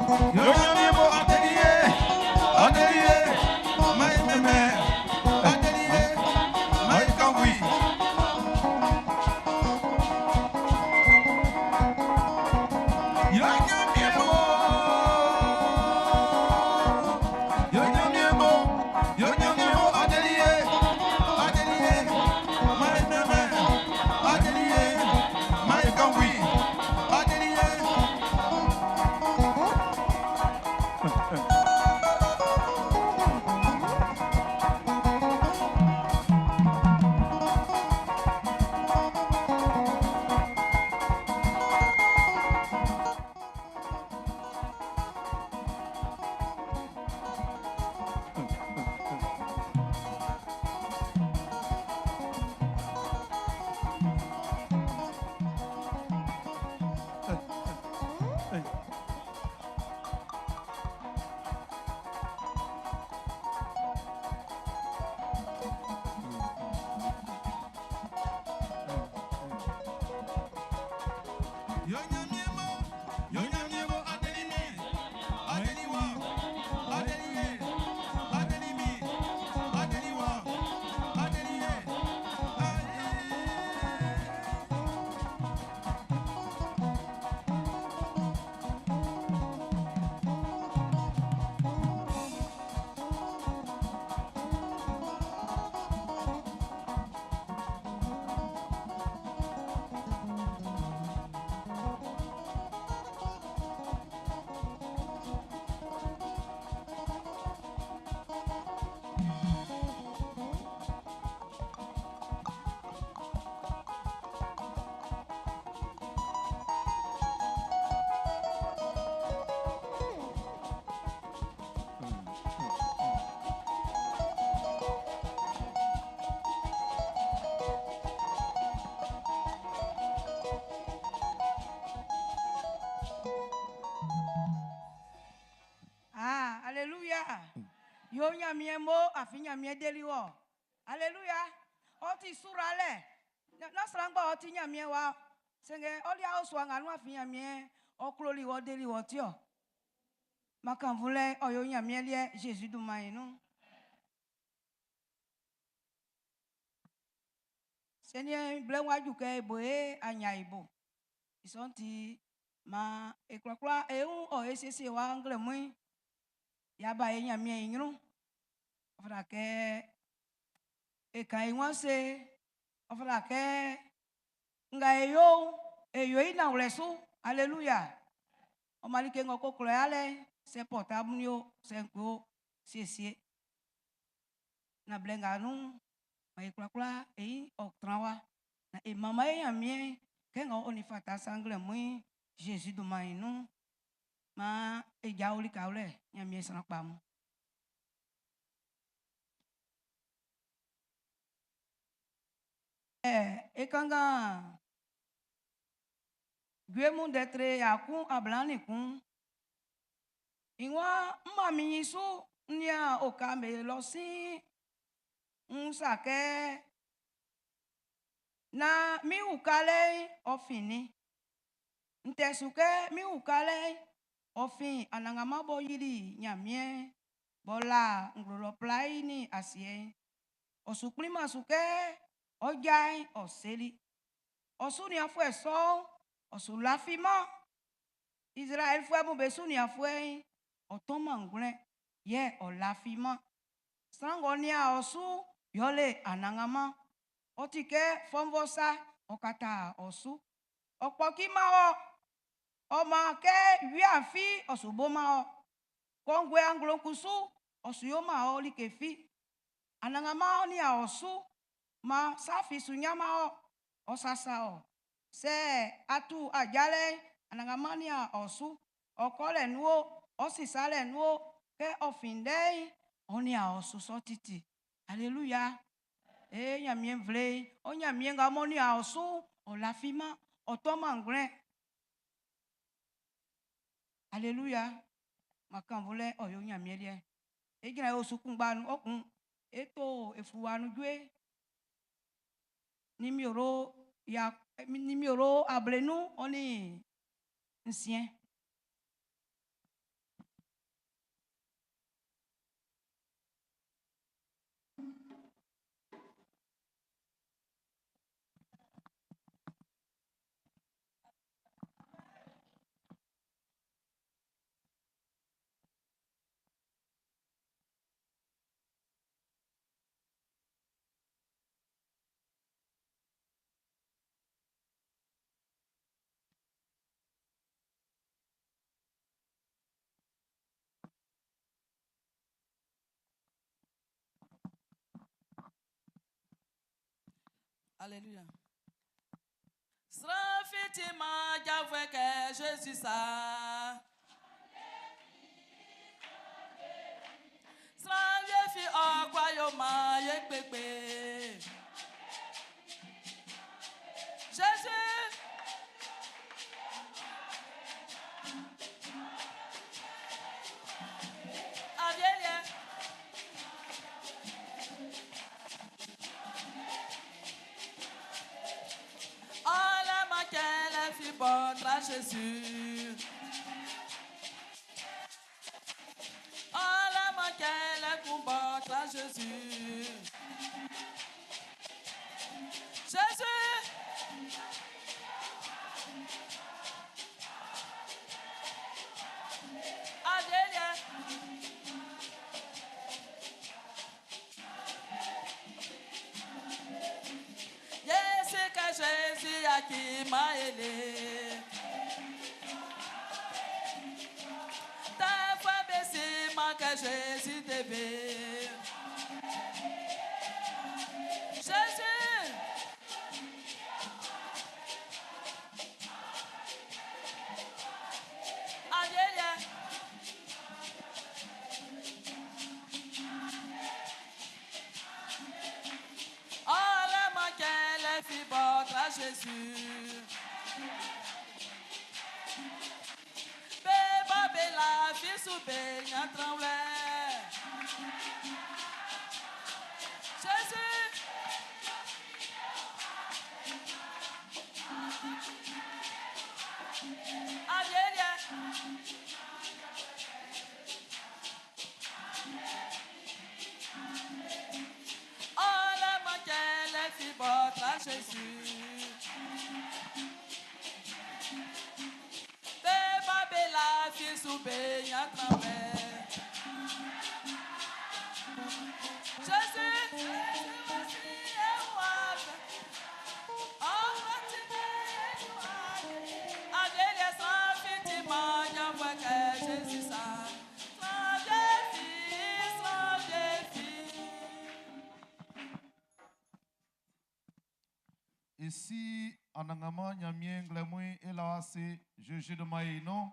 Yo Ɲanmiɛn mɔ a deli ye, a deli ye, maan e mɛnmɛn, a deli ye, maan e kannvun i. Yo Ɲanmiɛn mɔ, yo Ɲanmiɛn mɔ, yo Ɲanmiɛn mɔ a deli ye, a deli ye, maan e mɛnmɛn, a deli ye, maan e kannvun i, a deli ye. Yo Ɲanmiɛn mɔ, yo Ɲanmiɛn mɔ a deli min, a deli wɔ, a deli ye, a deli min, a deli wɔ, a deli ye, a ye. Ah, alléluia. Yo Ɲanmiɛn mo afin Ɲanmiɛn deli wɔ. Alléluia. Ɔ ti suralɛ. Na sran ngba ɔ ti Ɲanmiɛn wa. Sanngɛ ɔ lia sua nga nun afin Ɲanmiɛn ɔ kloli wɔ deli wɔ ti ɔ. Makanvulɛ ɔ yo Ɲanmiɛn liɛ Jésus dunman i nun. Sɛnɛ blɛ wa ju kɛ e bo e anya e bo. I sɔ'n ti ma e kwlakwla e wun ɔ e siesie wa nglɛmun yaba e Ɲanmiɛn i ɲrun. Ɔ fata kɛ e kan e wun ase. Ɔ fata kɛ nga e yo e yo i nanwlɛ su. Alléluia. Ɔ ma like ng'ɔ ko klɔ yalɛ sɛ portable ni o sɛ nko siesie. Na blɛ nga nun ma e kwlakwla e yi ɔ tran wa. Na e mama e Ɲanmiɛn kɛ nga ɔ ni fata sa nglɛmun Jésus dunman i nun. Ma e jao likawlɛ Ɲanmiɛn sran kpa mun. E kanngan Jue Mun ndɛ 121. I waan n ma min ɲin su n nian oka'm be lɔ siin. N sa kɛ na min ukalɛ'n ɔ fin nin. N tɛ su kɛ min ukalɛ'n ɔ fin Anannganman b'ɔ yili Ɲanmiɛn b'ɔ la nglo lɔ plaii'n nin asiɛ'n. Ɔ su kplinman su kɛ ɔ ja'n ɔ seli. Ɔ su nianfuɛ sɔ'n ɔ su lafiman. Izraɛlifuɛ mun be su nianfuɛ'n ɔ tɔnman ngwlɛ yɛ ɔ lafiman. Sran ng'ɔ nian ɔ su yɛle Anannganman. Ɔ ti kɛ fɔnvɔ sa ɔ kata ɔ su. Ɔ kpɔciman wɔ. Ɔ man kɛ wia'n fi ɔ su boman wɔ. Kɔnguɛ anglo kusu ɔ su yoman wɔ like fi. Anannganman ɔ nian ɔ su ma sa fi su ɲanman wɔ. Ɔ sasa wɔ. Sɛ a tu ajalɛ'n Anannganman nian ɔ su. Ɔ kɔlɛ nun o, ɔ sisalɛ nun o, kɛ ɔ fin ndɛ'n ɔ nian ɔ su sɔ titi. Alléluia. E Ɲanmiɛn nvle, ɔ Ɲanmiɛn nga m'ɔ nian ɔ su, ɔ lafiman, ɔ tɔman ngwlɛ. Alléluia. Makanvulɛ ɔ yo Ɲanmiɛn liɛ. E gyina e osu kunngba nun ɔ kun e to e fluwa nun due numéro ya numéro 46. Alléluia. Sran fi timan janvuɛ kɛ Zezi sa. Sran wie fi ɔ kwlá yoman ye kpekpe. Zezi. Awieliɛ. Ɔ leman cɛnlɛ fi b'ɔ tra Zezi. Ɔ leman cɛnlɛ kun b'ɔ tra Zezi. Zezi. Awieliɛ. Ye si kɛ Zezi yaciman e le. Tɛfuɛ'm be siman kɛ Zezi de be. Zezi. Awieliɛ. Ɔ leman cɛnlɛ fi b'ɔ tra Zezi. Be bɔ be lafi su be ɲan tranwlɛ. Zezi. Awieliɛ. Ɔ leman cɛnlɛ fi b'ɔ tra Zezi. Be bɔ be lafi su be ɲan tranwlɛ. Zezi. Awieliɛ sran fi timan janvuɛ kɛ Zezi sa. Sran wie fi, sran wie fi. E si Anannganman Ɲanmiɛn nglɛmun'n e la wɔ ase Zezi dunman i nun.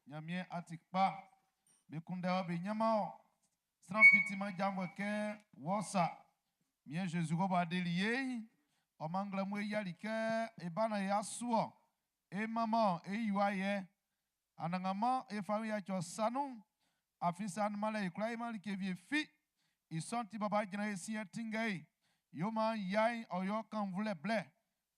Ɲanmiɛn a ti kpa. Be kunndɛ wɔ be ɲanman wɔ. Sran fi timan janvuɛ kɛ wɔ sa. Miɛn Zezi bɔbɔ a deli ye'n. Ɔ maan nglɛmun e yiali kɛ e ba naan y'a su wɔ. E manman wɔ, e yi wɔ ayɛ. Anannganman e fa wun yaci ɔ sa nun. Afin sɛ a nunman lɛ'n e kwlá yoman like wie fi. I sɔ'n ti baba jran e sin yɛ tinngɛ e. Yo maan ya'n ɔ yo kannvunlɛ blɛ.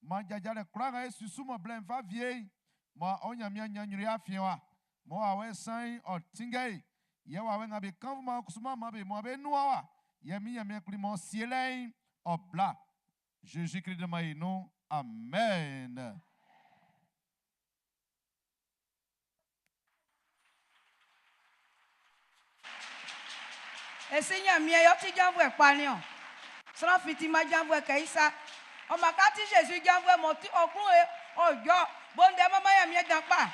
Maan jajalɛ kwlaa nga e susu mɔ blɛ'n fa wie'n, maan ɔ Ɲanmiɛn ɲan ɲrun e afiɛn wa. Mɔ wawɛ san'n ɔ tinngɛ e. Yɛ wawɛ nga be kannvunman kusuman maan be muan be nuan wa. Yɛ min Ɲanmiɛn Kpli m'ɔ sie lɛ'n, ɔ bla. Zezi Klist dunman i nun. Amen. E Si Ɲanmiɛn yɛ ɔ ti janvuɛ kpa'n niɔn. Sran fi timan janvuɛ kɛ i sa. Ɔ maan kɛ a ti Zezi i janvuɛ m'ɔ ti ɔ klun ɔ jɔ, bo ndɛ manman Ɲanmiɛn dan kpa.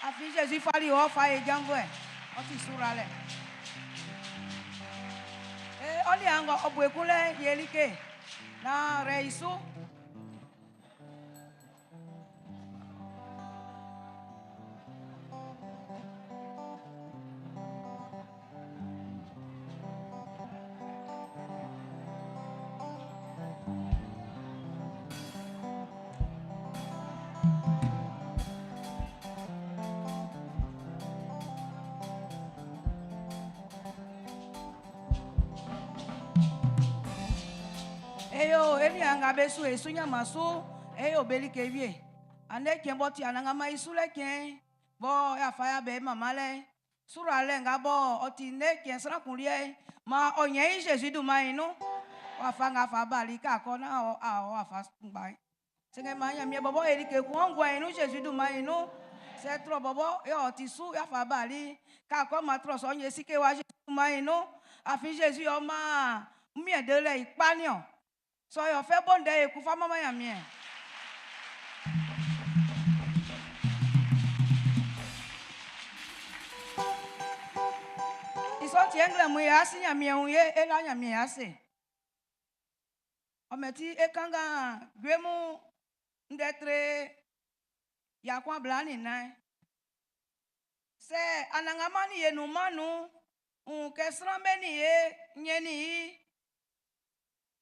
Afin Zezi fali ɔ fa e janvuɛ. Ɔ ti suralɛ. Ee, ɔ liɛ'n ng'ɔ o bue kun lɛ'n yɛ like naan rɛ i su. E yo e niaan nga be su e su ɲanman su, e yo be like wie. Andɛ cɛn b'ɔ ti Anannganman i sulɛ cɛn'n, bɔ y'a fa y'a bɛ i manmanlɛ'n, suralɛ nga bɔ ɔ ti ndɛ cɛn sran kun liɛ'n, maan ɔ ɲɛn i Zezi dunman'n i nun. Wafa nga fa bali kɛ a kɔ naan ɔ a ɔ wafa kunngba'n. Sanngɛ maan Ɲanmiɛn bɔbɔ e like kun ɔ nguan'n i nun Zezi dunman'n i nun. Sɛ trɔ bɔbɔ yɛ ɔ ti su y'a fa bali kɛ a kɔ maan trɔ sɔ'n ye sike wa Zezi dunman'n i nun. Afin Zezi yɛ ɔ maan wunmiɛn delɛ i kpa'n niɔn. Sɔ yɛ ɔ fɛ bo ndɛ ekun fa manman Ɲanmiɛn. I sɔ'n ti nglɛmun yɛ a si Ɲanmiɛn wun ye e la Ɲanmiɛn ase. Ɔ mɛti e kanngan Jue Mun ndɛ tre 144. Sɛ Anannganman nin ye nunman nun'n, n wun kɛ sran be nin ye ɲɛnnin i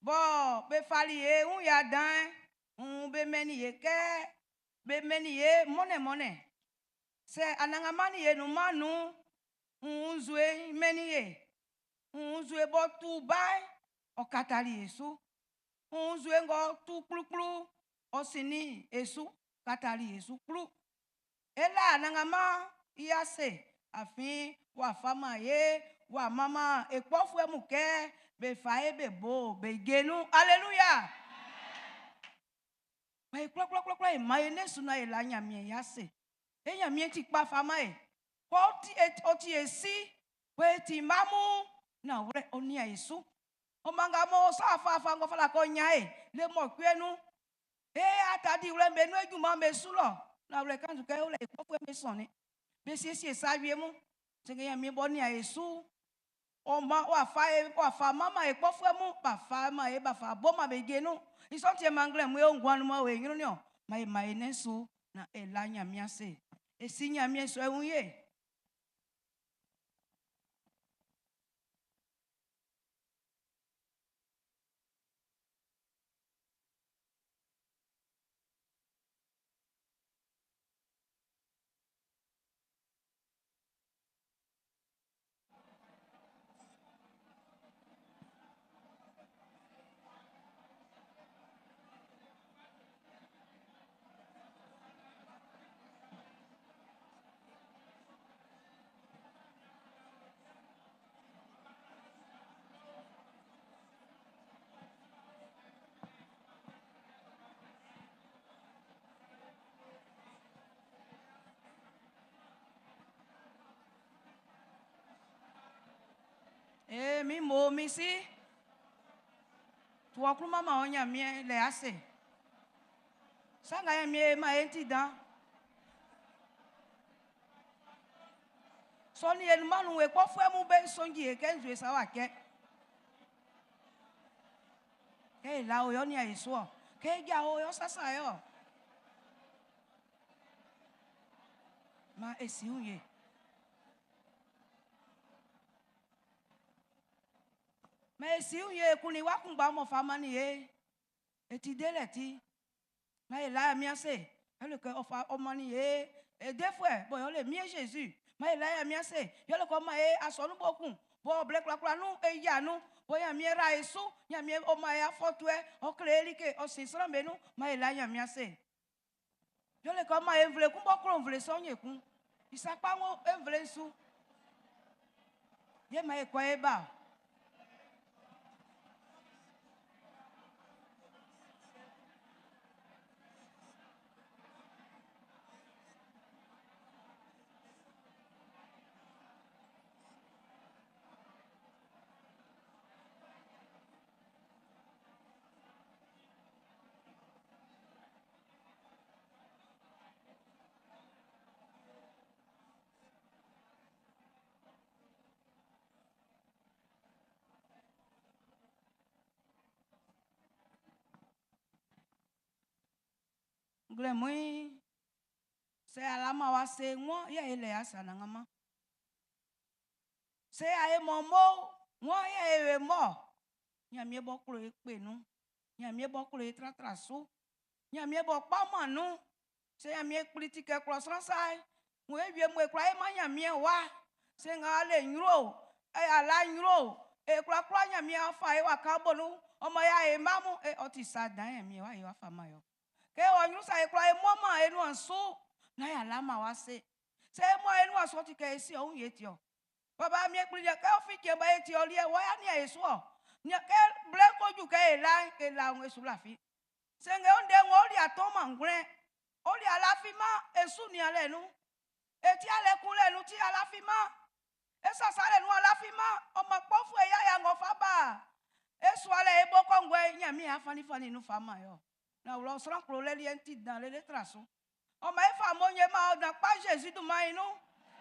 bɔ be fali e wun ya dan'n, n wun be mɛnnin ye kɛ be mɛnnin ye mɔnnɛnmɔnnɛn. Sɛ Anannganman nin ye nunman nun'n, n wun nzue'n mɛnnin ye. N wun nzue b'ɔ tu ba'n, ɔ katali e su. N wun nzue ng'ɔ tu kplukplu, ɔ sinnin e su katali e su kplu. E la Anannganman i ase afin w'a faman ye w'a manman e kpɔfuɛ mun kɛ be fa e be bo be je nun. Aleluya! Ma e kwlakwlakwla e man e nɛn'n su naan e la Ɲanmiɛn i ase. E Ɲanmiɛn ti kpa fa man e. Ɔ ti e si, bɔ e ti mma mun, nanwlɛ ɔ nian e su. Ɔ man nga m'ɔ sa afafa ng'ɔ fata kɛ ɔ ɲan e le mɔcuɛ nun. E aata diwlɛ'm be nun e junman'm be su lɔ. Nanwlɛ kannzu kɛ e wlɛ e kpɔfuɛ'm be sɔnnin. Be siesie sa wie mun. Sanngɛ Ɲanmiɛn b'ɔ nian e su, ɔ man w'a fa e w'a fa manman e kpɔfuɛ mun, b'a fa man e b'a fa boman be je nun. I sɔ'n ti maan nglɛmun e o nguan nun m'ɔ o e ɲrun'n niɔn. Maan e man e nɛn'n su naan e la Ɲanmiɛn ase. E si Ɲanmiɛn sɔ e wun ye. Ee min mo min si, tu ɔ klun manman ɔ Ɲanmiɛn lɛ ase. Sa nga Ɲanmiɛn man e'n ti dan. Sɔ nin e nunman nun e kpɔfuɛ mun be sonji e kɛ nzue sa w'a cɛ. Kɛ e la o yɛ ɔ nian e su ɔ. Kɛ e ja o yɛ ɔ sasa e ɔ. Maan e si wun ye. Maan e si wun ye kunnin wa kunngba m'ɔ fa mannin e. E ti delɛ ti. Maan e la Ɲanmiɛn ase. Yɛle kɛ ɔ fa ɔ mannin e e defuɛ bɔ yɛle Miɛn Jésus. Maan e la Ɲanmiɛn ase. Yɛle kɛ ɔ man e asɔnun bo kun bɔ blɛ kwlakwla nun e yia nun bɔ Ɲanmiɛn ra e su. Ɲanmiɛn ɔ man e afɔtuɛ, ɔ kle e like, ɔ sin sran'm be nun. Maan e la Ɲanmiɛn ase. Yɛle kɛ ɔ man e nvle kun b'ɔ klo nvle sɔ'n ekun. I sa kpa ng'ɔ e nvle'n su. Yɛ maan e kɔ e ba. Nglɛmun'n, sɛ alama wa se ŋɔ yɛ e lɛ asa Anannganman. Sɛ a e mɔ mo ŋɔ yɛ e we mɔ. Ɲanmiɛn b'ɔ klo e kpe nun. Ɲanmiɛn b'ɔ klo e tratra su. Ɲanmiɛn b'ɔ kpaman nun. Sɛ Ɲanmiɛn kpli ti kɛ klɔ sran sa, ŋun e wie mu e kwla e man Ɲanmiɛn wa. Sɛ nga ale ɲrun o, e ala ɲrun o, e kwlakwla Ɲanmiɛn fa e wa kan bo nun. Ɔmɔ ya e mma mun, e ɔ ti sa dan Ɲanmiɛn wa e wa fa man yo. Kɛ ɔ ɲrun sa e kwla e mɔman e nuan su na ya lama wa se. Sɛ e mɔ e nuan su ɔ ti kɛ e si ɔ wun ye ti ɔ. Baba mi kpli kɛ ɔ fi cɛn ba e ti ɔ liɛ wɔ ya nia e su ɔ. Nia kɛ blɛ ko ju kɛ e la e la e su lafi. Sɛ nge o ndɛ ng'ɔ li atɔn man ngwlɛ. O li alafi ma e su nia lɛ nu. E ti alɛ kun lɛ nu ti alafi ma. E sasa lɛ nu alafi ma. Ɔ ma kpɔfu e ya ya ngɔ fa ba. E su alɛ e bo kɔnguɛ Ɲanmiɛn afanifani nu fa ma yɔ. Na wlɔ sran klo lɛ liɛ ti dan lele tra su. Ɔ ma e fa mo nye ma ɔ dan kpa Jésus dunman yi nun.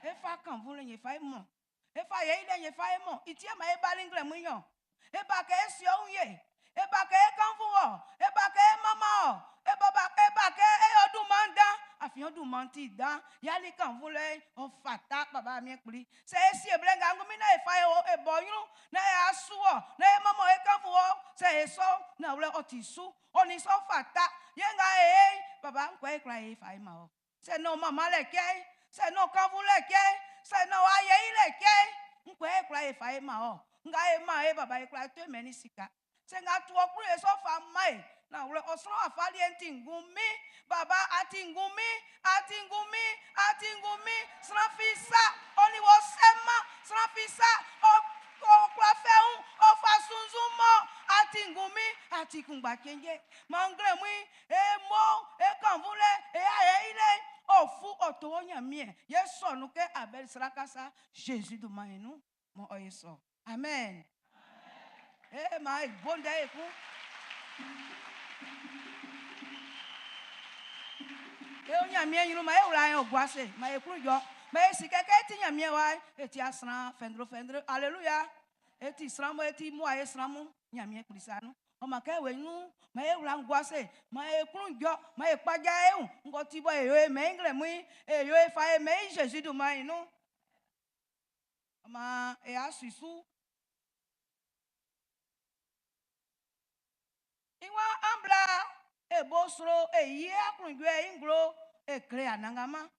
E fa kanvu le nye fa e mɔ. E fa ye ile nye fa e mɔ. Itie ma e bali nglɛmun yɔ. E ba kɛ e si ɔ wun ye. E ba kɛ e kannvun wɔ, e ba kɛ e manman wɔ, e ba ba e ba kɛ e yo ɔ dunman'n dan, afin ɔ dunman'n ti dan. Yɛ ali kannvunlɛ'n, ɔ fata kpa baba Ɲanmiɛn Kpli. Sɛ e sie blɛ nga ngunmin naan e fa e wɔ e bɔ ɲrun, naan e su wɔ, naan e manman e kannvun wɔ, sɛ e sɔ, nanwlɛ ɔ ti su, ɔ nin sɔ fata. Ye nga e ye'n, baba ngue e kwla e fa e man wɔ? Sɛ nán manmanlɛ cɛ'n, sɛ nán kannvunlɛ cɛ'n, sɛ nán ayɛ yilɛ cɛ'n, ngue e kwla e fa e man wɔ? Nga e man e baba e kwla to mɛn i sika. Sɛ nga tu ɔ klun e sɔ fa man e, nanwlɛ ɔ sran wafa liɛ'n ti ngunmin. Baba a ti ngunmin, a ti ngunmin, a ti ngunmin. Sran fi sa, ɔ nin wɔ sɛman. Sran fi sa, ɔ kwla fɛ wun, ɔ fa sunnzunman. A ti ngunmin, a ti kunngba cenje. Maan nglɛmun'n, e mo, e kannvunlɛ, e ayɛ yilɛ, ɔ fu ɔ to wɔ Ɲanmiɛn. Yɛ sɔ nun kɛ Abɛli sraka sa, Zezi dunman'n nun, mɔ ɔ ye sɔ. Amen. E maan e bo ndɛ ekun. E o Ɲanmiɛn ɲrun, maan e wla ɔ gua ase, maan e klun jɔ. Maan e si kɛ kɛ e ti Ɲanmiɛn wa'n, e ti sran fɛndrofɛndro. Aleluya. E ti sran mɔ e ti mua e sran mun Ɲanmiɛn Kpli sa nun. Ɔ maan kɛ e nun, maan e wla gua ase, maan e klun jɔ, maan e kpaja e wun. Ngɔ ti bɔ e yo e mɛn i nglɛmun'n, e yo e fa e mɛn i Zezi dunman'n nun. Ɔ maan e asu su. I waan an bla e bo sro e yi aklunjuɛ i nglo e kle Anannganman.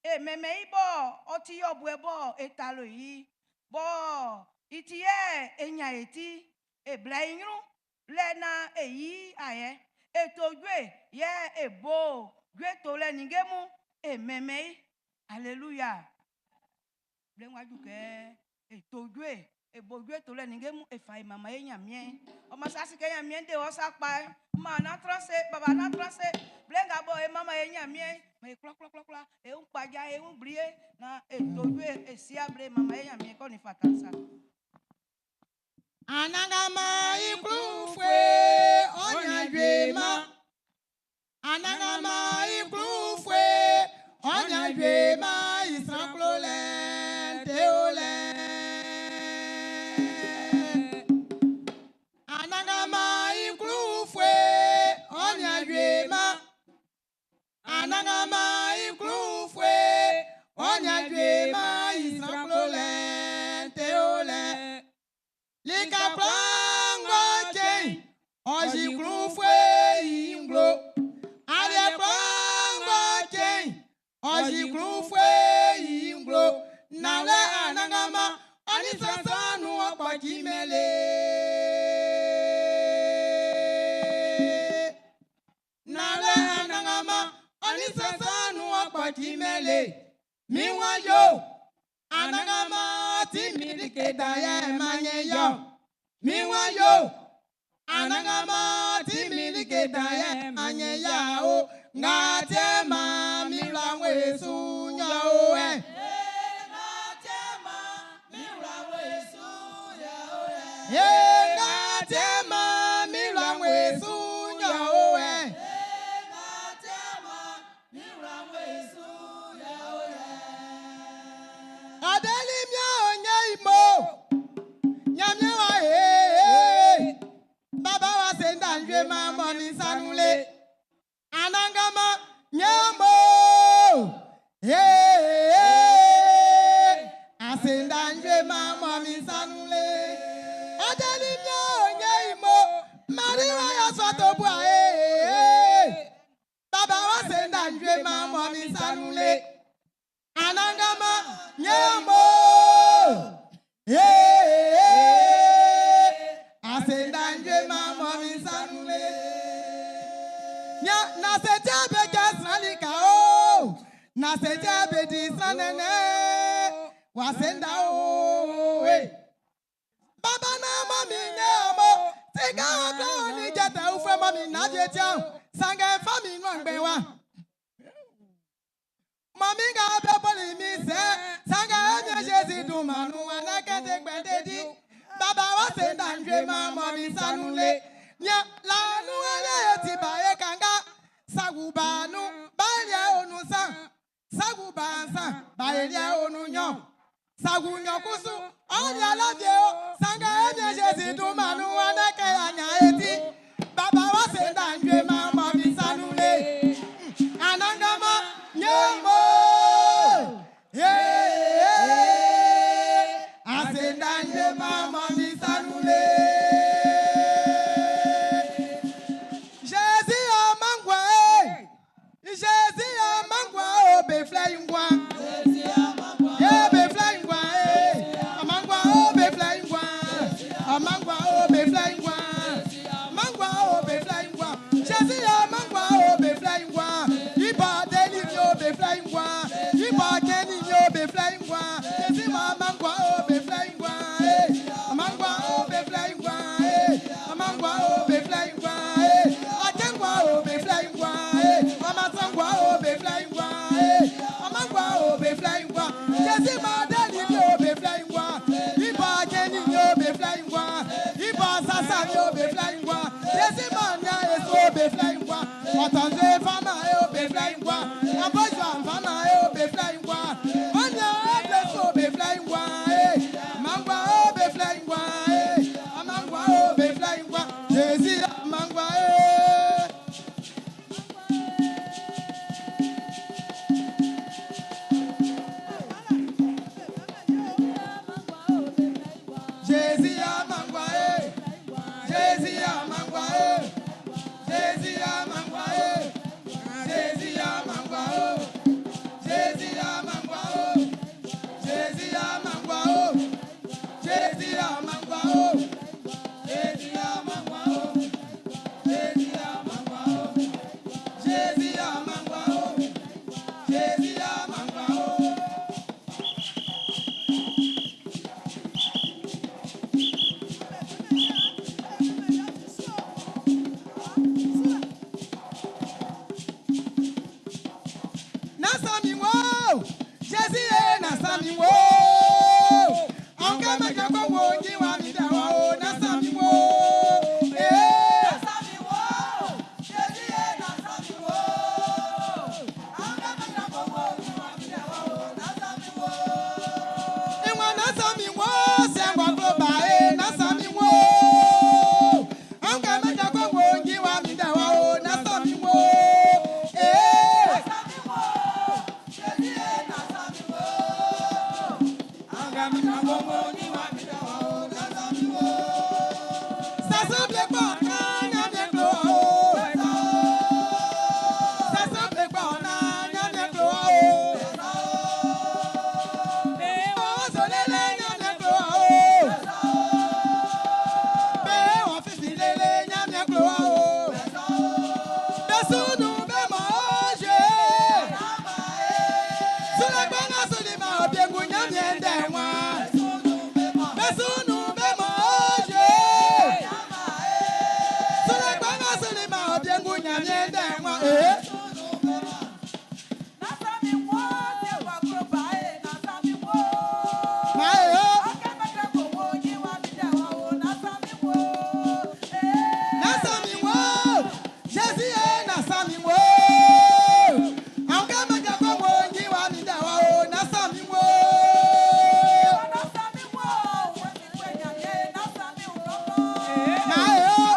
E mɛnmɛn i bɔ ɔ ti yɔbuɛ bɔ e talo i, bɔ i ti yɛ e ɲan e ti, e bla i ɲrun lɛ naan e yi ayɛ. E to jue yɛ e bo jue tolɛ ninnge mun e mɛnmɛn i. Aleluya. Blɛ ng'ɔ ju kɛ e to jue, e bo jue tolɛ ninnge mun e fa e manman e Ɲanmiɛn. Ɔ maan sɛ a si kɛ Ɲanmiɛn de wɔ sakpa, maan nán tran se, baba nán tran se. Blɛ nga bɔ e manman e Ɲanmiɛn, maan e kwlakwlakwla, e wun kpaja, e wun bli e, naan e to jue, e si able manman e Ɲanmiɛn kɛ ɔ nin fata sa. Anannganman i klun-ufue ɔ ɲan jue man. Anannganman i klun-ufue ɔ ɲan jue man i sran klolɛ'n te o lɛ. Anannganman i klun-ufue ɔ ɲan jue man. Anannganman i klun-ufue ɔ ɲan jue man i sran klolɛ'n te o lɛ. Lika kwlaa ng'ɔ cɛ'n, ɔ yi klun-ufue i nglo. Aliɛ kwlaa ng'ɔ cɛ'n, ɔ yi klun-ufue i nglo. Nanwlɛ Anannganman, ɔ nin sran sran nun ɔ kpɔcimɛn le. Nanwlɛ Anannganman, ɔ nin sran sran nun ɔ kpɔcimɛn le. Mi wan yo, Anannganman ti min like dan yɛ m'an ɲɛn i ɔ. Mi wan yo, Anannganman ti min like dan yɛ m'an ɲɛn i o. Nga tiɛ ma mi wla we su nyɔ o ɛ. Ye nga tiɛ ma mi wla we su nyɔ o ɛ. Adeli mia onye imo. Nyamie wa e. Baba wa senda njwe ma mo mi sanule. Anangama nyambo. Hey. Asenda njwe ma mo mi sanule. Adeli mia onye imo. Mari wa ya soto bua e. Baba wa senda njwe ma mo mi sanule. Anangama nyambo. Hey. Asenda njwe ma mo mi sanule. Nya na se tia be ja sran lika o. Na se tia be di sran nene. Wa senda o. Hey. Baba na mo mi nye mo. Tika wa kla oni jete ufe mo mi na je tia. Sange fa mi nu angbe wa. Mami ga be boli mi se. Sange mi Jésù dùn mànú wa na kete gbende di. Baba wa senda njwe ma mo mi sanule. Nya lanu ele ti ba ye kanga. Sagubanu ba ye onu san. Saguba san ba ye onu yan. Sagunyan kusu ọ̀nì alábìẹ́ o. Sange mi Jésù dùn mànú wa na ke anya eti. ngwa. Jésus ma mangwa o be fly ngwa eh. Mangwa o be fly ngwa eh. Mangwa o be fly ngwa eh. Ajengwa o be fly ngwa eh. Amasangwa o be fly ngwa eh. Amangwa o be fly ngwa. Jésus ma deli mi o be fly ngwa. Iba jeni mi o be fly ngwa. Iba sasa mi o be fly ngwa. Jésus ma nya eso o be fly ngwa. Ọ̀tọ̀nzé fama e o be fly ngwa. Abọ́jọ́ fama e o be fly ngwa. Ọ̀nyà ẹ̀dẹ̀ so be fly ngwa eh. Mangwa o be fly ngwa eh. Amangwa o be fly ngwa. Jésus mangwa eh. Jésus amangwa eh. Jésus amangwa eh. Jésus amangwa eh. Jésus amangwa oh. Jésus amangwa oh. Jésus amangwa oh. Jésus amangwa oh. Jésus amangwa oh. Jésus amangwa oh. Jésus amangwa oh. Jésus amangwa oh. Nasami wo, Jésus ye nasami wo. Anke meje ko wo nji wa mi da wo, nasami wo. Eh. Ìwọ̀n nasami wo, sẹ́wọ̀n global eh, nasami wo. Anke meje ko wo nji wa mi da wo, nasami wo. Eh. Besunu be mo oje. Sule gbana sule ma obiengu nyamie denwa eh. Ma eh oh. Nasami wo. Jésus eh nasami wo. Anke meje ko wo nji wa mi da wa o nasami wo. Ma eh oh.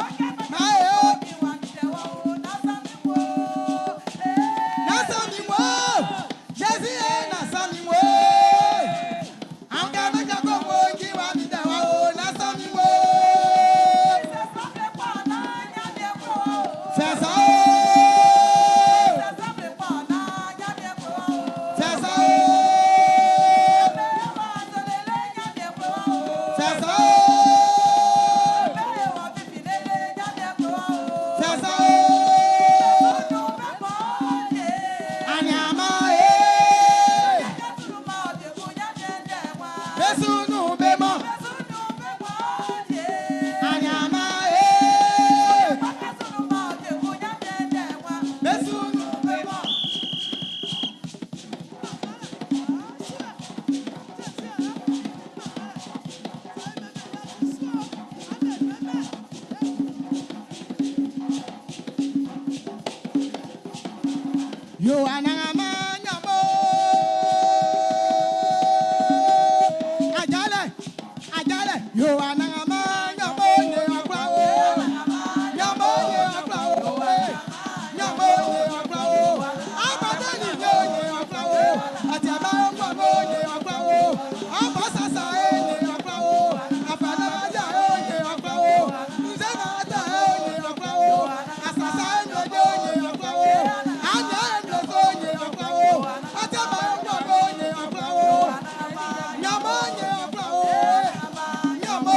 Ma eh oh. Nasami wo. Jésus eh nasami wo. Anke meje ko wo nji wa mi da wa o nasami wo. C'est ça oh. C'est ça oh. C'est ça oh. C'est ça oh. Anyama eh. Besunu bemo. Anyama eh. Besunu bemo. Yo anangama nyamo. Ajale, ajale. Yo anangama nyamo nye akwa o. Nyamo nye akwa o. eh. Nyamo nye akwa o. Abadani nye nye akwa o. Ati ama ngwa mo nye akwa o. Abasasa e nye akwa o. Afanaja e nye akwa o. Nzemata e nye akwa o. Asasa e nye nye akwa o. Anya e nye nye akwa o. Ati ama ngwa mo nye akwa o. Nyamo nye akwa o. Nyamo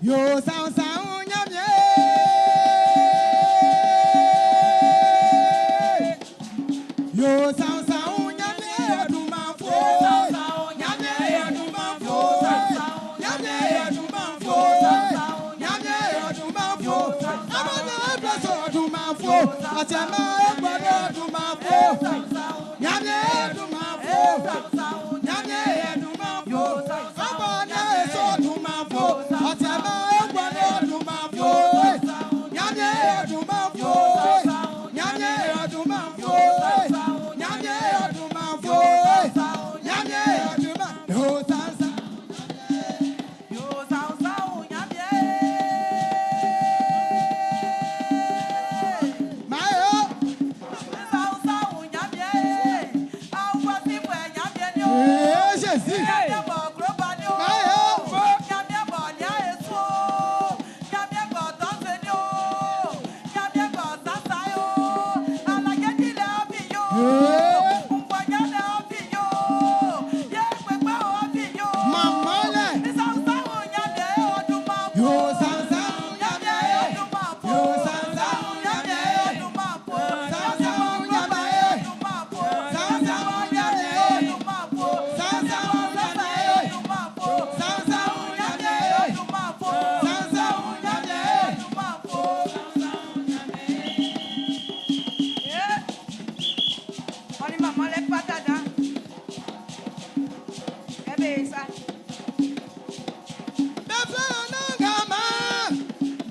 Yo san san nyamie. Yo san san nyamie odumafo. Nyamie odumafo. Nyamie odumafo. Nyamie odumafo. Abọ́dé ẹ̀dọ́sọ̀ odumafo. Àtẹ̀mọ́ ẹ̀gbọ́dọ̀ odumafo. Nyamie odumafo. Nyamie odumafo. Abọ́dé ẹ̀sọ́ odumafo. Àtẹ̀mọ́ ẹ̀gbọ́dọ̀ odumafo. Nyamie odumafo. Nyamie odumafo. Nyamie odumafo. Nyamie odumafo. Yo san san. Mayo. Eh, Jésus. Maman lẹ̀. Yo san san nyamie. Yo san san nyamie. San san nyamie. San san nyamie. San san nyamie. San san nyamie. San san nyamie. Wọ́n ní màmá lẹ́ pátá dá. Ẹ bẹ́ẹ̀ sá. Befle nangama,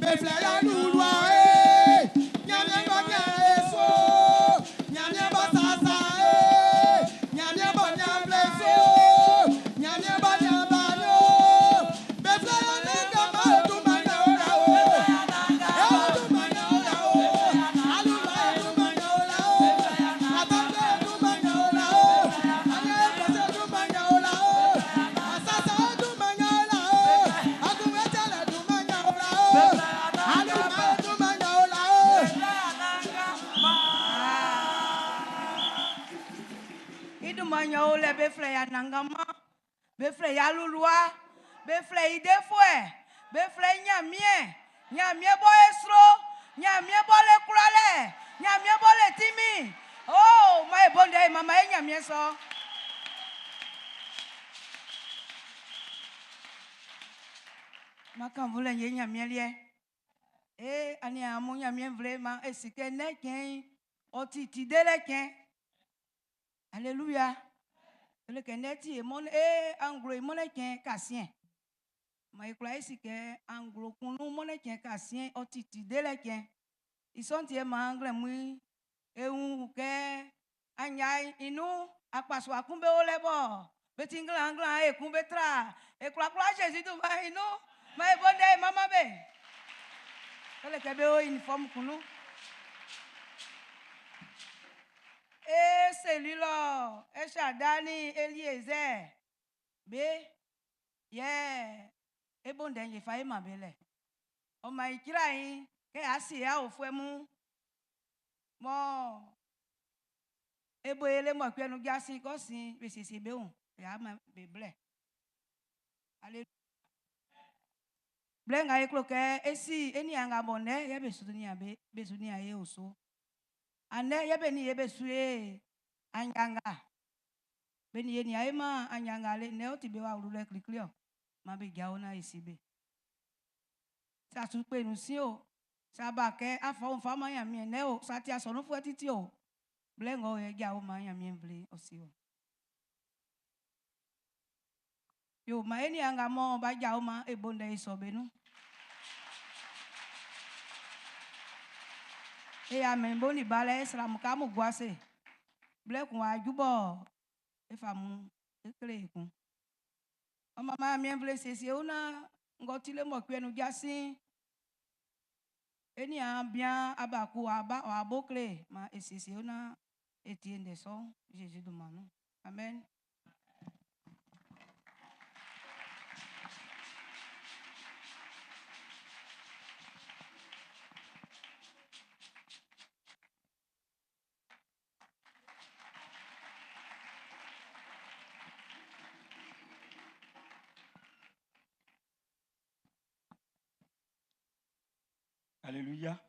befle ya lulua e, nyamie bɔ nye so, nyamie bɔ sasa e, nyamie bɔ nyable so, nyamie bɔ nyabanyo. Befle ya nangama oduma nyaola o, oduma nyaola o, alulua oduma nyaola o, atɔgbe oduma nyaola o, anye kɔse oduma nyaola o, asasa oduma nyaola o. Agunwetele duma nyaola o, aluma duma nyaola o. Idumanya wo lɛ be filɛ ya nangama, be filɛ ya lulua, be filɛ idefoɛ, be filɛ nyamie, nyamie bɔ esro, nyamie bɔ le kuralɛ, nyamie bɔ le timi. Oh, ma ye bonde mama ye nyamie sɔ. Maka vule ye nyamie liɛ. E ani amu nyamie vle ma esike ne kɛn, ɔti ti de lɛ kɛn. Alléluia. Ele ke ne ti emɔ e anglo emɔ ne kɛn kasien. Ma ekura esi ke anglo kunu mɔ ne kɛn kasien ɔti ti de lɛ kɛn. Isɔnti ma anglɛ mui ewu ke anya inu akpaso akunbe wo lɛ bɔ. Beti ngla ngla ekunbe tra. Ekurakura Jésus du ma inu. Ma ebonde mama be. Ele ke be wo uniforme kunu. E celui-là, e Shadani, Eliezer, B, ye, e bonde ye fa e ma bele. O ma ikira yin, ke asi ya o fue mu. Mo, e bo ele mo kwe nu jasi ko sin, be sisi be un, ya ma be ble. Ale ble nga e kloke, e si, e ni anga bonde, ye be su ni abe, be su ni aye oso. Ane ye be ni ye be su e anyanga. Be ni ye ni aye ma anyanga le ne o ti be wa ru le klikli o. Ma be ja o na esi be. Sa su pe nu si o. Sa ba ke afa o fa ma yan mi ne o. Sa ti aso nu fu titi o. Ble ngo ye ja o ma yan mi vle o si o. Yo ma eni anga mo ba ja o ma e bonde iso be nu. E ya me bo ni bale sra mu ka mu guase. Ble kun ajubo e fa mu e kle kun. O mama mi vle sese o na ngo ti le mo kwe nu jasi. Eni a bien abaku aba o abokle ma e sese o na Etienne de so Jésus du manu. Amen. Alléluia.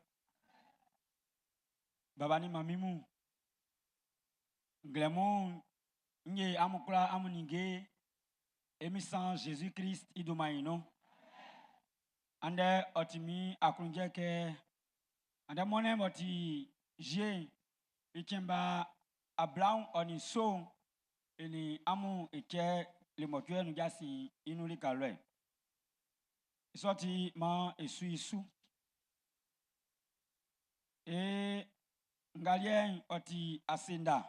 Baba ni mami mun. Nglɛmun n ye amun kwlaa amun ninnge e min san Jésus Christ i dunman yi nun. Andɛ ɔ ti min aklunjɛ kɛ andɛ mɔnnɛn m'ɔ ti juillet i cɛn ba 27 e nin amun e cɛ le mɔcuɛ nun jasin i nun lika lɔɛ. I sɔ ti maan e su i su. E ngaliɛ'n ɔ ti asenda.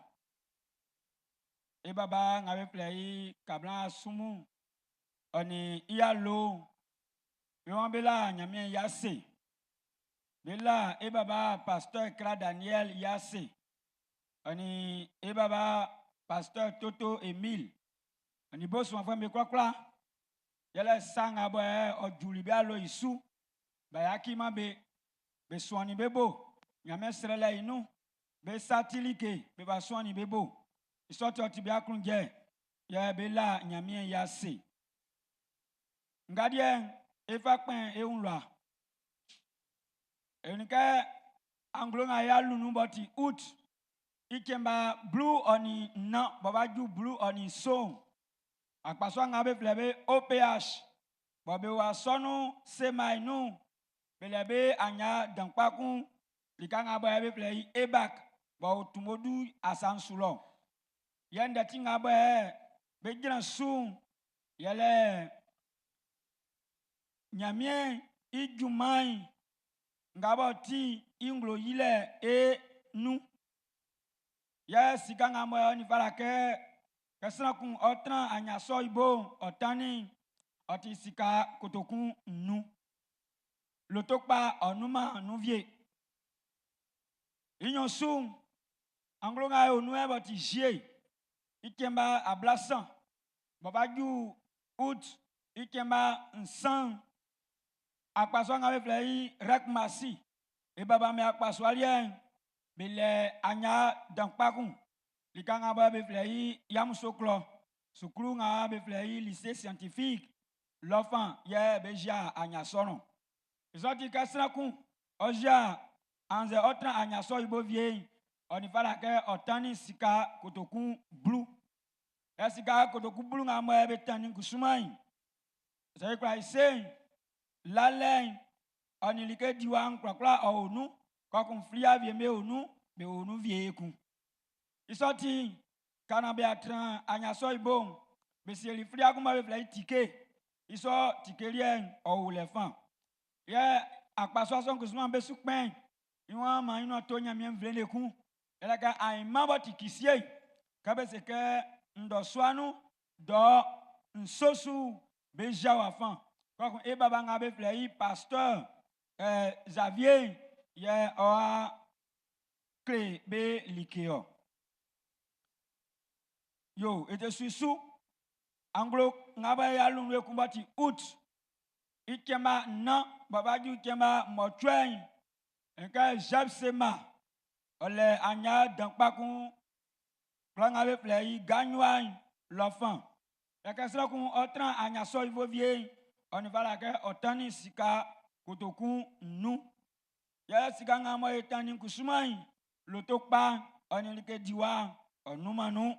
E baba nga be flɛ i Kablan Asumu ɔ nin i alo'n be waan be la Ɲanmiɛn i ase. Be la e baba Pasteur Kra Daniel i ase. Ɔ nin e baba Pasteur Toto Emile ɔ nin bo suanfuɛ'm be kwlakwla. Yɛlɛ sa nga bɔ ɔ juli be alo i su, b'a yaciman be. Be suannin be bo Ɲanmiɛn srɛlɛ i nun. Be sa ti like be ba suannin be bo. I sɔ ti ɔ ti be aklunjɛ yɛ be la Ɲanmiɛn i ase. Ngadiɛ'n e fa kpɛn e wun lua. E wunnin kɛ anglo nga y'a lu nun b'ɔ ti août i cɛn ba 14 b'ɔ b'a ju 17, akpasua nga be flɛ be OPH bɔ be wa sɔnun Semae nun, be lɛ be anya dan kpa kun lika nga bɔ be flɛ i EBAC bɔ o Tumodu asa'n su lɔ. Yɛ ndɛ ti nga bɔ be jran su'n yɛlɛ Ɲanmiɛn i junman'n nga b'ɔ ti i nglo yilɛ e nun. Yɛ sika nga mɔ ɔ nin fata kɛ kɛ sran kun ɔ tran anya sɔ i bo'n ɔ tannin ɔ ti sika kotokun nnun. Loto kpa ɔ nunman nun wie. I nɲɔn su'n, anglo nga e o nun yɛ b'ɔ ti juillet i cɛn ba 30 b'ɔ b'a ju août i cɛn ba 3, akpasua nga be flɛ i Rekmasi e baba mi akpasua liɛ'n be lɛ anya dan kpa kun lika nga bɔ be flɛ i Yamoussoukro sukulu nga be flɛ i lycée scientifique lɔfan yɛ be jia anya sɔ'n. I sɔ ti kɛ sran kun ɔ jia annzɛ ɔ tran anya sɔ i bo wie'n ɔ nin fata kɛ ɔ tannin sika kotokun 10. Ɛ sika kotokun 10 nga mɔ be tannin kusuman'n sɛ i kwla i se'n lalɛ'n ɔ nin like diwa'n kwlakwla ɔ o nun kɔkun flia wie be o nun be o nun wie kun. I sɔ ti'n kana be atran anya sɔ i bo'n be sieli flia kun mɔ be flɛ i tike. I sɔ tike liɛ'n ɔ o lɛ fan. Yɛ akpasua sɔ'n kusuman be su kpɛn i waan maan i nuan to Ɲanmiɛn nvle'n le kun. Yɛlɛ kɛ ainman b'ɔ ti kisie'n kɛ be se kɛ ndɔsua nun dɔ nso su be jia wa fan. Kɔkun e baba nga be flɛ i pasteur Xavier yɛ ɔ'a kle be like ɔ. Yo, e te su su. Anglo nga bɔ ya lu kun b'ɔ ti août i cɛn ba 4 bɔ b'a ju cɛn ba 8 nke Jepsema ɔ lɛ anya dan kpa kun klɔ nga be flɛ i Gagnoa'n lɔ fan. Yɛ kɛ sran kun ɔ tran anya sɔ i bo wie'n ɔ nin fata kɛ ɔ tannin sika kotokun 5. Yɛ sika nga mɔ e tannin kusuman'n loto kpa ɔ nin like diwa ɔ nunman nun.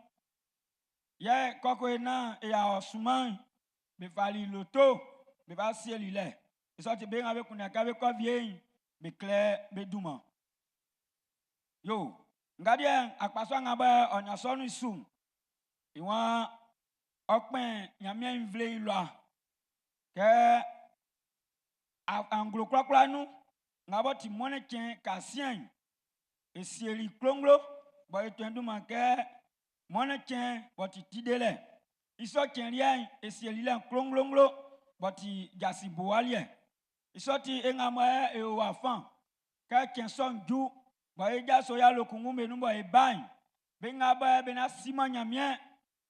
Yɛ kɔkɔe na e ya ɔ suman'n be fali loto be fa sieli lɛ. I sɔ ti be nga be kunndɛ kɛ be kɔ wie'n be klɛ be dunman. Yo, nga deɛ akpasua nga bɔ ɔ nya sɔ'n su'n i waan ɔ kpɛn Ɲanmiɛn nvle i lua kɛ anglo kwlakwla nun nga bɔ ti mɔnnɛn cɛn kasiɛn'n e sieli klonglo bɔ e tɔn dunman kɛ mɔnnɛn cɛn bɔ ti ti delɛ. I sɔ cɛn liɛ'n e sieli lɛ klonglonglo bɔ ti jasi bowa liɛ. I sɔ ti e nga mɔ e o wa fan kɛ cɛn sɔ'n ju bɔ e jaso ya lo kunkun be nun bɔ e ba'n be nga bɔ be na siman Ɲanmiɛn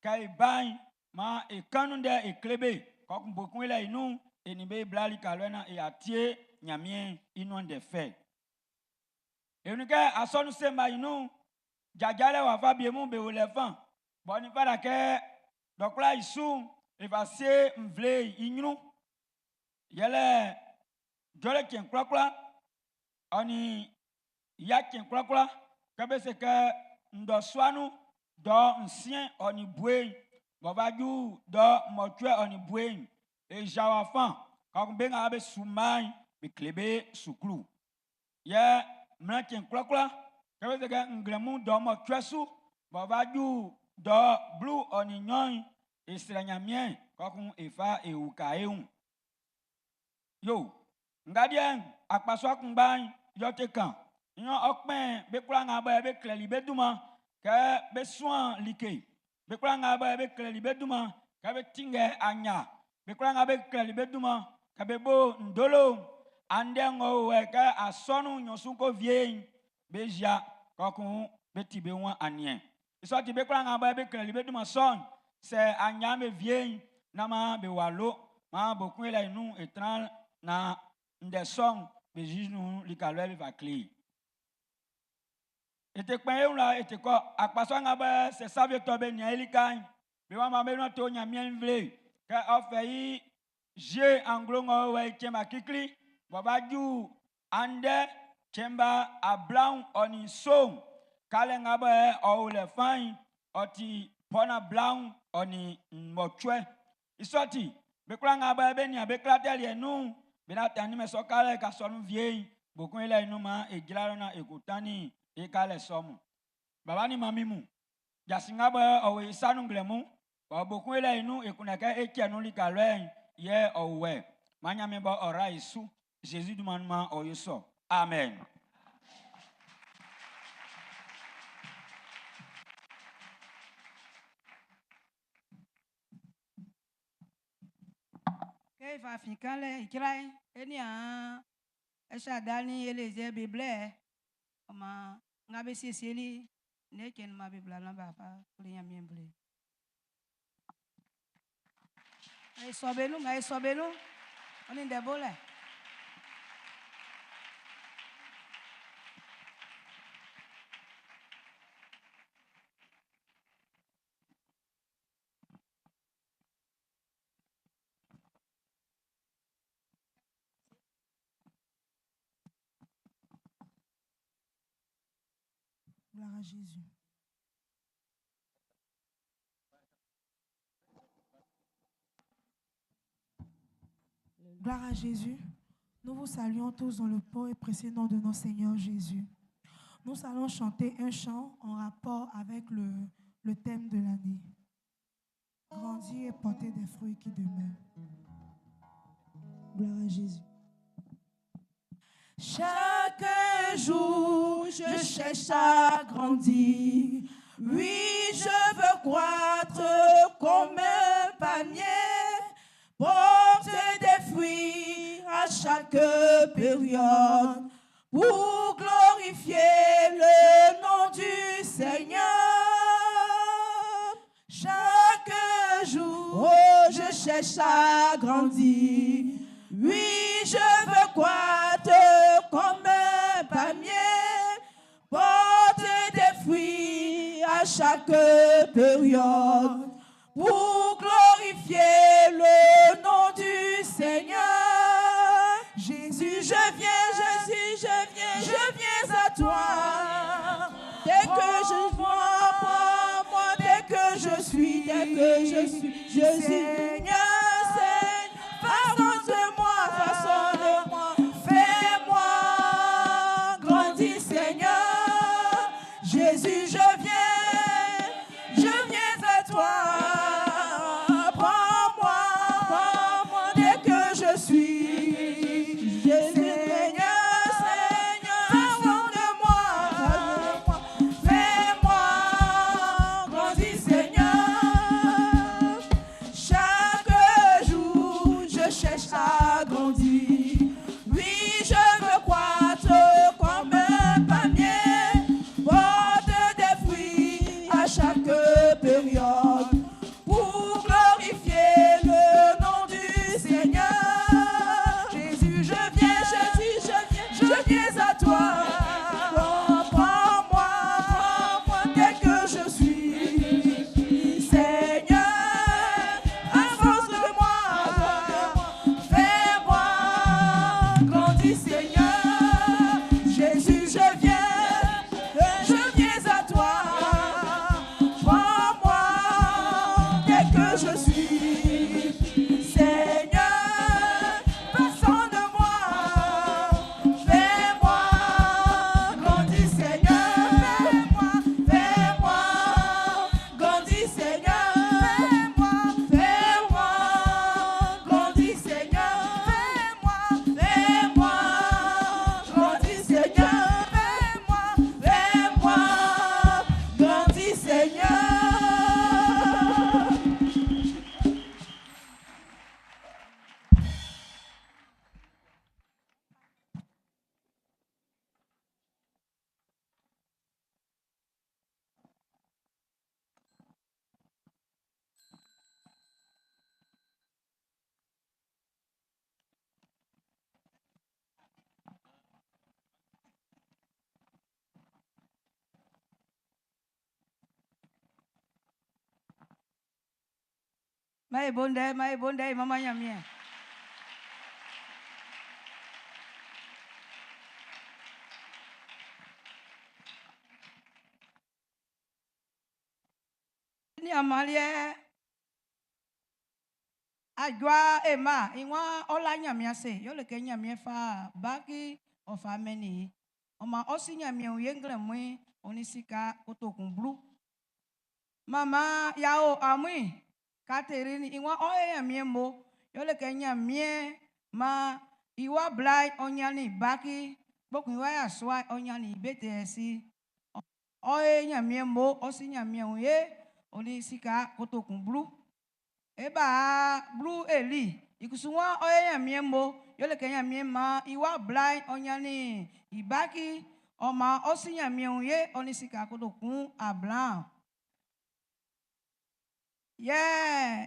kɛ e ba'n ma e kan nun dɛ e kle be kɔkun bokun lɛ i nun e nin be bla lika lɔ na e atie Ɲanmiɛn i nuan dɛ fɛ. E wun kɛ asɔnun sema i nun jajalɛ wafa bie mun be o lɛ fan bɔ ni fata kɛ dɔkula i su'n e fa sie nvle i ɲrun. Yɛlɛ jɔlɛ cɛn kwlakwla. Ɔ nin ya cɛn kwlakwla kɛ be se kɛ ndɔsua nun dɔ nsiɛn ɔ nin bue'n b'ɔ va ju dɔ mɔcuɛ ɔ nin bue'n e jawa fan kɔkun be nga be su mma'n be kle be suklu. Yɛ mlɛn cɛn kwlakwla kɛ be se kɛ nglɛmun dɔ mɔcuɛ su b'ɔ va ju dɔ blu ɔ nin nnyɔn'n e srɛ Ɲanmiɛn kɔkun e fa e uka e wun. Yo, nga liɛ'n akpasua kunngba'n yɔ te kan. Nyɔn ɔ kpɛn be kwlaa nga bɔ be klɛli be dunman kɛ be suan like. Be kwlaa nga bɔ be klɛli be dunman kɛ be tinngɛ anya. Be kwlaa nga be klɛli be dunman kɛ be bo ndolo'n. Andɛ ng'ɔ o wɛ kɛ asɔnun nnyɔn su ko wie'n, be yia kɔkun be ti be wun aniɛn. I sɔ ti be kwlaa nga bɔ be klɛli be dunman sɔ'n, sɛ anya'n be wie'n, nán maan be wa lo. Maan bo kun yɛlɛ nun e tran na ndɛ sɔ'n be yi nun lika lɔ be fa kle i. E te kpɛn e wla e te kɔ akpasua nga bɛ sɛ savie tɔ be nia i lika'n, be wa ma be nuan to Ɲanmiɛn nvle kɛ ɔ fɛ i zie anglo ng'ɔ wɛ i cɛn ba klikli bɔ b'a ju andɛ cɛn ba ablaun ɔ nin nso'n kalɛ nga bɛ ɔ o lɛ fa'n ɔ ti pɔna blaun ɔ nin mɔcuɛ. I sɔ ti be kwlaa nga bɛ be nia be kla tɛliɛ nun'n be na tani mɛ sɔ kalɛ ka sɔ nun wie'n bokun yɛlɛ nun ma e jra na e ko tani e kalɛ sɔ mu. Baba ni mami mu jasi nga bɛ ɔ wo isa nun nglɛmun ɔ bokun yɛlɛ nun e kunna kɛ e kyɛ nun lika lɔ'n yɛ ɔ wɛ ma Ɲanmiɛn bɔ ɔ ra e su Zezi dunman nun ma ɔ yo sɔ. Amen. Kɛ e fa finkan lɛ icra e nian ɛhyɛ ni eleze be blɛ ɔma nga be siesieli ne cɛn ma be bla na ba fa kle Ɲanmiɛn ble. E sɔ be nun, e sɔ be nun. Ɔ ni ndɛ bo lɛ. Gloire à Jésus. Gloire à Jésus. Nous vous saluons tous dans le beau et précieux nom de notre Seigneur Jésus. Nous allons chanter un chant en rapport avec le thème de l'année. Grandir et porter des fruits qui demeurent. Gloire à Jésus. Chaque jour, je cherche à grandir. Oui, je veux croître comme un palmier, porter des fruits à chaque période, pour glorifier le nom du Seigneur. Chaque jour, oh, je cherche à grandir. Oui, je veux croître comme un palmier, porter des fruits à chaque période, pour glorifier le nom du Seigneur. Jésus, je viens, Jésus, je viens, je viens à toi. Dès que je vois, prends-moi, dès que je suis, dès que je suis, Jésus. Seigneur, Seigneur, façonne-moi, façonne-moi, fais-moi grandir, Seigneur. Jésus, je viens à toi. Prends-moi, prends-moi dès que je suis. Jésus, Seigneur, Seigneur, façonne-moi, fais-moi grandir, Seigneur. Chaque jour, je cherche à grandir. Oui, je veux croître comme un palmier, porte des fruits. Ma e bonde, ma e bonde, mama nyamie. Ni amalie ajwa ema inwa ola nyamia se yo le ke nyamia fa baki ofa meni oma osi nyamia uyengle mwi onisika kotokun blu mama yao amwi Catherine inwa oye nyamia mo yo le ke nyamia ma iwa blai onyani baki bokun iwa ya swa onyani BTS oye nyamia mo osi nyamia uye onisika kotokun blu eba blu eli ikusuwa oye nyamie mo yole ke nyamie ma iwa blai onyani ibaki oma osi nyamie uye onisika kotokun ablan ye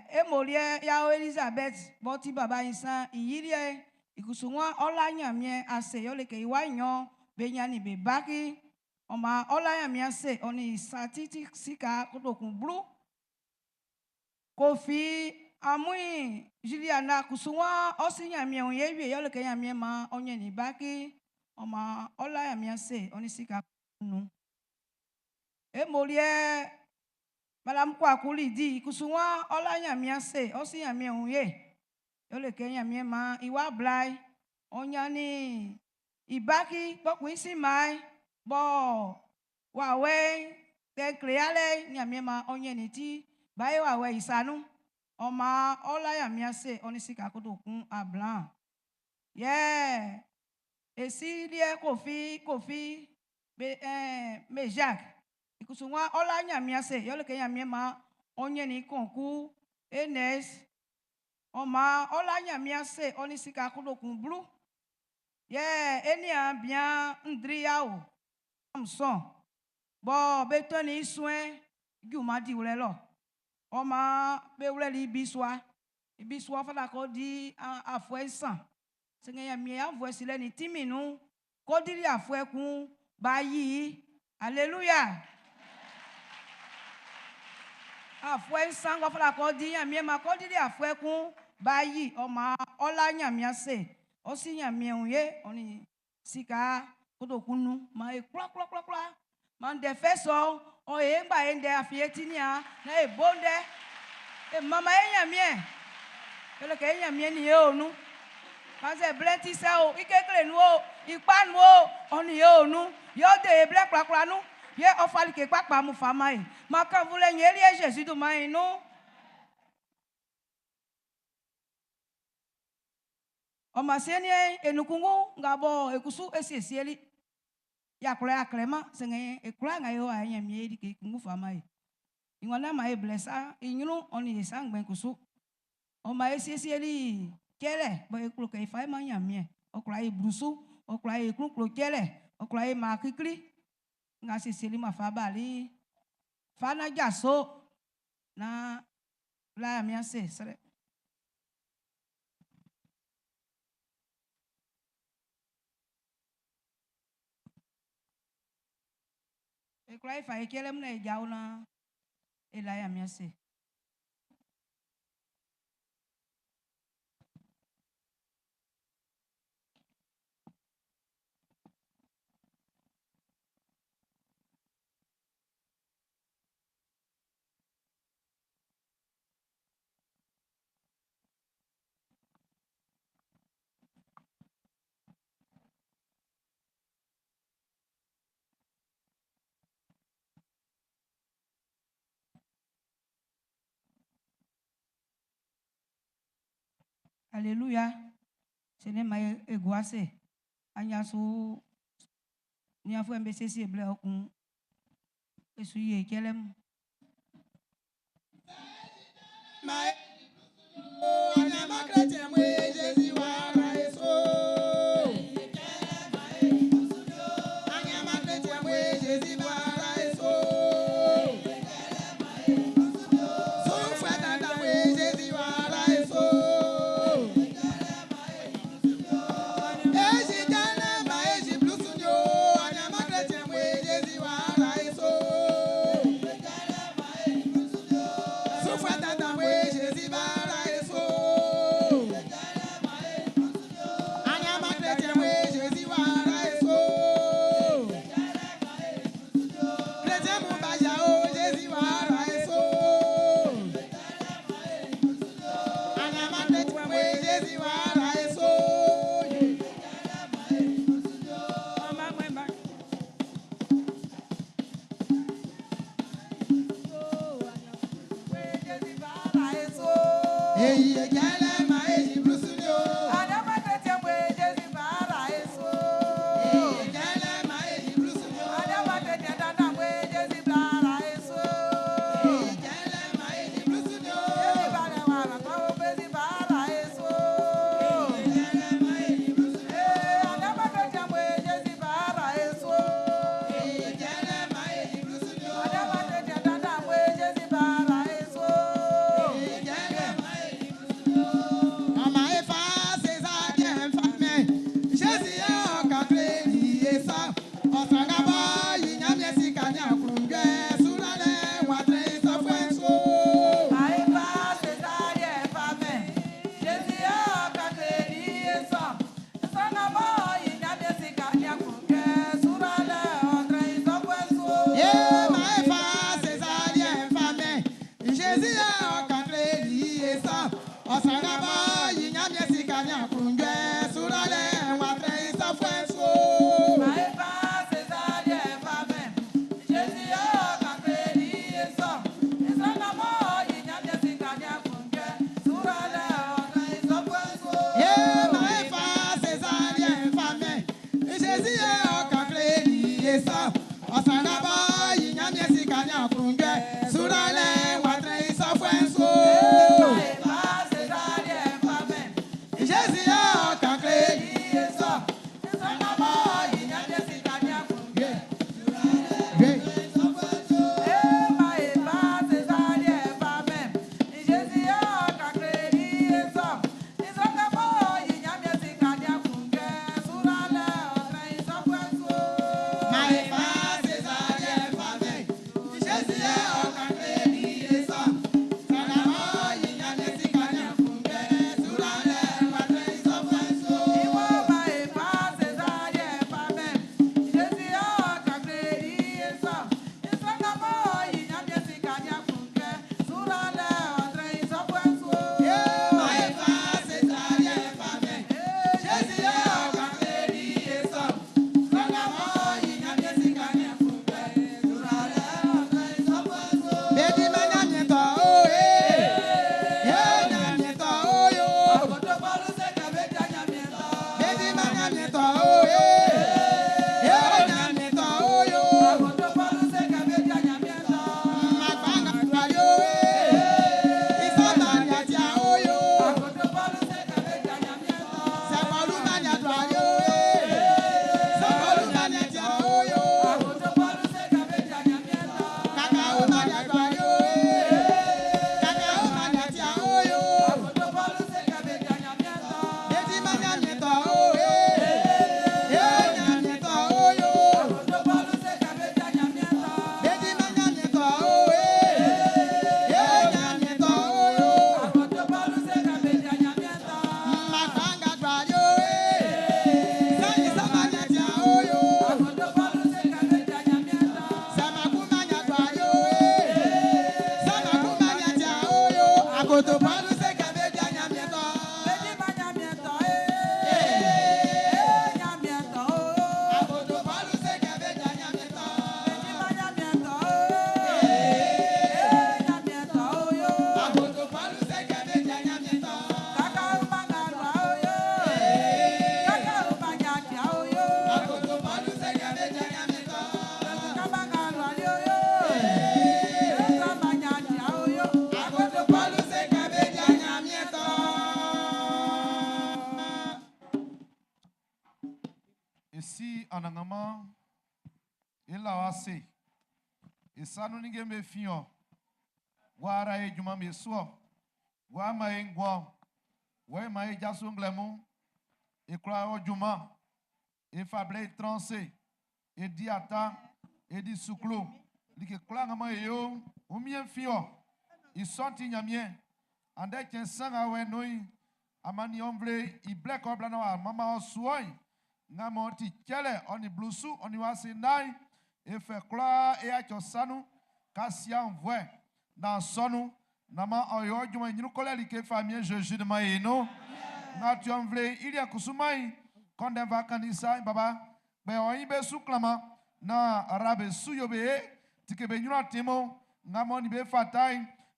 emolie yao Elizabeth boti baba insan iyirie ikusuwa ola nyamie ase yole ke iwa nyo benyani bebaki oma ola nyamie ase oni satiti sika kotokun blu Kofi amui Juliana kusuwa osi nyamie uye wie yole ke nyamie ma onye ni baki oma ola nyamie ase onisika nu emolie Madame Kwakuli di kusuwa ola nyamie ase osi nyamie uye yole ke nyamie ma iwa blai onyani ibaki bokun isi mai bo wawe te kleale nyamie ma onye ni ti baye wawe isanu oma ola nyamie ase onisika kotokun ablan ye esi lie kofi kofi be me Jacques ikusuwa ola nyamie ase yole ke nyamie ma onye ni konku enes oma ola nyamie ase onisika kotokun blu ye eni bien ndri yao amson bo betoni isuen juma di wlelo oma be wleli biswa ibiswa fada ko di afwe san senge ya mi afwe sile ni timinu ko diri afwe kun ba yi hallelujah afwe san ko fada ko di ya mi ma ko diri afwe kun ba yi oma ola nya mi ase o si nya mi unye oni sika kotokunu ma e kula kula kula kula ma nde feso o e ngba e nde afieti ni a na e bonde e mama e nya mi e ke nya mi ni e onu Kanse blenti se o ikekle nu o ipa nu o oni e onu yo de e ble kula kula nu ye ofali ke papa mu fa mai ma kan vule nye ri Jésus do mai nu o ma se ni enukungu ngabo ekusu esi esieli ya kula ya klema senge ekula nga yo anya mi eri ke kungu fa mai ingona ma e blessa inyunu oni esa ngben kusu o ma esi esieli kele bo eklo ke fa ma nya mi okula e brusu okula e kluklo kele okula e ma kikli nga seseli ma fa bali fa na jaso na la mi ase sere ekula e fa e kele mu na e jawo na e la ya mi ase Alléluia. Ce n'est pas égoissé. Anyasu ni afo MBCC ble okun. Esu ye kelem. Ma anyama chrétien moi Jésus wa ra eso. Anyama chrétien moi Jésus wa ra eso. Souffre tata moi Jésus wa ra eso. Eji jana ma eji blusunyo anyama chrétien moi Jésus wa ra eso. Souffre tata moi Jésus wa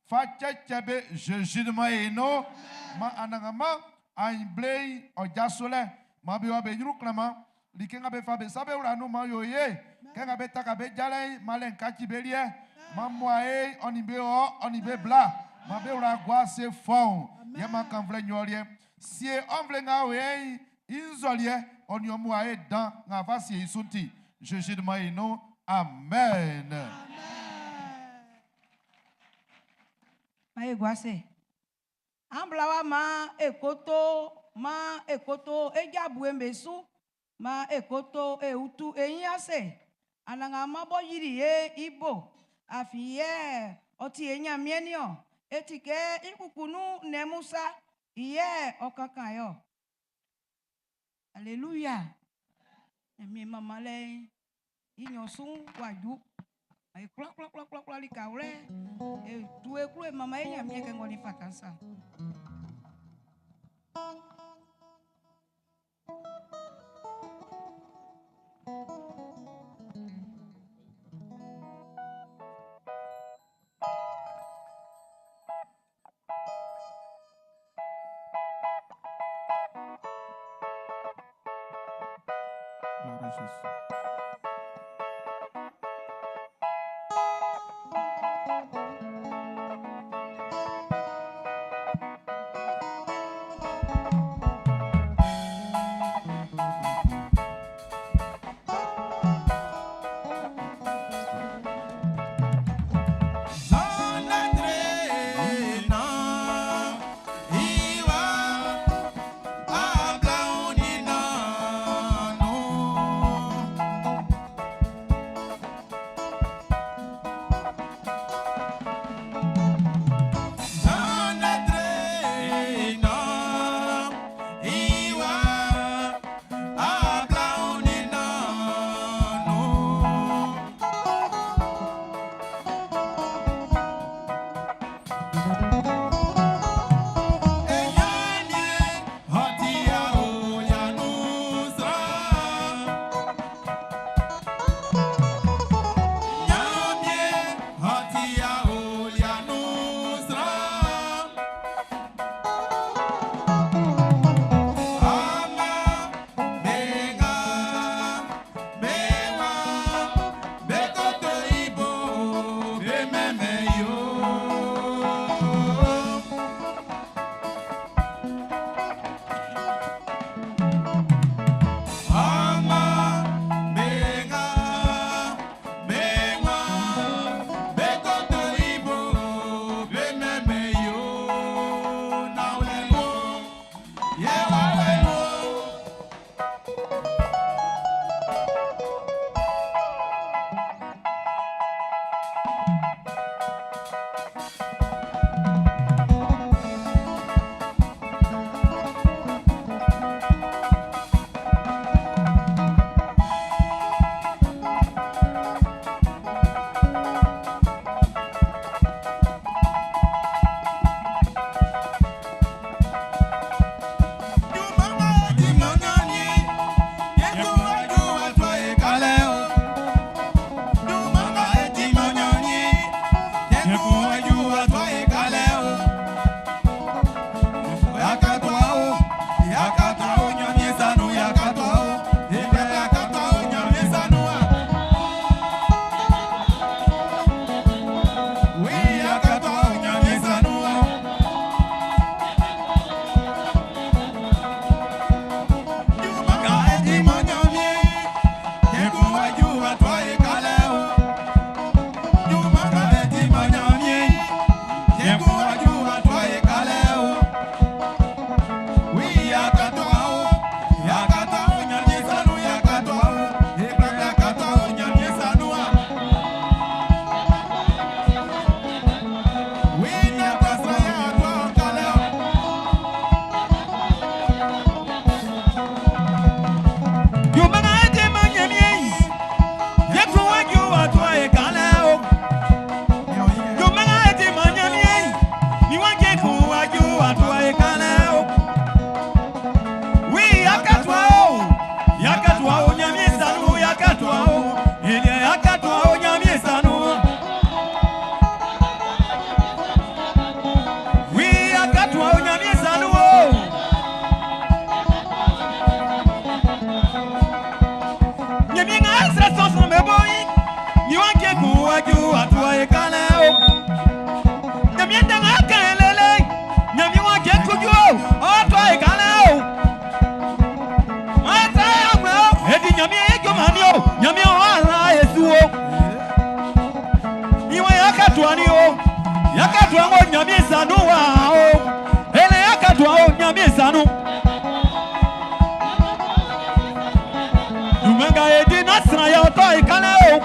Fa cɛcɛ be Zezi dunman i nun. Man Anannganman aɲinbleu'n ɔ jaso lɛ. Man be wɔ be ɲrun klanman. Like nga be fa be sa be wla nun'n, man ɔ yo ye. Kɛ nga be taka be jalɛ'n, man lɛ'n kaci be liɛ. Man muae'n ɔ nin be wɔ, ɔ nin be bla. Man be wla gua ase fɔuun. Yɛ man kannvulɛ nyɔliɛ. Sie ɔ nvle nga a o yɛ'n i nzɔliɛ, ɔ nin ɔ muae dan nga a fa sie i su'n ti. Zezi dunman i nun. Amen. Man e gua ase. An bla wa maan e koto, maan e koto e ja bue'm be su. Maan e koto e utu e ɲin ase. Anannganman b'ɔ yili e'n i bo. Afin i yɛ ɔ ti e Ɲanmiɛn'n niɔn. E ti kɛ i kuku nun nnɛn mun sa. I yɛ ɔ kankan e ɔ. Aleluya. Ɲanmiɛn manmanlɛ'n i nɲɔn su'n w'a ju. E kwlakwlakwlakwla likawlɛ. E tu e klun e manman e Ɲanmiɛn kɛ ng'ɔ nin fata'n sa. Gloire à Jésus. Akatua wo nyame sanu wa o. Ele akatua wo nyame sanu. Dumanga edi nasra ya oto ikale o.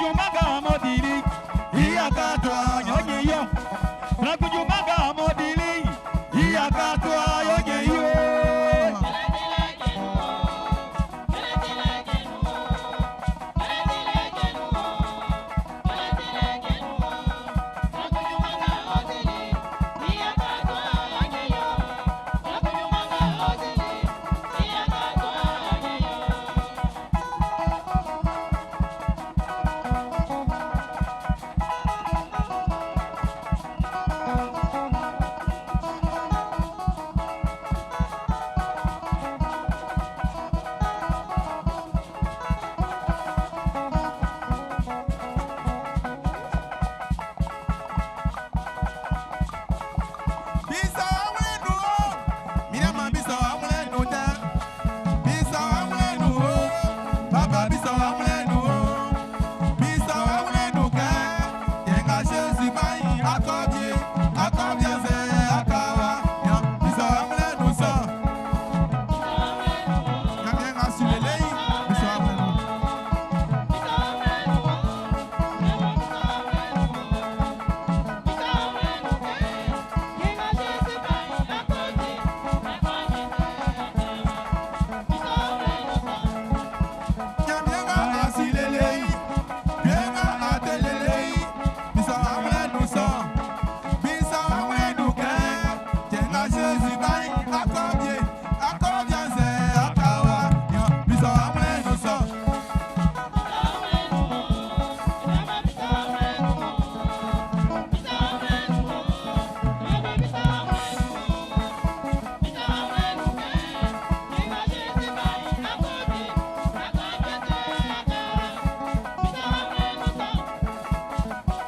Srankuju manga modili, iyakatwa nyonye yo. Srankuju manga modili, iyakatwa nyonye yo. Bisa amwenu o, Mirama bisa amwenu da. Bisa amwenu o, Baba bisa amwenu o. Bisa amwenu ka, yenga Jésus mai akobie, akobie se akawa. Yan bisa amwenu so. Yan yenga sulelei, bisa amwenu. Nyamienga asilelei, bienga atelelei, bisa amwenu so. Bisa amwenu ke, jenga Jésus bai akobie, akobie se akawa. Yan bisa amwenu so.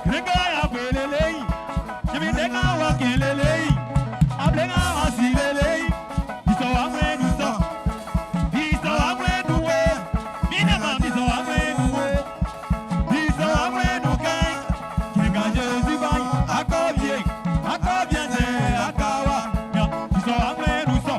Grenga ya belelei, jimitenga wa kelelei, ablenga wa silelei, biso amwenu so. Biso amwenu we, minama biso amwenu we. Biso amwenu kai, kenga Jésus bai, akobie, akobie se akawa. Ya, biso amwenu so.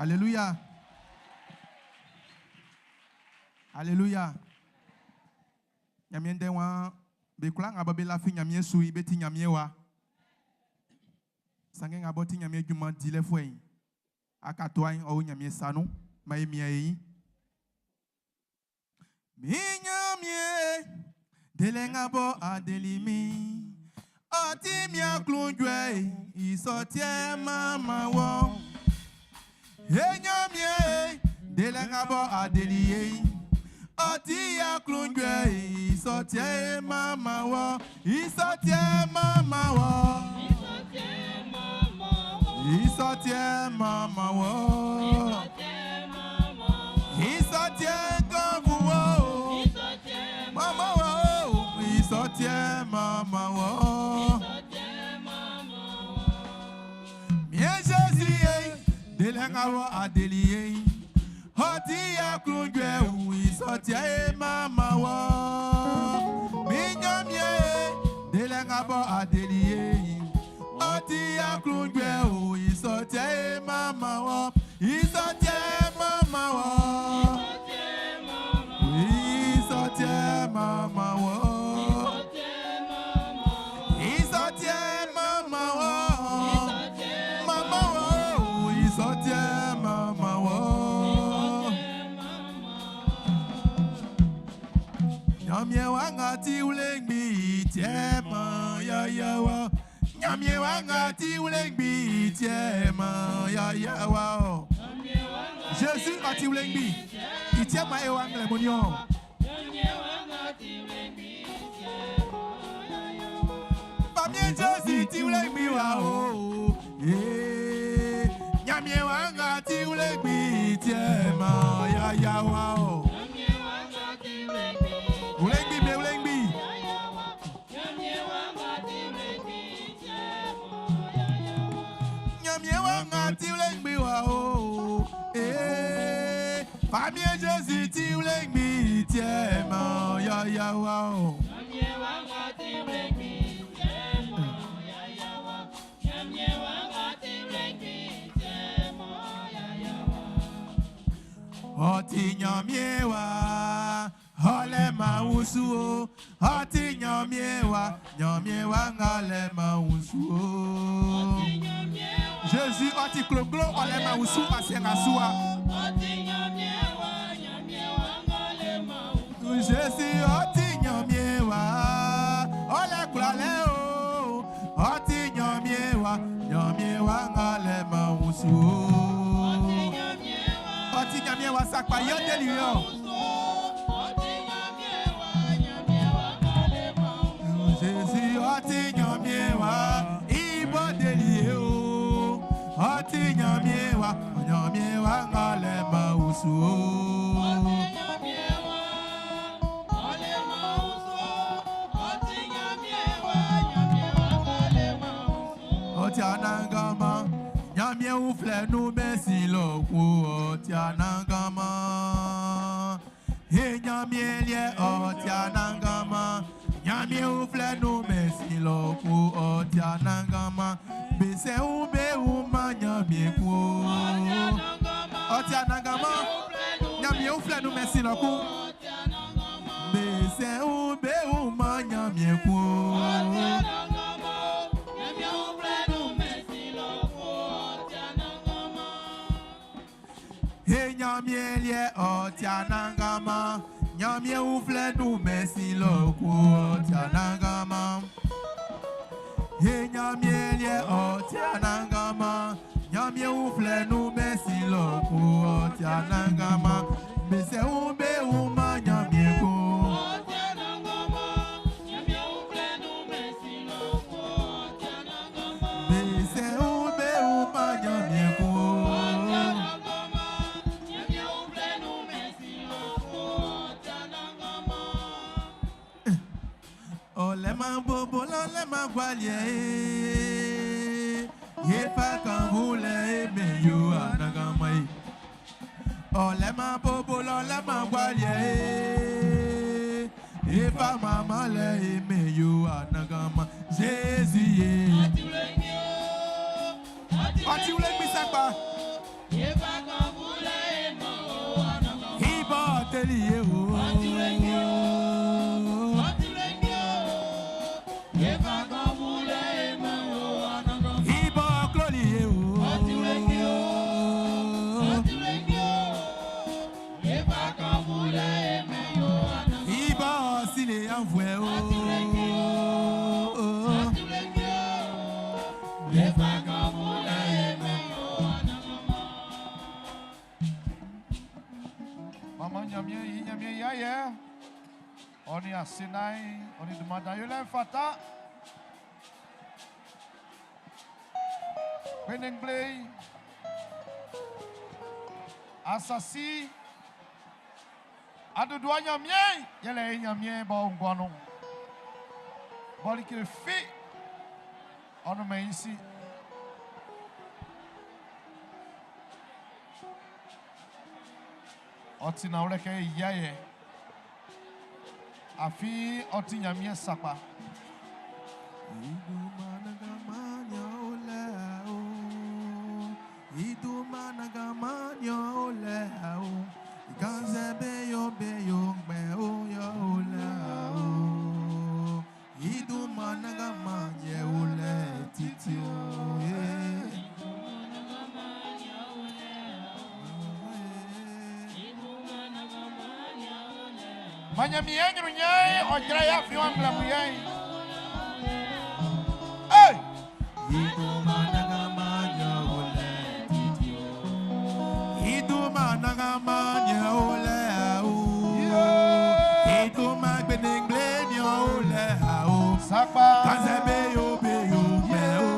Alléluia. Alléluia. Nyamien den wa be kula nga ba be la fi nyamien su i be ti nyamien wa. Sange nga bo ti nyamien juma di le fo yin. Aka to ayin o nyamien sanu ma e mia yin. Mi nyamien dele nga bo adeli mi. Oti mi aklunjwe isotie mama wo. Enyamie, delengabo adelie. Oti aklunjwe, isotie mama wo, isotie mama wo. Isotie mama wo. Isotie kanvu wo. Mama wo, isotie mama wo. Mien Jésus, delengabo adelie. Oti aklunjwe, isotie mama wo. Minyamie, delengabo adelie. Oti aklunjwe, isotie mama wo. Isotie mama wo. Isotie mama wo. Isotie mama wo. Mama wo. Isotie mama wo. Nyamie wanga ti ulengbi tiema ya ya wa. Nyamie wanga ti ulengbi tiema ya ya wa. Jésus a ti ulengbi. Itiema e wa ngle monio. Pamie Jésus ti wlegbi wa o. Eh, Nyamie wanga ti wlegbi tie ma ya ya wa o. Wlegbi be wlegbi. Nyamie wanga ti wlegbi wa o. Eh, Famille Jésus ti wlegbi tie ma ya ya wa o. Ọtí nyamie wa, ọlẹ ma wusu o. Ọtí nyamie wa, nyamie wa ŋalẹ ma wusu o. Jésus ọtí kloglo ọlẹ ma wusu asẹŋasuwa. Jésus ọtí nyamie wa, ọlẹ kulalẹ o. Ọtí nyamie wa, nyamie wa ŋalẹ ma wusu o. Ọtí nyamie wa sakpa yọ deli yọ. Jésus ọtí nyamie wa, ibọ deli o. Ọtí nyamie wa, nyamie wa ŋalẹ ma wusu o. Ọtí anangama, nyamie wuflẹ nu mẹsi lọku ọtí anangama. He nyamie liẹ ọtí anangama, nyamie wuflẹ nu mẹsi lọku ọtí anangama. Gbèsè ń bẹ ń ma nyamie kú o. Ọtí anangama, nyamie wuflẹ nu mẹsi lọku. Gbèsè ń bẹ ń ma nyamie kú o. He nyamie liẹ ọtí anangama, nyamie wuflẹ nu mẹsi lọku ọtí anangama. He nyamie liẹ ọtí anangama, nyamie wuflẹ nu mẹsi lọku ọtí anangama. Gbèsè ń bẹ ń ma nyamie kú. Gbèsè ń bẹ ń ma nyamie kú. Ọlẹ ma bobo lọlẹ ma gbalẹ ee. Yefa kan wulẹ eme yo anagama ye. Ọlẹ ma bobo lọlẹ ma gbalẹ ee. Yefa mama lẹ eme yo anagama. Jésus ye. Ọtí wúlé gbé sápá. Ibọ̀ tẹ́lẹ̀ yé o. Ibọ̀ klọ́lì yé o. Ibọ̀ sílẹ̀ ànfọ̀ o. Maman Nyamien, yi Nyamien ya. On est à Sinaï, on est demandé à Fata. Benengley. Assassi. Adodoa Nyamien, yele Nyamien ba ngwano. Boli ke fi. On nous met ici. Ọtí na wọlé kẹ ìyá yẹ. Àfi ọtí nyàmíẹ sapa. Manyamie nyunyai ọjara ya fi wọn bila mu yẹn. Hey! Sapa. Kanze beyo beyo me o.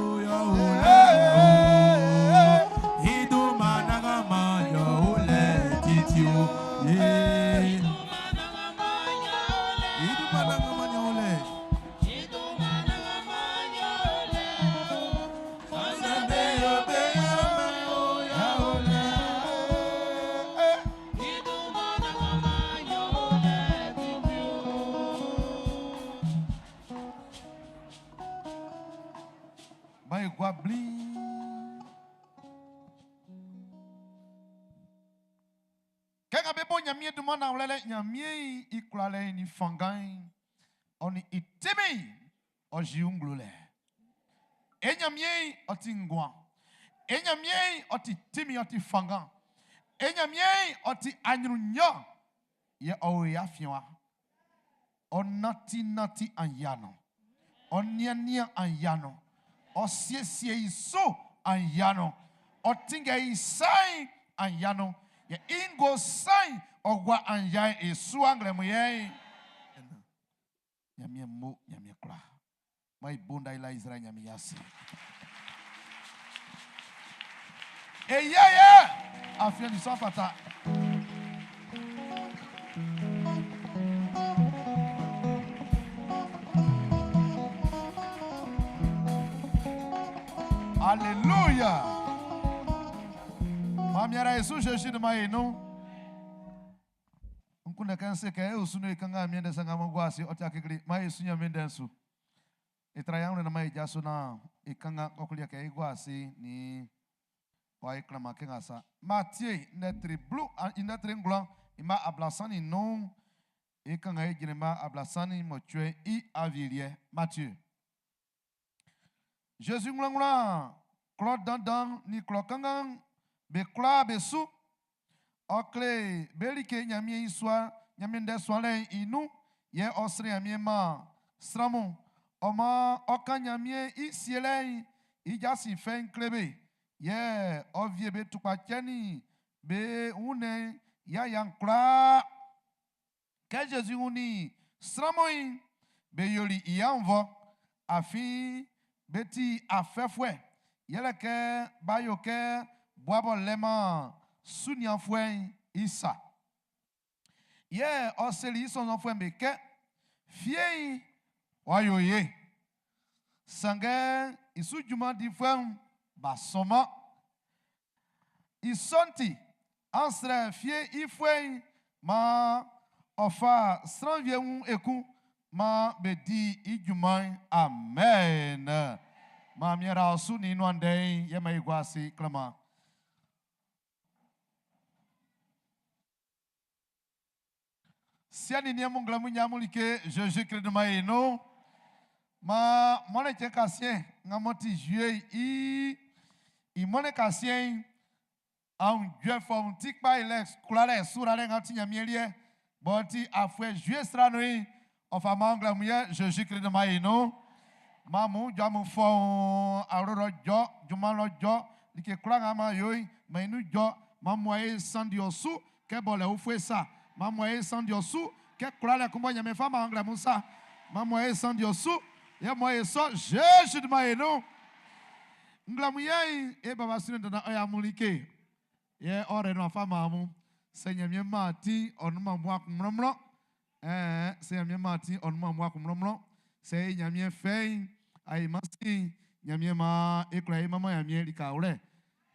Be nga be bo Ɲanmiɛn dunman nanwlɛ lɛ, Ɲanmiɛn i kwlalɛ'n nin fanngan'n, ɔ nin i tinmin'n, ɔ yi i nglo lɛ. E Ɲanmiɛn'n, ɔ ti nguan. E Ɲanmiɛn'n, ɔ ti tinmin, ɔ ti fanngan. E Ɲanmiɛn'n, ɔ ti aɲrunɲan. Yɛ ɔ o e afiɛn wa. Ɔ nantinanti anyia nun. Ɔ niannian anyia nun. Ɔ siesie i su anyia nun. Ɔ tinngɛ i sa'n anyia nun. Yɛ i ngo sa'n ɔ gua anyia'n i su anglɛmun yɛ'n. Ɲanmiɛn mo, Ɲanmiɛn kwla. Maan e bo nda e la Izraɛl Ɲanmiɛn i ase. E yɛ yɛ afin ɔ nin sɔ fata. Alléluia. Mamiara Yesu Jésus de ma enu. N kunndɛ kɛ ń sé kɛ e osu nun e kanngan Ɲanmiɛn ndɛ sanngɛ amun gua ase, ɔ ti kekle. Maan e su Ɲanmiɛn ndɛ'n su. E tra e awlɛn naan maan e jaso naan e kanngan kɔkɔliɛ kɛ e gua ase nin ɔ e klanman kɛ nga sa. Matie ndɛ tre blu, ndɛ tre ngwlan, mma 35, e kanngan e jrɛn mma 38 i awieliɛ. Matie. Zezi wlanwlan klɔ dandan nin klɔ kanngan'm be kwlaa be su. Ɔ kle be like Ɲanmiɛn i sua, Ɲanmiɛn ndɛ suanlɛ'n i nun, yɛ ɔ srɛ Ɲanmiɛn man sran mun. Ɔ maan ɔ kan Ɲanmiɛn i sielɛ'n i jasin fɛ'n kle be, yɛ ɔ wie be tukpacɛ nin be wunnɛn yaya'n kwlaa. Kɛ Zezi wunnin sran mun'n, be yoli i annvɔ, afin be ti afɛfuɛ, yɛlɛ kɛ b'a yo kɛ bua b'ɔ lɛ-man sunianfuɛ'n i sa. Yɛ ɔ seli i sɔnnzɔnfuɛ'm be kɛ, Fie'n w'a yo ye, sanngɛ i su junman difuɛ'm b'a sɔn-man. I sɔ'n ti, an srɛ fie i fuɛ'n maan ɔ fa sran wie mun ekun maan be di i junman'n. Amen. Maan miɛnra ɔ su nin i nuan ndɛ'n yɛ maan e gua ase klanman. Siɛ nin niɛn mun nglɛmun nɲa mun like Zezi Klist man e nun. Maan mɔnnɛn cɛn kasiɛn nga m'ɔ ti Zuie i i mɔnnɛn kasiɛn'n, aunjuɛ fɔun ti kpa i lɛ kwlalɛ suralɛ nga ti Ɲanmiɛn liɛ b'ɔ ti afuɛ Zuie sra nun'n, ɔ fa man nglɛmun yɛ Zezi Klist man e nun. Maan amun jɔ amun fɔun awlo lɔ jɔ, junman lɔ jɔ, like kwlaa nga amun yo'n, maan i nun jɔ, maan muae sanndi ɔ su Kɛ bɔlɛ ufue sa, man muae sanndi ɔ su. Kɛ kwlalɛ kun bɔ Nyanmiɛn fa man nglɛmun sa, man muae sanndi ɔ su. Yɛ muae sɔ Jésus dunman e nun. Nglɛmun yɛ'n, e baba su ne dandan ɔ yɛ amun like. Yɛ ɔ rɛ nuan fa man amun. Sɛ Nyanmiɛn man atin, ɔ nun-man bua kun mlɔnmlɔn. Ɛɛn, sɛ Nyanmiɛn man atin, ɔ nun-man bua kun mlɔnmlɔn. Sɛ e Nyanmiɛn fɛ'n, a e man sin, Nyanmiɛn man e kwla e manman Nyanmiɛn lika wlɛ.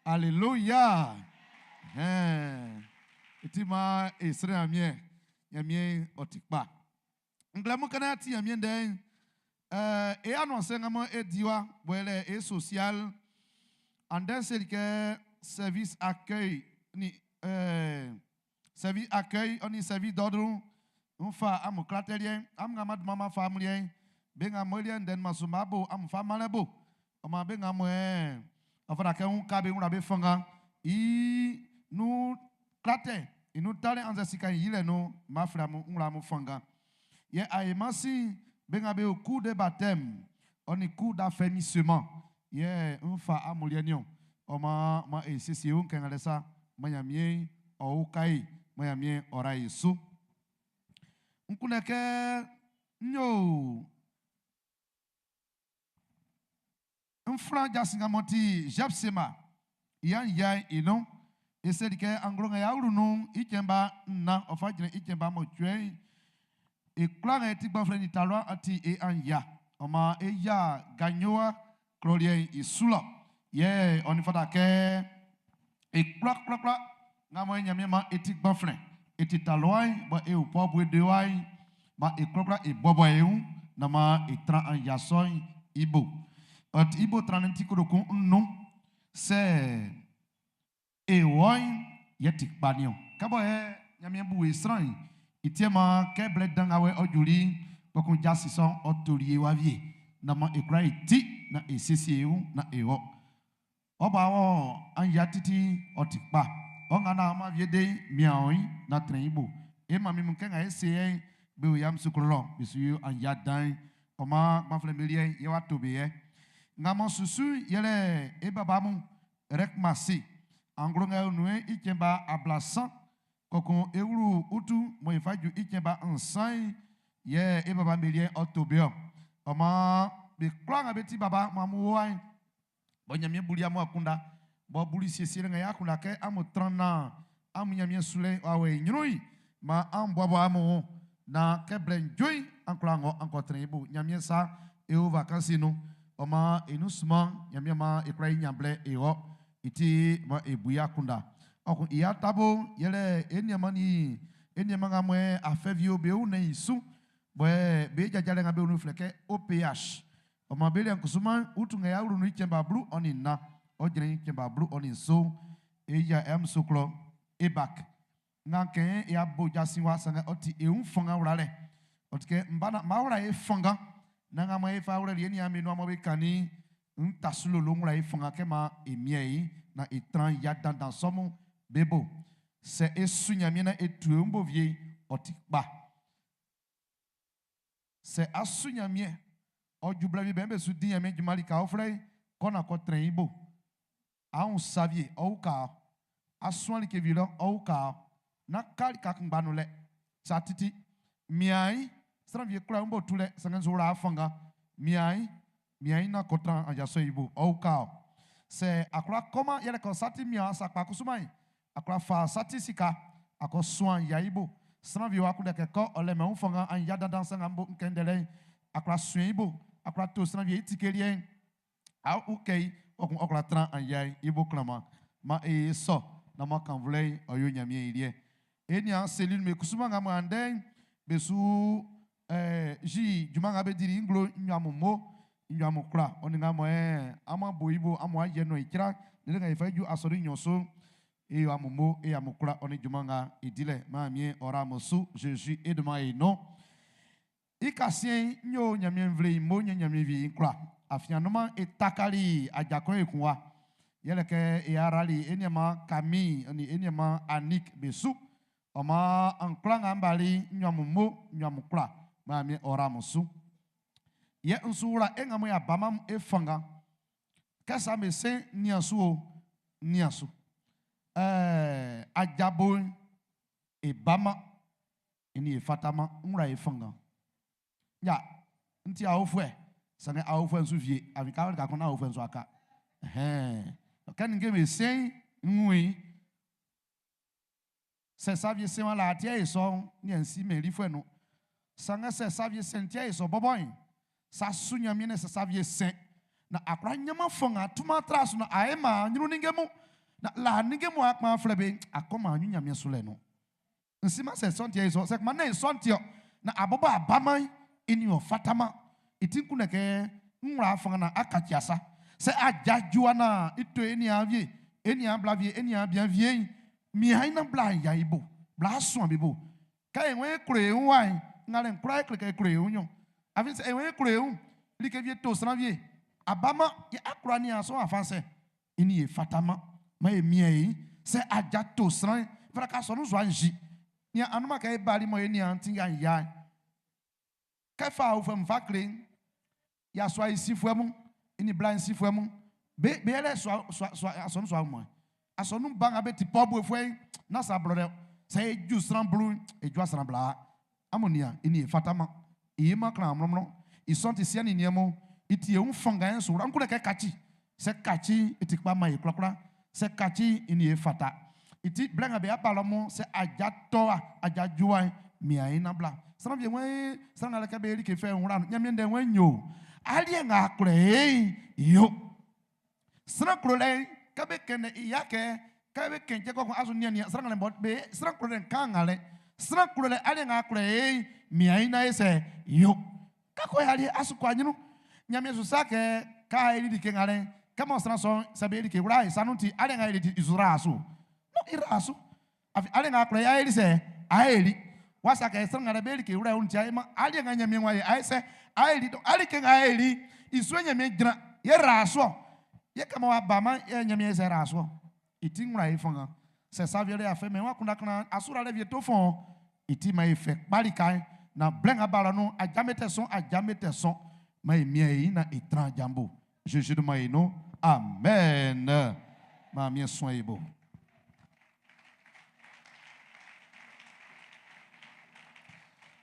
Alléluia! Ɛhɛn. I ti maan e srɛ Ɲanmiɛn. Ɲanmiɛn ɔ ti kpa. Nglɛmun kɛ ti Ɲanmiɛn ndɛ'n, ɛɛ e anuansɛ nga mɔ e di wa bɔlɛ e social andɛ seli kɛ service accueil ni ɛɛ service accueil ɔ ni service d'ordre n fa amun klatɛ liɛ'n amun nga ma duma ma fa amun liɛ'n be nga mo liɛ'n ndɛ'n ma su ma bo amun fa manlɛ bo Ɔ maan be nga mɔ ɔ fata kɛ n uka be n wla be fanngan i nun klatɛ, i nun talɛ annzɛ sika i yilɛ nun'n, m'an flɛ amun n wla amun fanngan. Yɛ ainman sin'n, be nga be o cours de baptême ɔ nin cours d'affermissement yɛ n fa amun liɛ'n niɔn. Ɔ maan, maan e siesie e wun kɛ ngalɛ sa, maan Ɲanmiɛn ɔ uka e, maan Ɲanmiɛn ɔ ra e su. N kunndɛ kɛ ń yó N flan jasin nga m'ɔ ti Zɛpsema i aɲia'n i nun. E seli kɛ anglo nga y'a wlu nun'n i cɛn ba nnan ɔ fa jrɛn i cɛn ba mɔcuɛ'n, e kwlaa nga e ti gbanflɛn nin talua'n ɔ ti e aɲia. Ɔ maan e yia Ganyoa klɔ liɛ'n i su lɔ. Yɛ ɔ nin fata kɛ e kwlakwlakwla nga mɔ e Ɲanmiɛn maan e ti gbanflɛn, e ti talua'n, bɔ e o pɔɔ bue dewa'n, maan e kwlakwla e buabua e wun naan maan e tran aɲia sɔ'n i bo. Ɔ ti i bo tranlɛ'n ti kotokun nnun. Sɛ e wɔ'n yɛ ti kpa niɔn. Kɛ bɔ yɛ Ɲanmiɛn bu e sran'n i ti maan kɛ blɛ dan nga wɛ ɔ juli'n kpɛkun jasin sɔ'n ɔ toli e wa wie na man e kwla e ti na e siesie e wun na e wɔ. Ɔ ba wɔ an ya titi ɔ ti kpa. Ɔ nga na ama vie de mian ɔ yi na trɛn i bo. E ma mi mun kɛ nga e se yɛ'n be o Yamoussoukro lɔ be su yo an ya dan'n. Ɔ maan gbanflɛn be liɛ'n yɛ w'a to be yɛ. Nga mɔ susu yɛlɛ e baba mun rek masi. Anglo nga e nun'n i cɛn ba 30 kɔkun e wlu utu mɔ e fa ju i cɛn ba 7 yɛ e baba be liɛ'n ɔ to be ɔ. Ɔ maan be kwlaa nga be ti baba mɔ amun wo'n bɔ Ɲanmiɛn buli amun akunda bɔ buli siesie nga ya akunda kɛ amun tran na amun Ɲanmiɛn sulɛ w'a wɔ e ɲrun ma an buabua amun wun na kɛ blɛ njoin an kwla ngɔ an kɔ trɛn i bo Ɲanmiɛn sa e o vakansi nun ɔ maan e nun sunman Ɲanmiɛn maan e kwla yi ɲan blɛ e wɔ i ti ma e bu i akunda ɔ kun i atabo yɛlɛ e nianman ni e nianman nga mɔ afɛ vi o be wun i su bɔ be jajalɛ nga be wun flɛ kɛ OPH ɔ maan be liɛ'n kusuman utu nga ya wlu nun i cɛn ba 14 ɔ jrɛn i cɛn ba 17 e ya Yamoussoukro ebak nga kɛn e abo jasin wa sanngɛ ɔ ti e wun fanngan wlalɛ ɔ ti kɛ mba na ma wla e fanngan na nga ma e fa wlɛli e nian be nuan mɔ be kannin n ta su lolo wla e fanngan kɛ ma e miɛ i na e tran ya dandan sɔ mun be bo sɛ e su Ɲanmiɛn na e tu e wun bo vie ɔ ti kpa sɛ a su Ɲanmiɛn ɔ ju blɛ bi bɛn be su di Ɲanmiɛn junman lika uflɛ kɔ na kɔ trɛn i bo ahun savie ɔ uka asuan like vi lɔ ɔ uka na ka lika kunngba nun lɛ sa titi mian sran vie kura ń bò tu lɛ sanngɛ nso wla fanngan mian mian na kɔ tran ajaso i bo ɔ uka ɔ sɛ akora kɔma yɛlɛ kɔ sati mian sakpa kusuman yi akora fa sati sika akɔ suan ya i bo sran vie wa kunndɛ kɛ kɔ ɔlɛ mɛ ń fanngan an ya dandan sanga ń bo nkɛndɛlɛ akora suen i bo akora to sran vie i tike liɛ'n a ukɛ i ɔkun ɔkora tran an ya i bo klanman ma e sɔ na ma kanvlɛ ɔ yo Ɲanmiɛn i liɛ e nian cellule me kusuman nga mo andɛ'n be su ji junman nga be dili nglo nyamu mo nyamu kura ɔni nga mo ama bo ibo amu ayɛ no itsra lele nga ifa ju asɔri nyɔso e yo amu mo e amu kura ɔni junman nga idilɛ maa mie ɔra mo su Jésus e dema e no i kasien nyo Ɲanmiɛn nvle mo nye Ɲanmiɛn vi kura afianuma e takali adzakɔ e kun wa yɛlɛ kɛ e arali e niama Camille ɔni e niama Anik be su ɔma ankura nga mbali nyamu mo nyamu kura maa mie ɔra mo su yɛ nsuwura e nga mo ya bama e fanga kɛsa me se niasu o niasu adzabo e bama eni e fatama nwura e fanga ya nti awofoɛ sanni awofoɛ nso vie afi ka ka kɔn awofoɛ nso aka ɛhɛn kɛni ke me se ŋui sɛ savie se wa la atia yi sɔ ní ɛnsi mɛri foɛ no sanni sɛ savie se ntia yi sɔ bɔbɔ yi sa su nyamie ne sɛ savie se na akora nyama fɔŋa tuma tra so na aye ma nyuru ninge mu na la ninge mu akpa filɛ be akɔma anyu nyamie so lɛ no nsima sɛ sɔntiɛ yi sɔ sɛ kuma ne sɔntiɛ na abɔbɔ abama ini wɔ fatama iti nkunɛ kɛ ŋlɔ afɔŋa na akati asa sɛ adzadzua na ito eni avie eni abla vie eni abia vie mia ina bla ya ibo bla sɔn bi bo ka ewe kuro ewu wa yi ŋa le nkura ekele kɛ kuro ewu nyɔ afi sɛ ewe kuro ewu like vie to sran vie abama ye akura ni asɔ afansɛ ini ye fatama ma ye mia yi sɛ adza to sran fana ka sɔ nu zɔ anzi ni anuma kɛ ebali mɔ ye ni anti ya ya kɛfa awo fɛ nfa kle yasɔ ayi si fue mu ini bla si fue mu be be yɛlɛ sɔ sɔ sɔ asɔnu sɔ amu asɔnu ba ŋa be ti pɔ bu fue na sa blɔ dɛ sɛ edu sran blu edu asran bla amonia ini ye fatama iye ma klan amlɔmlɔ isɔn ti sia ni niɛmo iti eŋu fɔnga yɛn so ŋku ɖe kɛ katsi sɛ katsi eti kpa ma yi kurakura sɛ katsi ini ye fata iti blɛ ŋa be abalɔ mo sɛ adzatɔa adzadzoa mia yi na bla sran vie ŋue sran ŋa lɛ kɛ be like fɛ ŋura nyamie ɖe ŋue nyo alie ŋa kplɔe ye yo sran klo lɛ kɛ be kɛnɛ iya kɛ kɛ be kɛntɛ kɔkɔ azu nia nia sran ŋa lɛ bɔ be sran klo lɛ kan ŋa lɛ sran klo lɛ alie ŋa kplɔe ye mia yi na ye sɛ yo kakɔ ya alie asu kɔ anyinu nyamie susa kɛ ka eli like ŋa lɛ kɛ mɔ sran sɔ sɛ be like wla yi sanu ti alie ŋa eli ti izura asu no ira asu. Afi ale nga kura ya eli sɛ a eli. Wasa kɛ sran nga be like wura un tia ma ale nga nyame wa ye a sɛ a eli do ale ke nga eli isu nyame jira ye raso. Ye kama wa ba ma ye nyame sɛ raso. Iti ngura ye fanga. Sɛ saviere afa mɛ wa kunda kana asura le vie to fon. Iti ma ye fɛ kpali kai na blenga bala no ajame te son ajame te son. Ma ye mie yi na itran jambo. Jésus de ma ye no. Amen. Ma mie son ye bo.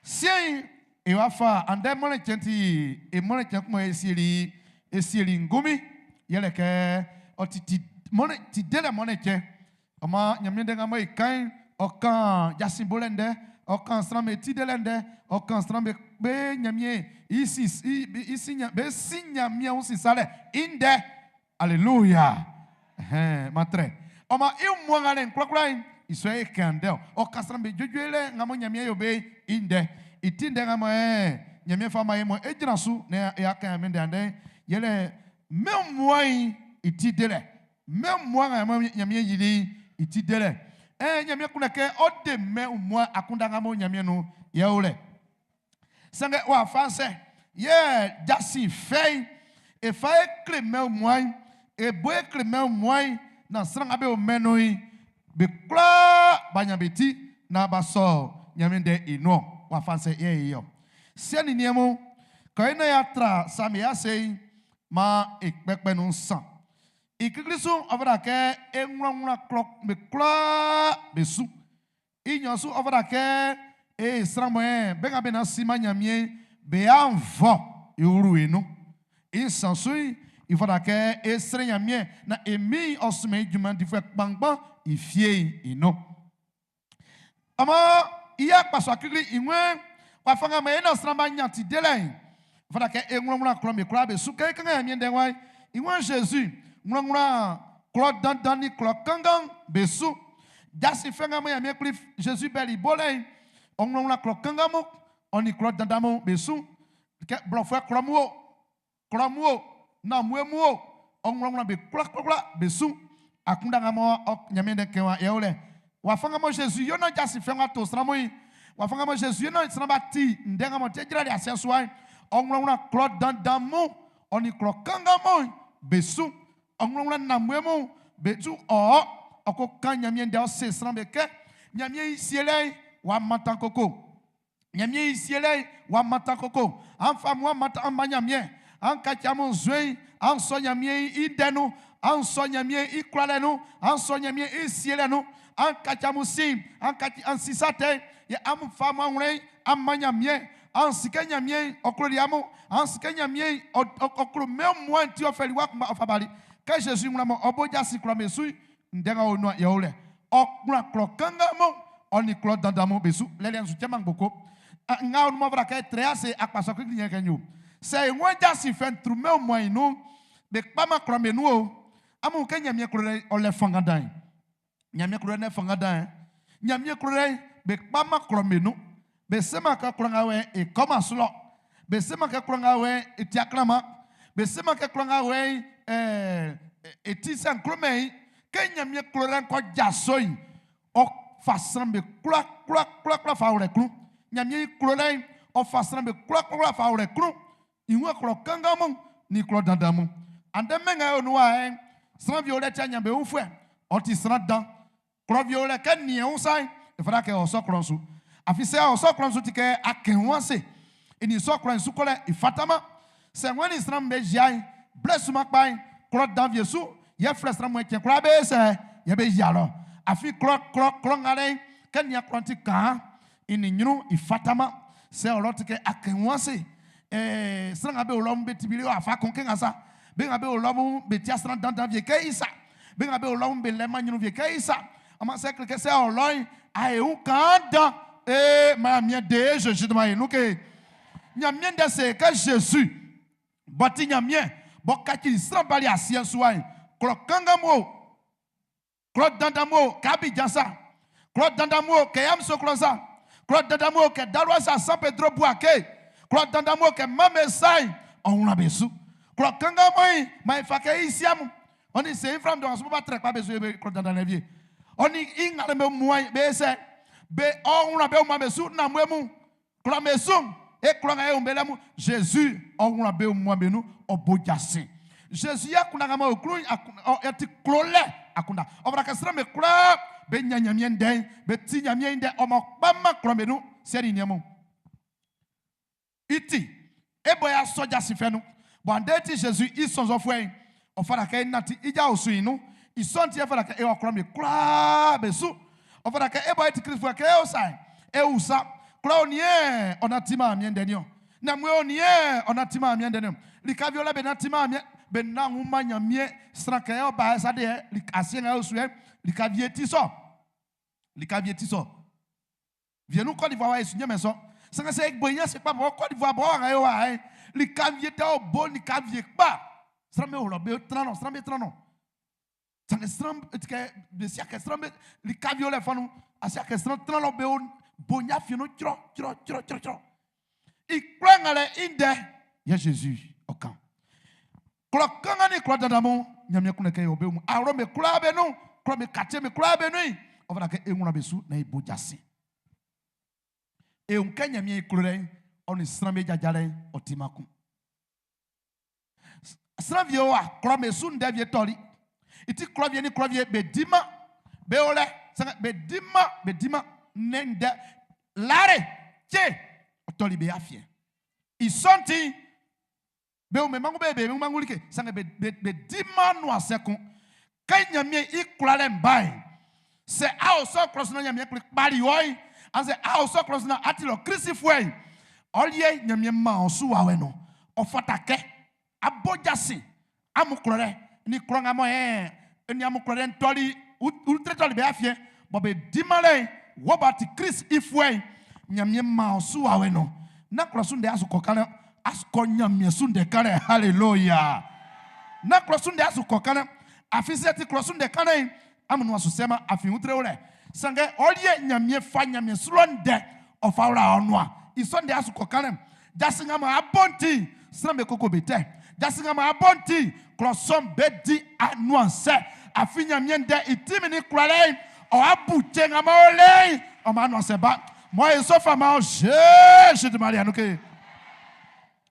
Sien e wa fa ande mole chenti e mole chen kuma e sieli e sieli ngumi yele ke o ti ti mole ti dele mole chen ama nyamie de ngamo e kan o kan jasin bolende o kan sram ti delende o kan sram be be nyamie isi isi nya be si nyamie on si sale inde hallelujah hein matre ama e mo ngale nklakla iso e kande o kan sram be jojoele ngamo nyamie yo be inde itinde ngamo e nyamie fa ma e mo e jina su ne ya kan me ndande yele me mo yi iti dele me mo ngamo nyamie yili iti dele e nyamie kuna ke o de me mo akunda ngamo nyamie no ye ole sange wa fa se ye jasi fei e fa e kle me mo e bo e kle me mo na sran abe o meno yi be kla ba nyabeti na ba so nyamie de ino wa fa se ye yo se ni niemo ko ina ya tra sami ya sei ma ekpekpe nu san ikiklisu obra ke enwranwra klo me kla besu inyosu obra ke e sramo e be ga be na sima nyamie be anvo iru enu insansu ifada ke e sre nyamie na emi osume juma difwe kpangban ifie ino ama iya kpaso akiri inwe wa fanga me na sramba nyanti dele ifada ke enwranwra klo me kla besu ke kan nyamie de wa inwe Jésus nwranwra klo dandan ni klo kangan besu jasi fanga me nyamie kli Jésus beli bole onwranwra klo kangan mo oni klo dandan mo besu ke blofwe klo mu na mu mu onwranwra be klo klo besu akunda ngamo nyamie de kewa yeole wa fanga mo Jésus yo na jasi fanga to sramo yi wa fanga mo Jésus yo na sramba ti ndenga mo tejira de aseso onwranwra klo dandan mo oni klo kangan mo besu onwranwra na mu mu betu o oko kan nyamie de o se srambe ke nyamie isiele wa matan koko nyamie isiele wa matan koko an fa mu matan an nyamie an ka cha mo zwen an so nyamie idenu an so nyamie ikrale nu an so nyamie isiele nu an ka cha mo sin an ka an sisate ye am fa mu anwre an ma nyamie an sike nyamie okro di amu an sike nyamie okro me mo anti ofeli wa kuma ofabali ke Jésus ngula mo oboja sikra mesu ndenga onu ye ole okra kro kanga mo oni kro dandan mo besu lele nsu chema ngboko nga onu mo vra ke trease akpaso kiki nyen kenyo se nwen jasi fen trume mo inu be kpama kro menu o amu ke nyamie kro ole fanga dan nyamie kro ne fanga dan nyamie kro be kpama kro menu be sema ka kro ngawe e koma sulo be sema ka kro ngawe e tiakrama be sema ka kro ngawe e ti san kro mei ke nyamie kro ran ko jasoi o fasan be kula kula kula kula fa ore kru nyamie kro ran o fasan be kula kula fa ore kru inwe kro kanga mo ni kro dandan mo ande menga onu wa en sran vi ore tia nyambe unfue o ti sran dan kro vi ore ke nie un sai e fara ke o so kro su afi se o so kro su ti ke akenwa se eni so kro su kole ifatama se woni sran be jai bless ma pa kro dan vie su ye frère sran mo tien kro be se ye be yalo afi kro kro kro ngale ke nia kro ti kan ini nyru ifatama se o ti ke akenwa se sran abe olom be tibili o afa kon ke ngasa be ngabe olom be tia sran dandan vie ke isa be ngabe olom be lema nyru vie ke isa ama se ke se oloin a e un kan dan e ma mien de Jésus de ma inu ke nya mien de se ke Jésus boti nya mien bo ka ti sran bali asien suai kro kanga mo kro dandan mo ka bi jansa kro dandan mo ke yam so kro sa kro dandan mo ke dalwa sa San Pedro Bouaké kro dandan mo ke mame sai on la besu kro kanga mo yi ma fa ke isiam oni se ifram do aso ba trek pa besu be kro dandan levier Ɔni i ŋa be mua be sɛ be ɔwlɔ be mua be su namue mu klɔ be su e klɔ ŋa ye be lɛ mu Jésus ɔwlɔ be mua be nu ɔbo jasi Jésus ya kuna ŋa ma oklu ɔ ɛti klo lɛ akunda ɔbɛrɛ kɛsɛrɛ me kura be nya nyamie dɛ be ti nyamie dɛ ɔmɔ kpama klɔ be nu sɛni niɛmu iti ebo ya sɔdza si fɛ nu bɔn ande ti Jésus i sɔnsɔnfɔɛ yi ɔfara kɛ nati idza osu yi nu isɔnti ɛfara kɛ ewɔ klɔ mi kura be su ɔfara kɛ ebo eti kristu kɛ ewusa ewusa kura onie ɔna ti ma amie ndɛniɔ namue onie ɔna ti ma amie ndɛniɔ likavi ɔlɛ be na ti ma amie be na ŋu ma nyamie sran kɛ ɔba ɛsa de yɛ asie ŋa osu yɛ likavi eti sɔ likavi eti sɔ vienu Côte d'Ivoire wa esu nyɛmɛ sɔ sɛngɛsɛ egbo se kpa bɔ Côte d'Ivoire bɔ ɔŋa ye wa yɛ likavi tɛ ɔbo likavi kpa sran be wlɔ be trana sran be trana sɛngɛ sran etikɛ besi akɛ sran be likavi lɛ fɔnu asi akɛ sran trana be bonya fienu trɔ trɔ trɔ trɔ trɔ ikplɔ ŋa lɛ indɛ yɛ Jésus ɔkan klɔ kanga ni klɔ dadamu nyamia kunɛ kɛ yɔ be mu awɔ me kura be nu klɔ me katie me kura be nu yi ɔfana kɛ eŋuna be su na ibo jasi ehun kɛ nyamia iklo lɛ ɔni sran be dzadza lɛ ɔti ma kun sran vie wa klɔ me su ŋdɛ vie tɔli iti klɔ vie ni klɔ vie be di ma be wo lɛ sɛngɛ be di ma be di ma ne ŋdɛ lare tse ɔtɔli be afiɛ isɔnti be wo me mangu be be mangu like sɛngɛ be be be di ma nu ase kun kɛ nyamia ikura lɛ mba yi sɛ awo sɔ klɔ sina nyamia kpli kpali wɔ yi ase awo sɔ klɔ sina ati lɔ krisi fue yi ɔliɛ nyamia ma ɔsu wa wɛ no ɔfɔta kɛ abɔdzasi amuklɔ ɖe ni klɔ ŋa mɔ yɛ ni amuklɔ ɖe ŋutɔli utretɔli be afiɛ bɔn be dima lɛ wɔba ti krisi ifue yi nyamia ma ɔsu wa wɛ no na klɔ su de asu kɔ kan asukɔ nyamia su de kan hallelujah. Na klɔ su de asu kɔ kan afisi ti klɔ su de kan yi amunu asu sɛma afi ŋutre wo lɛ sangɛ ɔliɛ nyamia fa nyamia sulɔ ŋdɛ ɔfa wla ɔnua isɔn de asu kɔ kan jasi ŋa ma abɔnti sran be koko be tɛ jasi ŋa ma abɔnti klɔsɔn be di anuansɛ afi nyamia ŋdɛ itimi ni kura lɛ ɔ abu tse ŋa ma wo lɛ ɔma anuansɛ ba. Mɔ ye sɔfa ma Jésus de Maria nuke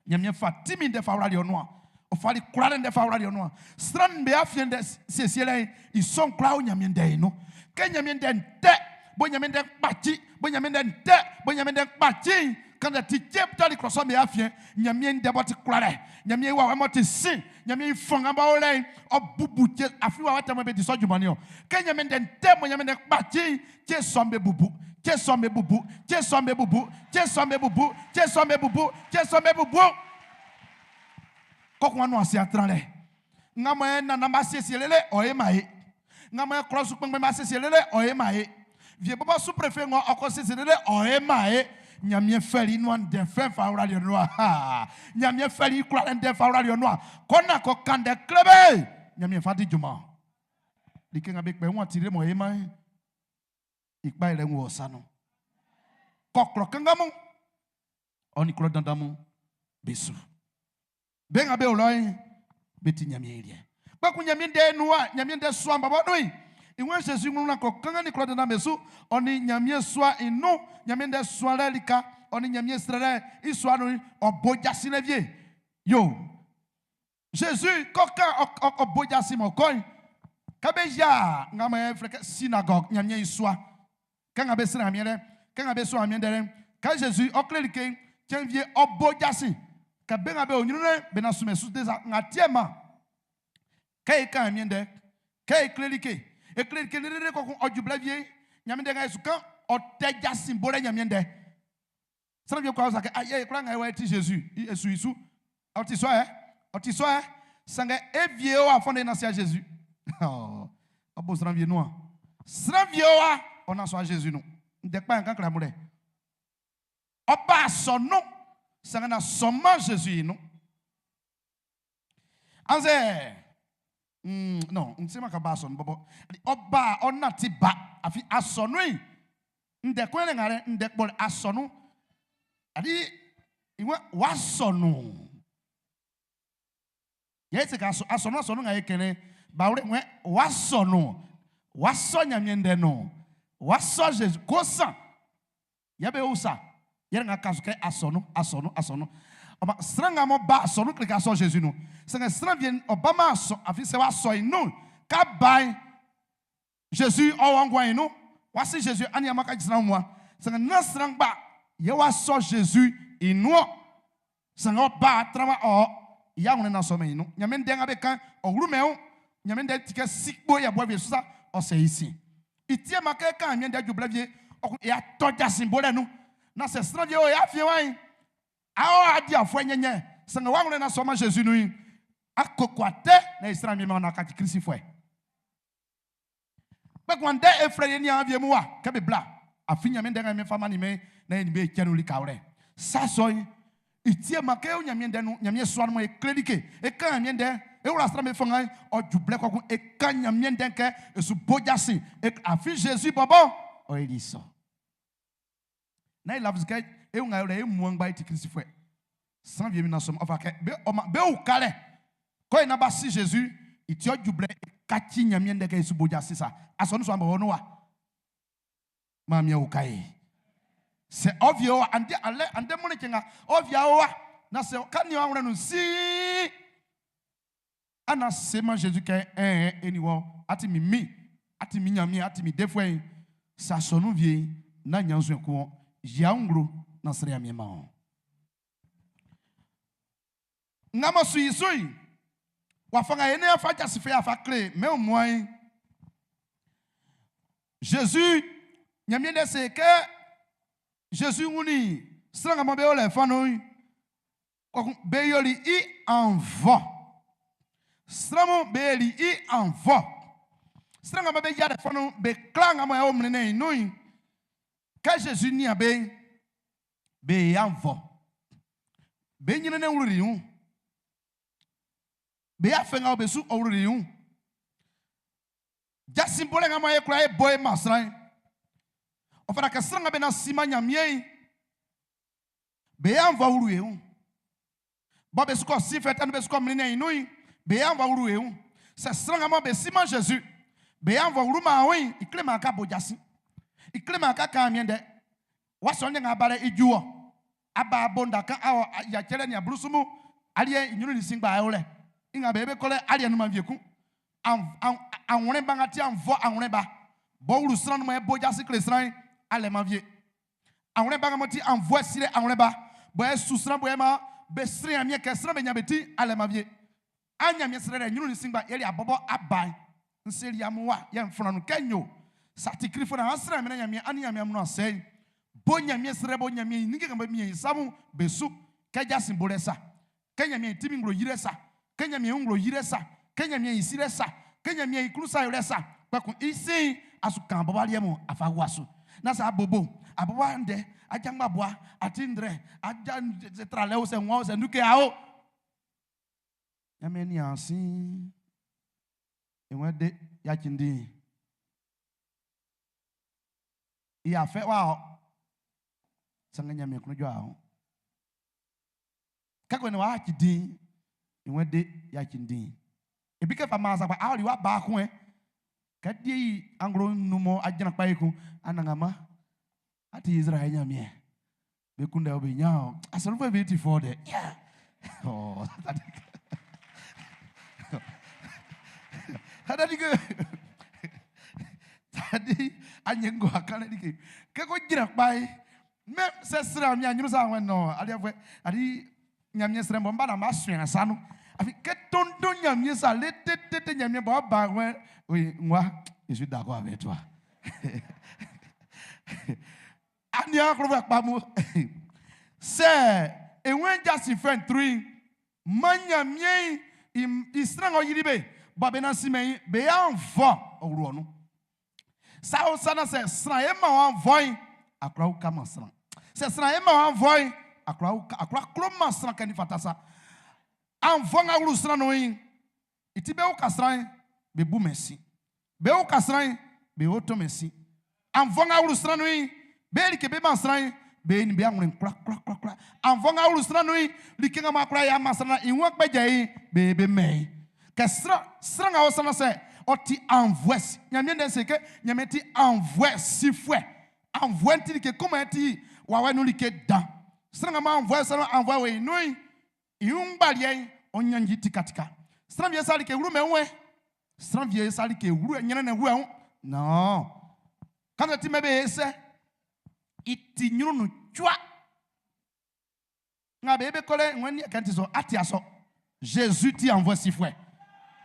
nyamia fa timi ŋdɛ fa wla li ɔnua ɔfali kura lɛ ŋdɛ fa wla li ɔnua sran be afie ŋdɛ siesie lɛ isɔn kura wo nyamia ŋdɛ yi nu ke nyamia ŋdɛ ŋtɛ bo nyamia ŋdɛ kpatsi bo nyamia ŋdɛ ŋtɛ bo nyamia ŋdɛ kpatsi kanda ti tse tɔli klɔsɔ be afie nyamia ŋdɛ bɔ ti kura lɛ nyamia wa wɛ mɔ ti si nyamia fɔŋa ba wo lɛ ɔbubu tse afi wa wɛ tɛmɛ be disɔ jumani o ke nyamia ŋdɛ ŋtɛ bo nyamia ŋdɛ kpatsi tse sɔn be bubu tse sɔn be bubu tse sɔn be bubu tse sɔn be bubu tse sɔn be bubu tse sɔn be bubu kɔkun anu asi atra lɛ ŋamɔ yɛ nana ma siesie lele ɔye ma ye ŋamɔ yɛ klɔsu kpɛnkpɛn ma siesie lele ɔye ma ye vie bɔbɔ su préfet ŋɔ ɔkɔ siesie lele ɔye ma ye nyamie fɛli nua ŋdɛ fɛn fa wla li nua ha. Nyamie fɛli kura lɛ ŋdɛ fa wla li nua kɔna kɔ kandɛ klebe nyamie fa di juma like ŋa be kpɛ ŋua ti ɖe mɔ ye ma ye ikpa yi lɛ ŋu wɔ sanu kɔklɔ kangamu ɔni klɔ dandamu be su be ŋa be wòlɔ yi be ti nyamie liɛ kpɛku nyamie dɛ nua nyamie dɛ sua bɔbɔ nui ìwé Jésus ŋu na kɔ kanga ni klɔ dandan be su ɔni nyamie sua inu nyamie dɛ sua lɛ lika ɔni nyamie srɛ lɛ isua nu ɔbɔdzasi lɛ vie yo. Jésus kɔka ɔbɔdzasi mɔ kɔyi kabe ya ŋa filɛ kɛ synagogue nyamie isua kanga be srɛ amie lɛ kanga be sɔ amie dɛ lɛ ka Jésus ɔkle like tiɛn vie ɔbɔdzasi ka be ŋa be onyinu lɛ bena sume su de sa ŋa tiɛ ma ke yi kan amie dɛ ke yi kle like ekle like lelele kɔkun ɔdzublɛ vie nyamie dɛ ŋa yesu kan ɔtɛdzasi bo lɛ nyamie dɛ srɛ vie kɔ sa kɛ ayi kura ŋa yi wɔ ti Jésus esu isu ɔti sɔ yɛ ɔti sɔ yɛ sangɛ evie wa fɔ ne na sia Jésus. Ɔbɔ srɛ vie nua srɛ vie wa ɔna sɔ Jésus nu ŋdɛkpa yɛn kankra mu lɛ ɔba sɔnu sangɛ na sɔma Jésus yi nu anzɛ non ntsi ma ka ba asɔnu bɔbɔ ɔba ɔna ti ba afi asɔnu yi ŋdɛkɔn yɛn ŋa lɛ ŋdɛkpɔ lɛ asɔnu adi ìwé wasɔnu yɛ ti ka asɔnu asɔnu ŋa yɛ kɛnɛ bawure ŋɛ wasɔnu. W'a sɔ Ɲanmiɛn ndɛ nun. W'a sɔ Zezi. Kosan yɛ be usa. Yɛle nga kan su kɛ asɔnun, asɔnun, asɔnun. Ɔ maan sran nga m'ɔ ba asɔnun kle kɛ a sɔ Zezi nun. Sanngɛ sran wie ɔ baman asɔn afin sɛ w'a sɔ i nun'n, k'a ba'n, Zezi ɔ wɔ nguan'n i nun. W'a si Zezi aniaan m'ɔ kaci sran wunmuan. Sanngɛ nán sran ngba yɛ w'a sɔ Zezi i nun-ɔn. Sanngɛ ɔ ba tranman ɔ i awlɛn naan sɔmɛn i nun. Ɲanmiɛn ndɛ nga be kan'n, ɔ wlumɛn i wun. Ɲanmiɛn ndɛ'n ti kɛ sikpo yɛbuɛ wie su sa, ɔ sɛ i sin. I ti yɛ maan kɛ é kán Ɲanmiɛn ndɛ ju blɛ wie, ɔ kun e atɔ jasin bolɛ'n nun. Naan sɛ sran wie o e afiɛn wa'n, a ɔ a di afuɛ nɲɛnɲɛ, sanngɛ w'awlɛn naan sɔman Zezi nun'n, a koko atɛ naan e sran wie man ɔ naan kaci Klisifuɛ. Kpɛkun andɛ e flɛ e niaan wie mun wa kɛ be bla, afin Ɲanmiɛn ndɛ nga Ɲanmiɛn fa mannin be'n, naan e nin be e cɛ nun likawlɛ. Sa sɔ'n i ti yɛ maan kɛ e o Ɲanmiɛn ndɛ nun, Ɲanmiɛn sua nun mɔ e kle like, e kan Ɲanmiɛn ndɛ'n, e wla sran'm be fanngan'n, ɔ ju blɛ kɔkun e kan Ɲanmiɛn ndɛ'n kɛ e su bo jasin, e afin Zezi bɔbɔ ɔ yoli sɔ. Nán e lafi su kɛ e wun nga e o lɛ e mua ngba e ti Klistfuɛ. Sran wie min sɔ'n, ɔ fa kɛ be ɔ man be ukalɛ kɔ e naan b'a si Zezi i ti ɔ ju blɛ e kaci Ɲanmiɛn ndɛ kɛ e su bo jasin sa. Asɔnun sua'n bɔbɔ nun wa. Maan miɛn uka e. Sɛ ɔ vie wa andɛ alɛ andɛ mɔnnɛn cɛn nga ɔ vie wa na sɛ ɔ ka nin ɔ awlɛn nun siin ana seman Zezi kɛ ɛn e nin wɔ a ti min Min, a ti min Ɲanmiɛn, a ti min Defuɛ'n, sɛ asɔnun wie'n, nán ɲannzuɛn kun ɔ, yi awunglo naan srɛ Ɲanmiɛn man ɔ. Nga m'ɔ su i su'n, wafa nga e nin fa jasin fɛ'n a fa kle mɛn wunmuan'n, Zezi, Ɲanmiɛn Ndɛ'n se kɛ Zezi wunnin sran nga mɔ be o lɛ fanun'n, Kpɔkun be yoli i annvɔ. Sran mun be yoli i annvɔ. Sran nga be yia lɛ fɔnun'n, be kwlaa nga mɔ e o mlɛnnɛn'n i nun'n, kɛ Zezi nian be'n, be yi annvɔ. Be ɲrɛnnɛn wluli i wun. Be afɛ nga o be su ɔ wluli i wun. Jasin bolɛ nga mɔ e kwla e bo e man sran'n, ɔ fata kɛ sran nga be na siman Ɲanmiɛn'n, Be annvɔ wlu e wun. Bɔ be su kɔ sin fɛtɛ nun be su kɔ mlinlɛ'n i nun'n, be annvɔ wlu e wun. Sɛ sran nga mɔ be siman Zezi, be annvɔ wluman wun'n, i kleman ka bo jasin. I kleman ka kan Ɲanmiɛn ndɛ. Wa sɔ ndɛ nga abalɛ i ju ɔ. Aba bo nda kan awɔ ya cɛlɛ nin ablusu mun, aliɛ i ɲrun nin sin gba ewlɛ. I nga be be kɔlɛ aliɛ nun man wie kun. Anwlɛn ba nga ti annvɔ anwlɛn ba. Bɔ wlu sran nun mɔ e bo jasin kle sran'n, alɛ man wie. Anwlɛn ba nga m'ɔ ti annvuɛ silɛ anwlɛn ba, bɔ e su sran bɔ e man be srɛ Nyanmiɛn kɛ sran be nyan be ti alɛ man wie. An Nyanmiɛn srɛlɛ nyrun nin sin ngba yɛle abɔbɔ aba'n. N seli amun wa, yɛ n flan nun kɛ n yo sa ti Klistfuɛ nan an srɛ Nyanmiɛn nan Nyanmiɛn an nin Nyanmiɛn amun nuan sɛ'n. Bo Nyanmiɛn srɛlɛ bo Nyanmiɛn i ninnge nga be miɛn i sa mun be su kɛ jasin bolɛ sa, kɛ Nyanmiɛn i tinmin nglo yilɛ sa, kɛ Nyanmiɛn i wun nglo yilɛ sa, kɛ Nyanmiɛn i silɛ sa, kɛ Nyanmiɛn i klun sa yolɛ sa. Kpɛkun i sin'n, a su kan abɔbɔ aliɛ mun a fa gua su. Nan sɛ a bobo abɔbɔ andɛ, aja ngbabua, ati ndrɛ, aja tralɛ o, sɛ nwa o, sɛ nuke a o. Nyanmiɛn nian sin, e wɛn de yaci ndin. I afɛ wa ɔ, sanngɛ Nyanmiɛn klun jɔ a o. Kɛ ni wa ci din, ìwọ̀n de ya ci din. Ebi kɛ fa maa sakpa aori wa ba kun ɛ. Kɛ die yi anglo nu mɔ agyina kpa yi kun anangama ati Israel Nyamiɛ. Be kunndɛ o be nya o. Asɔnunfuɛ bi ti fɔ dɛ. Yeah. Oh, tadi ke tadi anyengo akane dike. Kɛ ko gyina kpa yi Mɛ sɛ sran mi anyuru sa wɛn nɔ aliɛfɛ adi Ɲanmiɛn srɛ bɔ n ba na ma suɛn sa nu. Afi kɛ tondo Ɲanmiɛn sa le tete Ɲanmiɛn bɔ ba wɛn oui moi je suis d'accord avec toi. Ania klo kpa mu. Sɛ ewen jasin fɛn trui man Ɲanmiɛn i sran ɔ yiri be bɔ be na si mɛ be ya vɔ ɔwlu ɔnu. Sa o sa na sɛ sran e ma wan vɔin akora uka ma sran. Sɛ sran e ma wan vɔin akora uka akora klo ma sran kɛ ni fata sa. Anvɔ nga wlu sran no yi iti be uka sran be bu mɛsi. Be uka sran be oto mɛsi. Anvɔ nga wlu sran no yi be like be ma sran be ni be anwlen kla kla kla kla. Anvɔ nga wlu sran no yi like nga ma kla ya ma sran na i won kpɛjɛ yi be be mɛ. Kɛ sran sran nga o sran sɛ Ɔ ti aunnvuɛ. Ɲanmiɛn Ndɛ'n se kɛ Ɲanmiɛn ti aunnvuɛ sifuɛ. Aunnvuɛ'n ti like kun m'ɔ ti wawɛ nun like dan. Sran nga mɔ aunnvuɛ sran aunnvuɛ wo i nun'n, i wun ngbaliɛ'n ɔ ɲannji tikatika. Sran wie sa like wlu mɛn wɛn. Sran wie sa like wlu ɲrɛnnɛn wlu ɛun. Non. Kannzɛ ti mɛ be sɛ i ti ɲrun nun cua. Nga be be kɔlɛ ŋwɛn ni kɛ ti sɔ ati asɔ. Jésus ti aunnvuɛ sifuɛ.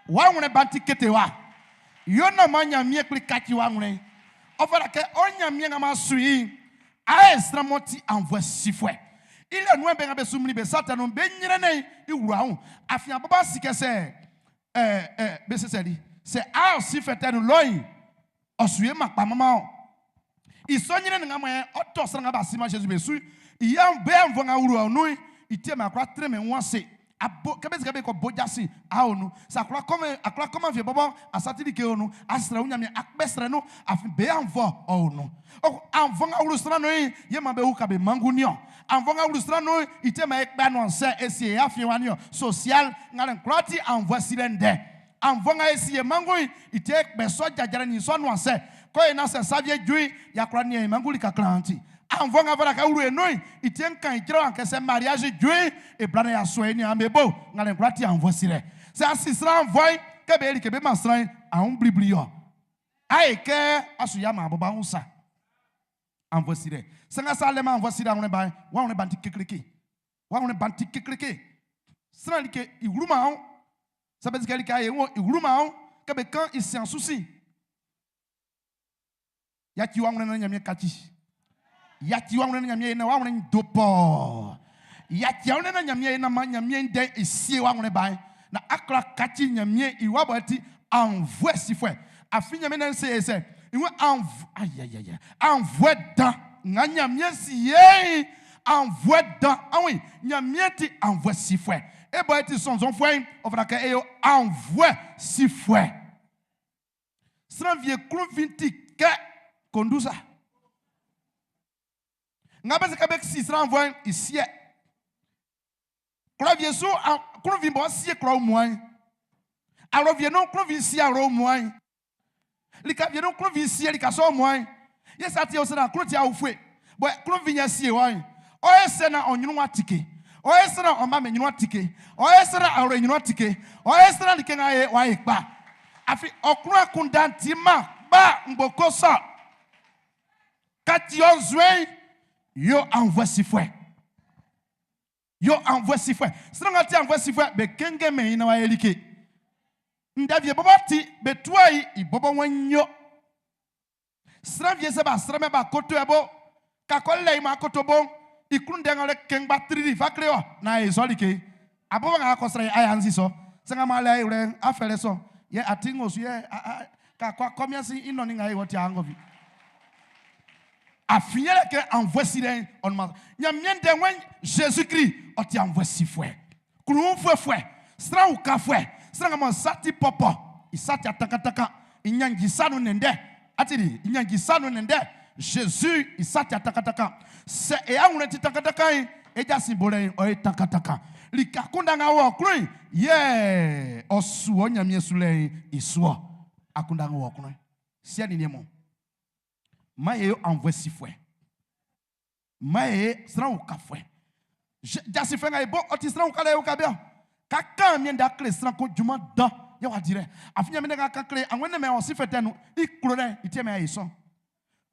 Wa wlɛ ba ti kete wa. Yo na ma Ɲanmiɛn kpli kaci wa wlɛ. Ɔ fata kɛ ɔ Ɲanmiɛn nga ma su i'n, ae sran m'ɔ ti aunnvuɛ sifuɛ. I lɛ nun'n be nga be su mlin be sa tɛ nun'n be ɲrɛnnɛn'n i wla wun. Afin abɔbɔ si kɛ sɛ ɛ ɛ be sɛsɛli sɛ a ɔ si fɛtɛ nun lɔ'n, ɔ su ye ma kpa manman ɔ. I sɔ ɲrɛnnɛn nga mɔ yɛ ɔ tɔ sran nga b'a siman Zezi be su i yɛ be aunnvuɛ nga wlu ɔ nun'n, i ti yɛ mɛ a kwla trɛn mɛn wun ase. A bo, kɛ be se kɛ be kɔ bo jasin a o nun. Sɛ a kwla kɔ a kwla kɔman fie bɔbɔ'n, a sa ti like o nun, a srɛ wo Ɲanmiɛn, a kpɛ srɛ nun, afin be aunnvuɛ ɔ o nun. Ɔ aunnvuɛ nga wlu sran nun'n, yɛ man be uka be manngu niɔn. Aunnvuɛ nga wlu sran nun'n, i ti yɛ man e kpɛ anuansɛ e sie e afiɛn wa niɔn. Social, ngalɛ'n kwlaa ti aunnvuɛ silɛ ndɛ. Aunnvuɛ nga e si e manngu'n, i ti yɛ e kpɛ sɔ jajalɛ nin sɔ anuansɛ. Kɔ e nan sɛ sa wie ju'n, y'a kwla nian e manngu lika klan'n ti. Aunnvuɛ nga fata kɛ wlu e nun'n, i ti yɛ n kan i jrɛwa'n kɛ sɛ mariage ju'n, e bla nan y'a sua e niaan'm be bo. Ngalɛ'n kwlaa ti aunnvuɛ silɛ. Sɛ a si sran aunnvuɛ'n, kɛ be yi like be man sran'n, a wun blibli ɔ. Ae kɛ a su ya man abɔbɔ a wun sa. Aunnvuɛ silɛ. Sɛ nga sa lɛ man aunnvuɛ silɛ anwlɛn ba'n, wɔ anwlɛn ba'n ti kekleke. Wɔ anwlɛn ba'n ti kekleke. Sran like i wlu man ɔn. Sɛ be si kɛ like a ye wɔ i wlu man ɔn, kɛ be kan i sian su sin. Yaci wɔ anwlɛn nan Nyanmiɛn kaci. Yaci wɔ anwlɛn nan Nyanmiɛn ye nan wɔ anwlɛn'n do pɔɔ. Yaci anwlɛn nan Nyanmiɛn ye nan man Nyanmiɛn ndɛ'n i sie wɔ anwlɛn ba'n. Na a kwla kaci Nyanmiɛn i wa bɔ ti aunnvuɛ sifuɛ. Afin Nyanmiɛn ndɛ'n se e sɛ, i wun aunnv ayayaya, aunnvuɛ dan nga Nyanmiɛn si ye'n, aunnvuɛ dan, anwin, Nyanmiɛn ti aunnvuɛ sifuɛ. E bɔ e ti sɔnnzɔnfuɛ'n, ɔ fata kɛ e yo aunnvuɛ sifuɛ. Sran wie klun fin ti kɛ kondu sa. Nga be se kɛ be si sran aunnvuɛ'n, i siɛ. Klɔ wie su klun fin bɔ sie klɔ wunmuan'n. Awlo wie nun klun fin sie awlo wunmuan'n. Lika wie nun klun fin sie lika sɔ wunmuan'n. Yɛ sa ti o sran klun ti awufue bɔ klun fin yɛ sie wɔ'n. Ɔ ye sɛ nan ɔ nyrun wa tike? Ɔ ye sɛ nan ɔ mma'm be nyrun wa tike? Ɔ ye sɛ nan awlo nyrun wa tike? Ɔ ye sɛ nan like nga ye wa ye kpa? Afin ɔ klun akunndan'n ti-man kpa ngboko sɔ. Kaci ɔ nzuɛn'n, yo aunnvuɛ sifuɛ. Yo aunnvuɛ sifuɛ. Sran nga ti aunnvuɛ sifuɛ, be kɛnngɛn mɛn i nan w'a ye like. Ndɛ wie bɔbɔ ti, be tua i, i bɔbɔ wan yo. Sran wie sɛ b'a srɛ-mɛn b'a koto ɛ bo, ka kɔ lɛ i mɔ a koto bo'n, i klun ndɛ nga lɛ kɛnngba trili fa kle ɔ, nan e sɔ like. A bɔbɔ nga a kɔ srɛ i a yɛ anzi sɔ. Sɛ nga mɔ a lɛ i wlɛ'n, a fɛlɛ sɔ. Yɛ atin ng'ɔ su yɛ a, a, ka kɔ a kɔ miansin i nɔnnin nga e wɔ ti a ngɔ fi. Afin yɛlɛ kɛ aunnvuɛ silɛ'n ɔ nunman Ɲanmiɛn ndɛ wɛn Zezi Klist ɔ ti aunnvuɛ sifuɛ, klunwifuɛfuɛ, sran ukafuɛ, sran nga mɔ sa ti pɔpɔ, i sa ti atakataka, i ɲannji sa nun ndɛndɛ. A ti di? I ɲannji sa nun ndɛndɛ. Zezi i sa ti atakataka. Sɛ e awlɛn ti takataka'n, e jasin bolɛ'n ɔ ye takataka. Lika kunngba nga wɔ klun'n, yɛ ɔ su ɔ Ɲanmiɛn sulɛ'n i su ɔ. Akunndan nga wɔ klun'n, siɛ nin niɛn mun. Man e yo aunnvuɛ sifuɛ. Man e sran ukafuɛ. Jasin fɛ nga e bo, ɔ ti sran ukalɛ e uka be ɔ. Ka kan miɛn da kle sran kun junman dan yɛ w'a di rɛ. Afin Ɲanmiɛn ndɛ nga kan kle anwɛn mɛn ɔ si fɛ tɛ nun i klolɛ'n i ti yɛ mɛn a ye sɔ.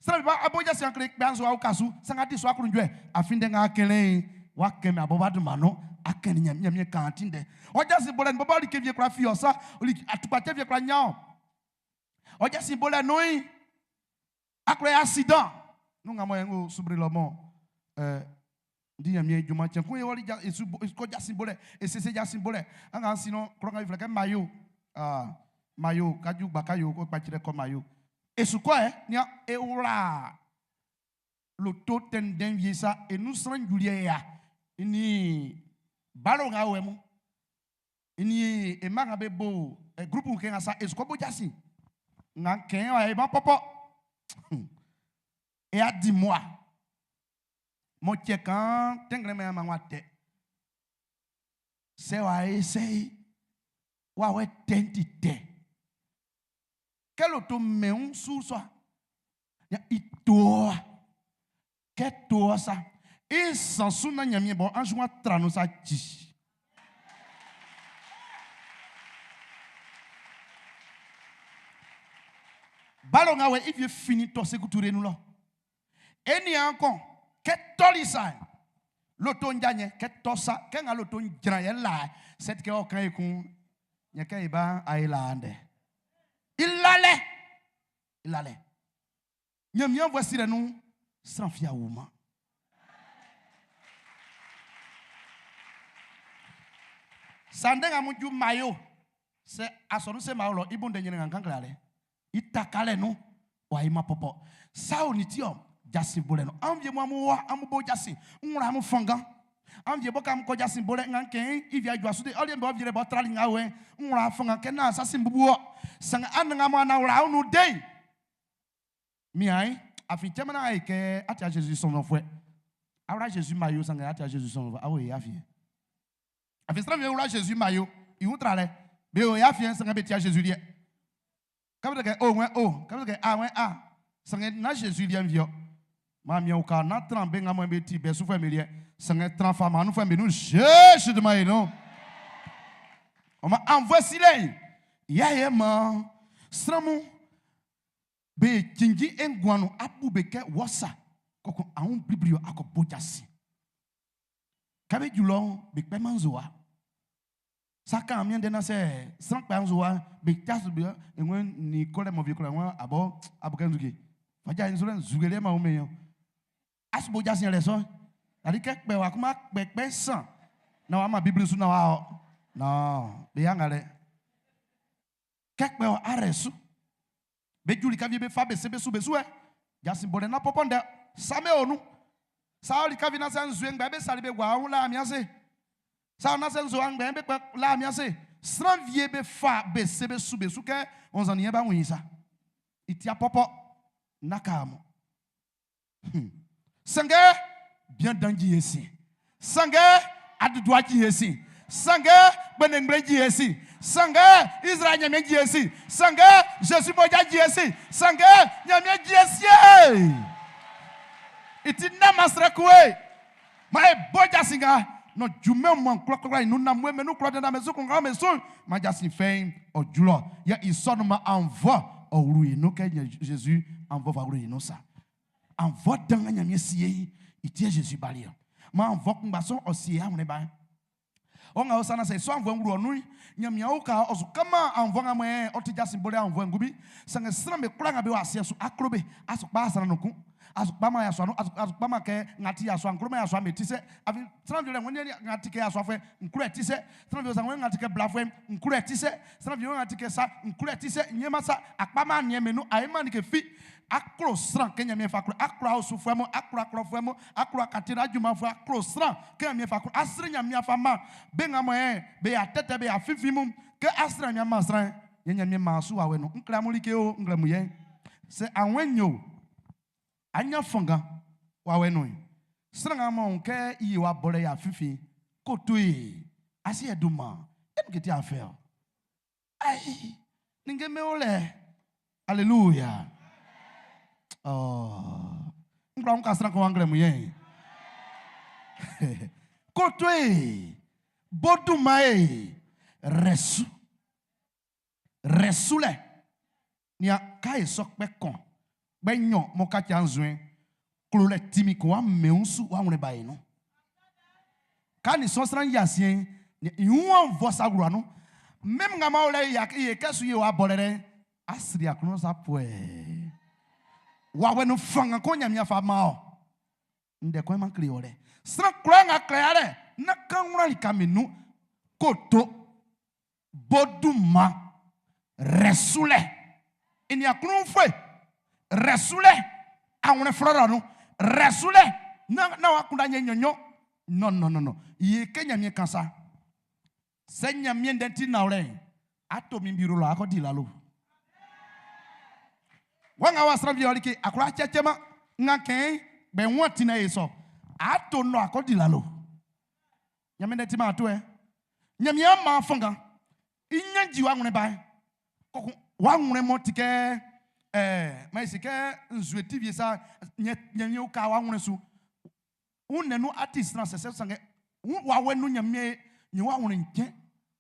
Sran bi ba abo jasin kle kpɛ anzo a uka su, sanngɛ a di su aklunjuɛ. Afin ndɛ nga a kɛnlɛ'n w'a kɛn mɛn a bɔbɔ a dunman nun, a kɛn Ɲanmiɛn Ɲanmiɛn kan ti ndɛ. Ɔ jasin bolɛ nin bɔbɔ like wie kwla fi ɔ sa, like tukpacɛ wie kwla ɲan ɔ. Ɔ jasin bolɛ nun'n, aklɔ yɛ accident. Nun nga mɔ yɛ ngo subri lɔ mɔ eh, di Ɲanmiɛn junman cɛn kun e wɔli ja e su e kɔ jasin bolɛ e siesie jasin bolɛ an nga sin no klɔ nga be flɛ kɛ Mayo ah Mayo kaju gbakayo ko kpakyerɛ kɔ Mayo e su kɔ ɛ nia e wla loto tɛndɛn wie sa e nun sran juliɛ ya ni balo nga wɛ mu ni e mma nga be bo e groupe kɛ nga sa e su kɔ bo jasin nga kɛn wa e ma pɔpɔ e a di mua mo cɛ kan tɛnglɛ mɛ ma wa tɛ sɛ wa e sɛ wa wɛ tɛnti tɛ. Kɛ loto mɛn su sɔ. Ya itoa. Kɛ toa sa. I sansu na nyamie bɔ anju wa tranu sa dzi. Balo nga wɛ ivie fini tɔ Sékou Touré nu lɔ. Eni ankɔn kɛ tɔli sa. Loto njanye kɛ tɔ sa kɛ nga loto njran yɛ la. Sɛt kɛ ɔkan ekun nyɛ kɛ iba ayi la ande. Ilalɛ. Ilalɛ. Nyamia voici le nu sran fia wuma. Sande nga muju mayo se asɔnu se ma lɔ ibu de nyere ngan kan le. Itakale nu wa ima popo. Sao ni tio jasi bole no. Anvie mo amu wa amu bo jasi. Nwra amu fanga. Anvie bo kam ko jasi bole ngan ken ivia ju asude. Oli mbo viere bo trali nga we. Nwra fanga ken na sasi mbubu o. Sanga an nga mo na wra unu dey. Mi ai afi chemana ai ke atia Jésus son enfant. Awra Jésus mayo sanga atia Jésus son enfant. Awo ya fie. Afi stra mi wra Jésus mayo. Ihu trale. Be o ya fie sanga be tia Jésus die. Kabere ke o wen o, kabere ke a wen a. Sanga na Jésus die mvio. Ma mi o ka na tran be nga mo be ti be su fo mi die. Sanga tran fa ma nu fo mi nu Jésus de ma no. On m'a envoyé silé. Ya ye ma sramu be jinji engwanu apu be ke wosa koko ahun biblio akọ bojasi. Kabe julon be pe manzoa. Saka amien de na se sran pe anzoa be tasu be enwen ni kole mo vi kole nwen abo aboke nzuke. Faja nzule nzugele ma o meyan. Asu bojasi le so. Ali ke pe wa kuma pe pe san. Na wa ma bible su na wa o. No, be yangale. Ke pe o aresu. Be juli ka vie be fa be se be su be su e. Jasi bole na poponde same onu. Sa oli ka vi na se nzue ngba be sali be gwa ahun la mi ase. Sa na se nzo angbe be pe la mi ase. Sran vie be fa be se be su be su ke on zan yen ba won sa. Itia popo nakamo. Sange bien danji yesi. Sange adudua ji yesi. Sange benengble ji yesi. Sange Israël nyame ji yesi. Sange Jésus moja ji yesi. Sange nyame ji yesi. Iti na masre kwe. Ma e boja singa no jume mo nklo klo inu na mwe menu klo na mesu kon mesu ma jasi fein ojulo ya isonu ma envoi o ru inu ke Jésus envoi va ru inu sa. Envoi danga nyame siye iti Jésus balia. Ma envoi ngba so osie amne ba. On a osana se so envoi ngru onu nyame o ka osu kama envoi ngamwe o ti jasi bole envoi ngubi sanga sra me kula ngabe o asie so akrobe asukpa asana nokun. Asukpa ma yaso asukpa ma ke ngati yaso ankro ma yaso ameti se afi sra vi le ngoni ngati ke yaso afwe nkru eti se sra vi osangwe ngati ke blafwe nkru eti se sra vi ngati ke sa nkru eti se nyema sa akpa ma nye menu ayema ni ke fi akro sran ke nyame fa akro akro osufwe mo akro akrofwe mo akro akatira adwuma fo akro sran ke nyame fa akro asre nyame afa ma be ngamo e be atete be afifi mu ke asre nyame ma sran nye nyame ma so awe no nkra mo like o nkra mu ye se awenyo anya fanga wa we no sran mo ke iye wa bole ya fifi koto e asi eduma e ke ti affaire ai ninge me ole hallelujah. Oh nkra nka sran ko angle mu ye koto e boduma e resu resule ni ka e sok pe kon be nyon mo ka ti anzuen klole timi ko wa meunsu wa won ba inu ka ni so sran yasien ni iwon vo sa wura no mem nga ma ole ya ye kesu ye wa bolere asiri akunu sa poe wa we no fanga ko nyamia fa ma o nde ko ma kle ore sran kura nga kle are na kan wura li kamenu koto boduma resule ini akunu fwe resule awon flora no resule na na wa kunda nye nyonyo non non non non ye ke nyamie kansa se nyamie ndenti na ore ato mi biro lo akodi lalo wanga wa sra bi olike akura chechema nga ken be won ti na yeso ato no akodi lalo nyamie ndenti ma ato e nyamie ma fanga inyanji wa nwene ba kokun Wa wunlɛ mɔ ti kɛ ma esi kɛ nzue ti vie sa nyɛ nyɛ ka wa wunlɛ su. Wunɛ nu ati sran sɛsɛ sanngɛ wa wɛ nu nyamie nye wa wunlɛ nkyɛn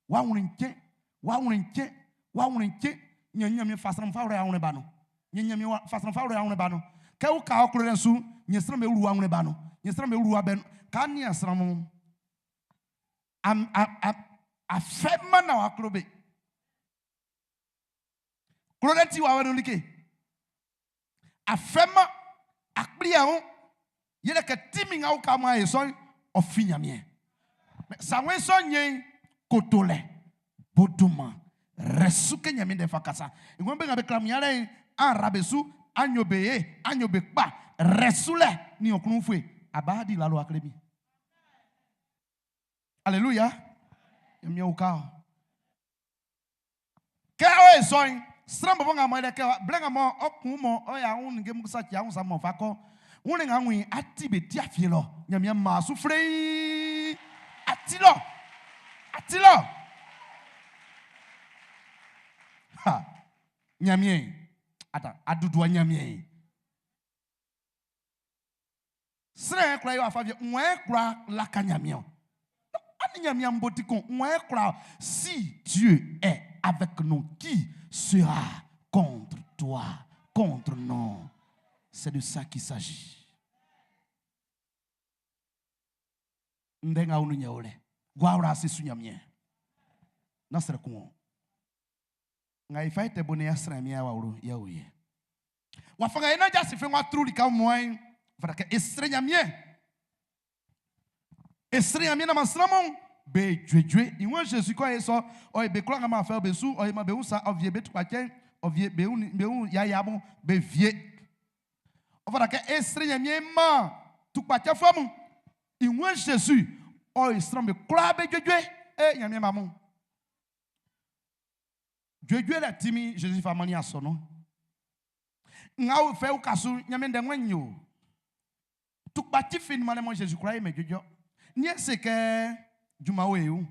wa wunlɛ nkyɛn wa wunlɛ nkyɛn wa wunlɛ nkyɛn nye nyamie fa sran fa wlɛ awunlɛ ba no nye nyamie wa fa sran fa wlɛ awunlɛ ba no kɛ wo ka ɔklo lɛ su nye sran be wlu wa wunlɛ ba no nye sran be wlu wa bɛ no ka nia sran mu am a a afɛ ma na wa klo be klo lɛ ti wa wɛ no like afɛ ma akplia ho yɛlɛ kɛ timi nga wo ka ma ye sɔn ɔfi nyamie sanwe sɔn nye kotolɛ bodoma rɛsu ke nyamie de fa kasa ìwọ́n bɛ nga bɛ klamu yàrá arabe su anyo be ye anyo be kpa rɛsu lɛ ni ɔkunu fue abadi lalo akele mi. Alléluia. Nyamie wo ka o kɛ ɔ ye sɔn sran bɔbɔ ŋa mɔ yɛrɛ kɛ blɛ ŋa mɔ ɔkun mɔ ɔya ŋun nige musa tsi ahun sa mɔ fa kɔ ŋun ne ŋa ŋun ati be ti afie lɔ. Nyamie maa su fle ati lɔ ati lɔ. Ha. Nyamie ata adudua nyamie sran kura yi wa fa fie ŋun kura laka nyamie o. Ani nyamie mboti kon ŋun kura. Si Dieu est avec nous, qui sera contre toi, contre nous? C'est de ça qu'il s'agit. Ndenga unu nyeole. Gwawra se su nyamie. Na sere kun. Nga ifa te bone ya sra mi ya wa wuro ya oye. Wa fanga ina jasi fe wa tru lika moin. Fara ke esre nyamie. Esre nyamie na masramon. Be djue Iwan Jésus quoi et so oye be kura ma faire be su oye ma be usa ovie be tukwa ovie be un be un ya ya bon be vie. O fara ke esre nyamie ma tukwa chen famu. Iwan Jésus oye sram be kura be djue e nyamie mamu. Djue la timi Jésus fa mani asono. Nga o fe o kasu nyamie de nwenyo. Tukwa ti fin male mo Jésus croyait mais djue. Nye se ke juma wo ewu.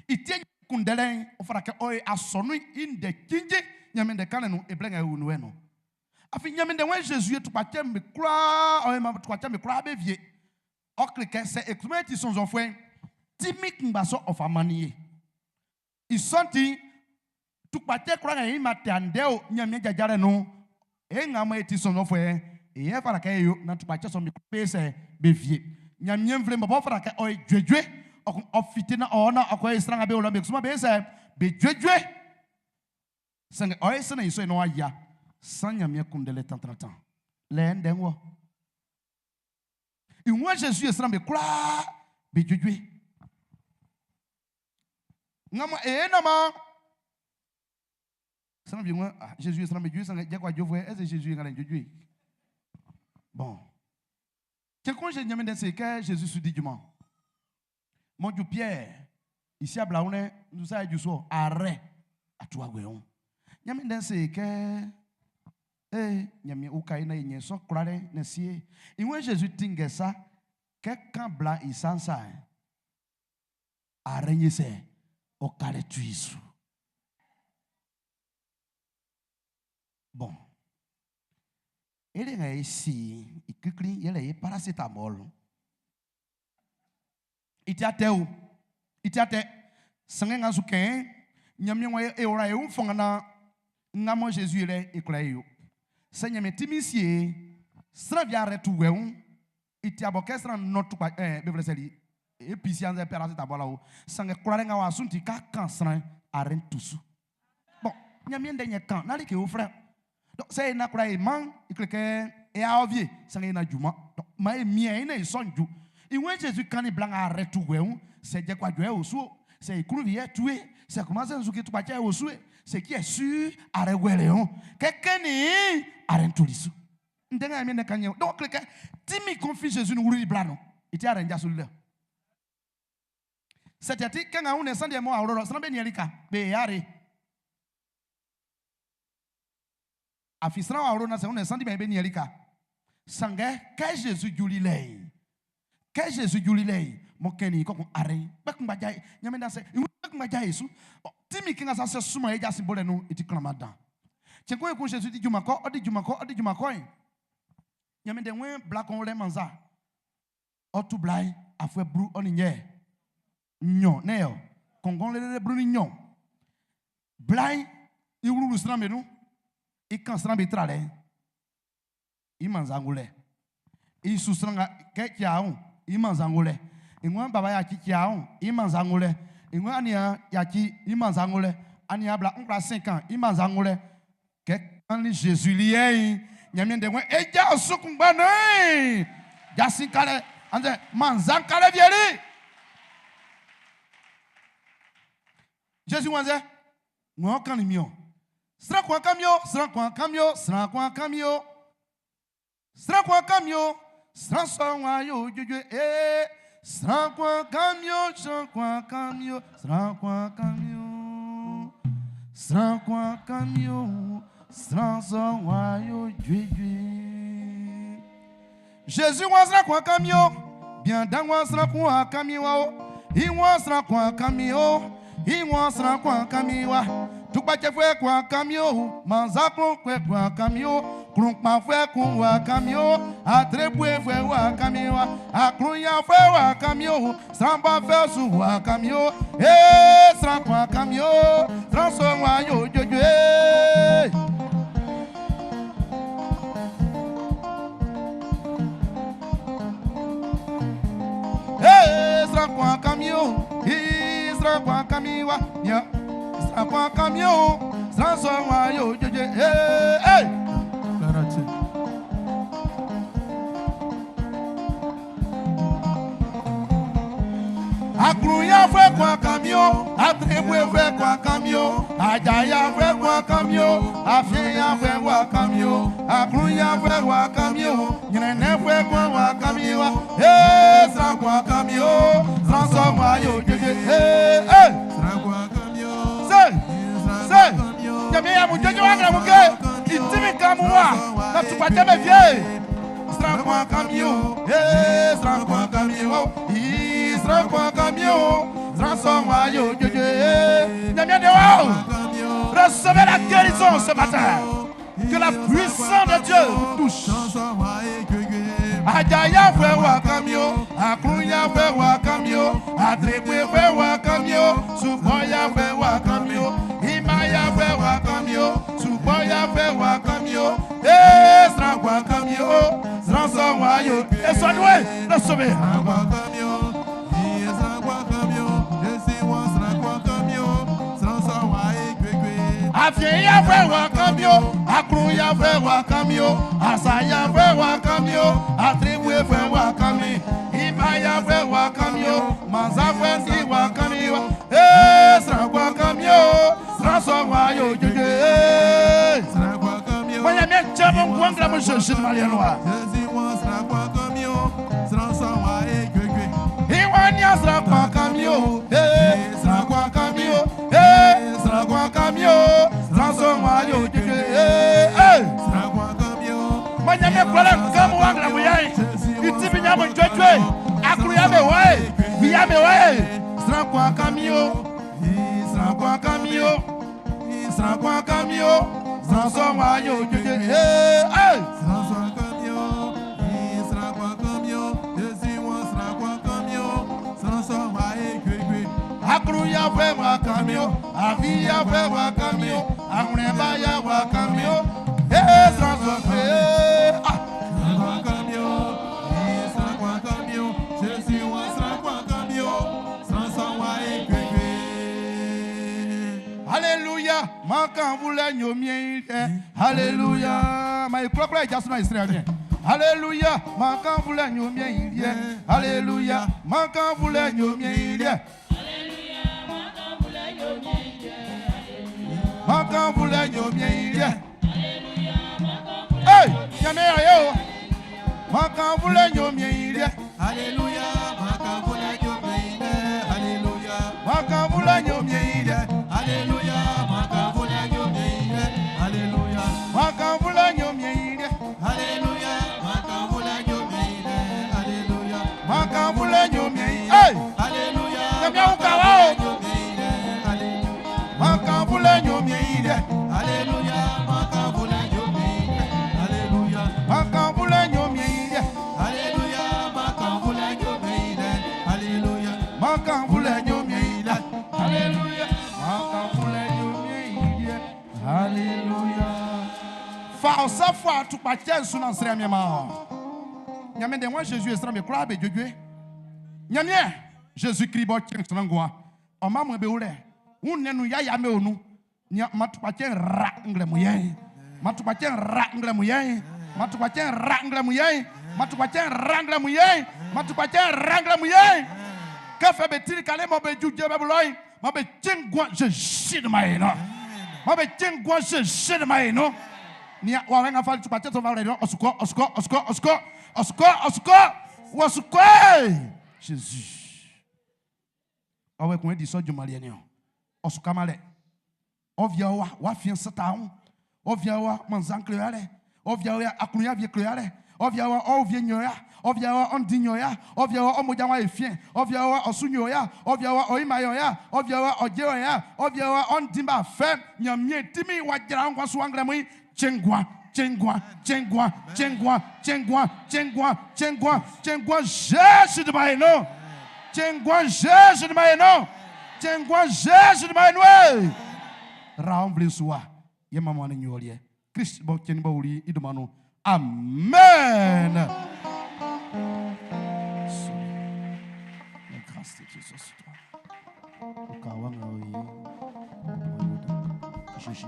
Itie kundele o fara ke oye asonu inde kinje nyame de kane no eblenga ewu no eno. Afi nyame de wen Jésus tukwa me kura oye ma tukwa me kura be vie. O klike se ekume ti son zonfwe timi ngba so ofa maniye. Isonti tukwa te kura ngi ma te ande o nyame jajare no e nga mo ti son zonfwe e ye fara ke yo na tukwa che so mi pe se be vie. Nyame mvle mbo fara ke oye djedje ofite na ona akɔ esran be ola be kusuma be se be djedje sange oye sene iso ino aya san nyame kundele tantratan le nde wo Iwọn Jésus esran be kura be djedje ngama e na ma san bi won Jésus esran be djedje sange je kwa jofwe est Jésus ngale djedje. Bon, quelqu'un je nyame de c'est que Jésus su di juma. Mon Dieu Pierre, ici à Blaoune, nous savons du soir, arrêt à toi, Gouéon. Nyame de c'est que, eh, nyame ou kaina nye so krale ne sie. Iwen Jésus tinge ça, quelqu'un blanc isansa, arrêt nye se, o kale tuisu. Bon. Il est ici, il kikli, il est paracétamol. Itiate o. Itiate. Sange nga suke, nyamye wa e ora e un fonga na ngamo Jésus le e kula yo. Se nyame timisie, sra via retu we un. Itiabo kesra notu pa be vleseli. E pisi anze paracétamol o. Sange kula nga wa sunti ka kan sran aren tusu. Bon, nyamye ndenye kan, na like o frère. Donc c'est na kula e man, ikleke e a ovie, sange na juma. Donc ma e mien ina e sonju. Iwen Jésus quand il blanc arrête tout c'est de quoi Dieu au sou, c'est écrouvier tué, c'est comment ça nzuki tout parti au sou, c'est qui est sûr arrête léon. Quelqu'un ni arrête tout lisu. Ndenga mi ne kanye. Donc quelqu'un timi confie Jésus nous wuri blanc non. Il ti arrête sur le. C'est-à-dire quand on est sans des mots à aurora, sans ben yelika, be yare. Afisra aurora c'est on est sans ben yelika. Sange que Jésus juli lay. Kɛ Jésus juli lɛ mo kɛni ko kun are kpɛkun gbaja nyame da sɛ iwu kpɛkun gbaja Yesu timi kinga sa sɛ suma ye jasi bole nu iti klama dan tsenko ekun Jésus di juma kɔ ɔdi juma kɔ ɔdi juma kɔ yi nyame de ŋue bla kɔn lɛ mansa ɔtu bla yi afɔe blu ɔni nyɛ nyɔ ne yɔ kɔngɔn lele blu ni nyɔ bla yi iwulu sran bɛ nu ikan sran bɛ tra lɛ imanza ŋu lɛ isu sran kɛ tia ŋu imanza ŋu lɛ ìwọ̀n baba yà tsi tia ŋu imanza ŋu lɛ ìwọ̀n ania yà tsi imanza ŋu lɛ ania bla ŋkpa cinq ans imanza ŋu lɛ kɛ kan ni Jésus liɛ yi nyamia de ŋue edza sukungba ne jasi kalɛ anzɛ manza kalɛ vieli Jésus wɔn sɛ ŋue kan ni miɔ sran kwan kan miɔ sran kwan kan miɔ sran kwan kan miɔ sran kwan kan miɔ sran sɔ wa yóò jojo ee sran kwan kan miɔ sran kwan kan miɔ sran kwan kan miɔ sran kwan kan miɔ sran sɔ wa yóò jojo Jésus wa sran kwan kan miɔ bien dan wa sran kwan kan mi wa o ìwọ̀n sran kwan kan mi o ìwọ̀n sran kwan kan mi wa tukpacɛfɛ kwan kan mi o manzakun kɛ kwan kan mi o kurunkpanfɛ kun wa kan mi o atrebue wa kan mi wa akurunyafɛ wa kan mi o sanbafɛ su wa kan mi o ee sran kwan kan mi o sran sɔ wa yóò jojo ee. Ee sran kwan kan mi o ee sran kwan kan mi wa nya sran kwan kan mi o sran sɔ wa yóò jojo ee ee. Gloire à Dieu. Akurunyafɛ kwan kan mi o atrebuefɛ kwan kan mi o ajayafɛ kwan kan mi o afinyafɛ kwan kan mi o akurunyafɛ kwan kan mi o nyinɛnɛfɛ kwan wa kan mi wa ee sran kwan kan mi o sran sɔ wa yóò jojo ee ee. Sran kwan kan mi o. Se se nyami ya mu jojo wa ŋlɛ mu ke ìtìmí kan mu wa na tukpatɛ bɛ fie sran kwan kan mi o ee sran kwan kan mi o ii sran kwan kan mi o sran sɔ wa yóò jojo ee nyami de wa o recevez la guérison ce matin que la puissance de Dieu vous touche. Sran sɔ wa ye jojo. Ajayafɛ wa kan mi o akurunyafɛ wa kan mi o atrebuefɛ wa kan mi o sugbɔnyafɛ wa kan mi o imayafɛ wa kan mi o sugbɔnyafɛ wa kan mi o ee sran wa kan mi o sran sɔ wa yo esɔniwe recevez. Sran kwan kan mi o. Iye sran kwan kan mi o. Jesi wọn sran kwan kan mi o. Sran sɔ wa ye jojo. Afinyafɛ wa kan mi o akurunyafɛ wa kan mi o asayafɛ wa kan mi o atrebuefɛ wa kan mi imayafɛ wa kan mi o masafɛ si wa kan mi wa ee sran wa kan mi o sran sɔ wa yo jojo ee. Sran kwan kan mi o. Mɔnyɛ mi jɛ mo nkun ŋgla mo sɛ sini mali yɛn wa. Jesi wọn sran kwan kan mi o. Sran sɔ wa ye jojo. Ìwọ ni sran kwan kan mi o ee sran kwan kan mi o ee sran kwan kan mi o sran sɔ wa yo jojo ee ee. Sran kwan kan mi o. Mɔnyɛ mi kplɔ lɛ nkan mu wa ŋgla mu yɛ yi iti mi nya mo dzɔdzɔe akuru ya mi wɔ ye vi ya mi wɔ ye sran kwan kan mi o sran kwan kan mi o sran kwan kan mi o sran sɔ wa yo jojo ee ee. Sran sɔ kan mi o. Iye sran kwan kan mi o. Jesi wọn sran kwan kan mi o. Sran sɔ wa ye jojo. Akuru ya fɛ wa kan mi o àfi ya fɛ wa kan mi o àwùrẹ́bá ya wa kan mi o ee sran sɔ ee ah. Sran kwan kan mi o. Iye sran kwan kan mi o. Jesi wọn sran kwan kan mi o. Sran sɔ wa ye jojo. Alléluia. Mankan voulait nyomie. Alléluia. Ma ikura kura ìjà sínú ìsirẹ̀ yẹn. Alléluia. Mankan voulait nyomie yẹ. Alléluia. Mankan voulait nyomie yẹ. Mankan voulait nyomie yẹ. Hey, nyame ya ye o. Mankan voulait nyomie yẹ. Alléluia. Mankan voulait nyomie yẹ. Alléluia. Mankan voulait nyomie yẹ. Alléluia. Mankan voulait nyomie yẹ. Alléluia. Mankan voulait nyomie yẹ. Alléluia. Mankan voulait nyomie yẹ. Alléluia. Mankan Fa ɔ sa fua tukpacɛ'n su naan srɛ Ɲanmiɛn man ɔ. Ɲanmiɛn Ndɛ'n waan Zezi yo sran'm be kwlaa be juejue. Ɲanmiɛn, Zezi Klist b'ɔ cɛn sran nguan'n, ɔ man amun be wlɛ. Wunnɛn nun yaya be o nun. Nian, man tukpacɛ'n ra nglɛmun yɛ'n. Man tukpacɛ'n ra nglɛmun yɛ'n. Man tukpacɛ'n ra nglɛmun yɛ'n. Man tukpacɛ'n ra nglɛmun yɛ'n. Man tukpacɛ'n ra nglɛmun yɛ'n. Kɛ fɛ be tili kalɛ mɔ be ju Jebɛbu lɔ'n, man be cɛn nguan Zezi dunman yɛ nun. Man be cɛn nguan Zezi dunman yɛ nun. Nian, wawɛ nga fali tukpacɛ sɔ'n fa wlɛli ɔ su kɔ, ɔ su kɔ, ɔ su kɔ, ɔ su kɔ, ɔ su kɔ, ɔ su kɔ, wɔ su kɔ ee! Zezi. Wawɛ kun e di sɔ junman liɛ'n niɔn. Ɔ su kaman lɛ. Ɔ via wa, wa fiɛn sata hun. Ɔ via wa, manzan kle ya lɛ. Ɔ via wa, aklunya vie kle ya lɛ. Ɔ via wa, ɔ vie nyɔ ya. Ɔ via wa, ɔ ndi nyɔ ya. Ɔ via wa, ɔ moja wa e fiɛn. Ɔ via wa, ɔ su nyɔ ya. Ɔ via wa, ɔ ima yɔ ya. Ɔ via wa, ɔ je ɔ ya. Ɔ via wa, ɔ ndi ba fɛ. Ɲanmiɛn tinmin wa jra nguan su anglɛmun. Cɛn nguan, cɛn nguan, cɛn nguan, cɛn nguan, cɛn nguan, cɛn nguan, cɛn nguan, cɛn nguan, Jésus dunman yɛ nun. Cɛn nguan, Jésus dunman yɛ nun. Cɛn nguan, Jésus dunman yɛ nun. Ra nvle'n su wa, yɛ manman ne nyoliɛ. Christ bɔ cɛnnin bɔ wuli i dunman nun. Amen. La grâce de Dieu soit sur toi. Uka wanga oye. Jésus.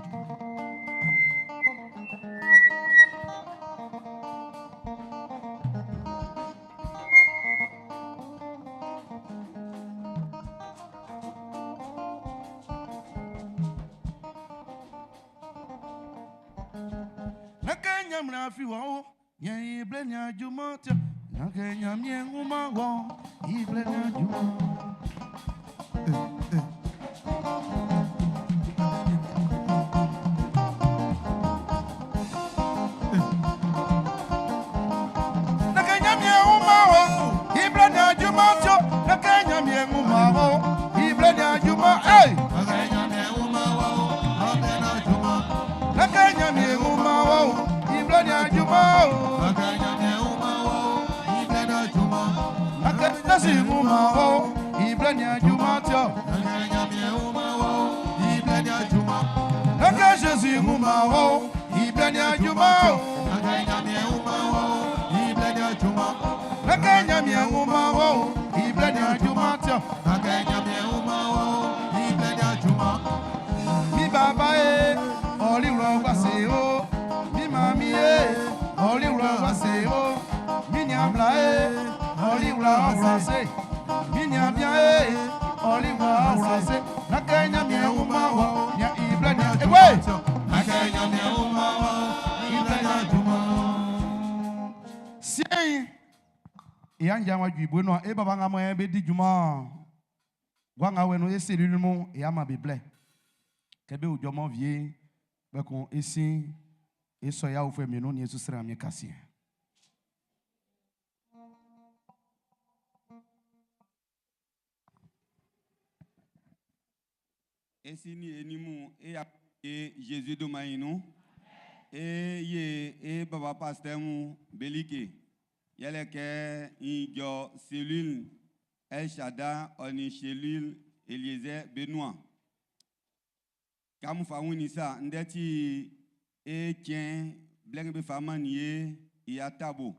Nake nyamra fi wo nye ible nya juma tia Nake nyamye nguma wo ible nya juma. Eh, eh. Nake nyamye nguma wo ible nya juma tia Nake nyamye nguma wo ible nya juma. Hey! Nake nyamye nguma wo ible nya juma o. Nake nasi nguma wo ible nya juma tia Nake Jésus nguma wo ible nya juma o. Nake nyamye nguma wo ible nya juma tia Mi baba e oliwlo gbase o. Mi mami e oliwlo gbase o. Mi nyabla e oliwlo gbase. Mi nyabia e oliwlo gbase. Nake nyamye nguma wo nya ible nya ewe. Sien e anja wa ju ibu no e baba nga mo e be di juma. Gwa nga we no e cellule mo e ama be ble. Kebe ujo mo vie be kon esi e so ya ofo mi no ni esu sra mi kasi. Esi ni enimu e ya e Jésus do mayinu. E ye e baba pasteur mu belike. Yɛlɛ kɛ njɔ cellule El Shaddai ɔni cellule Eliezer Benoit. Kamu fa wuni sa ndɛti e tiɲɛ blɛŋ be fa ma nin ye iya tabo.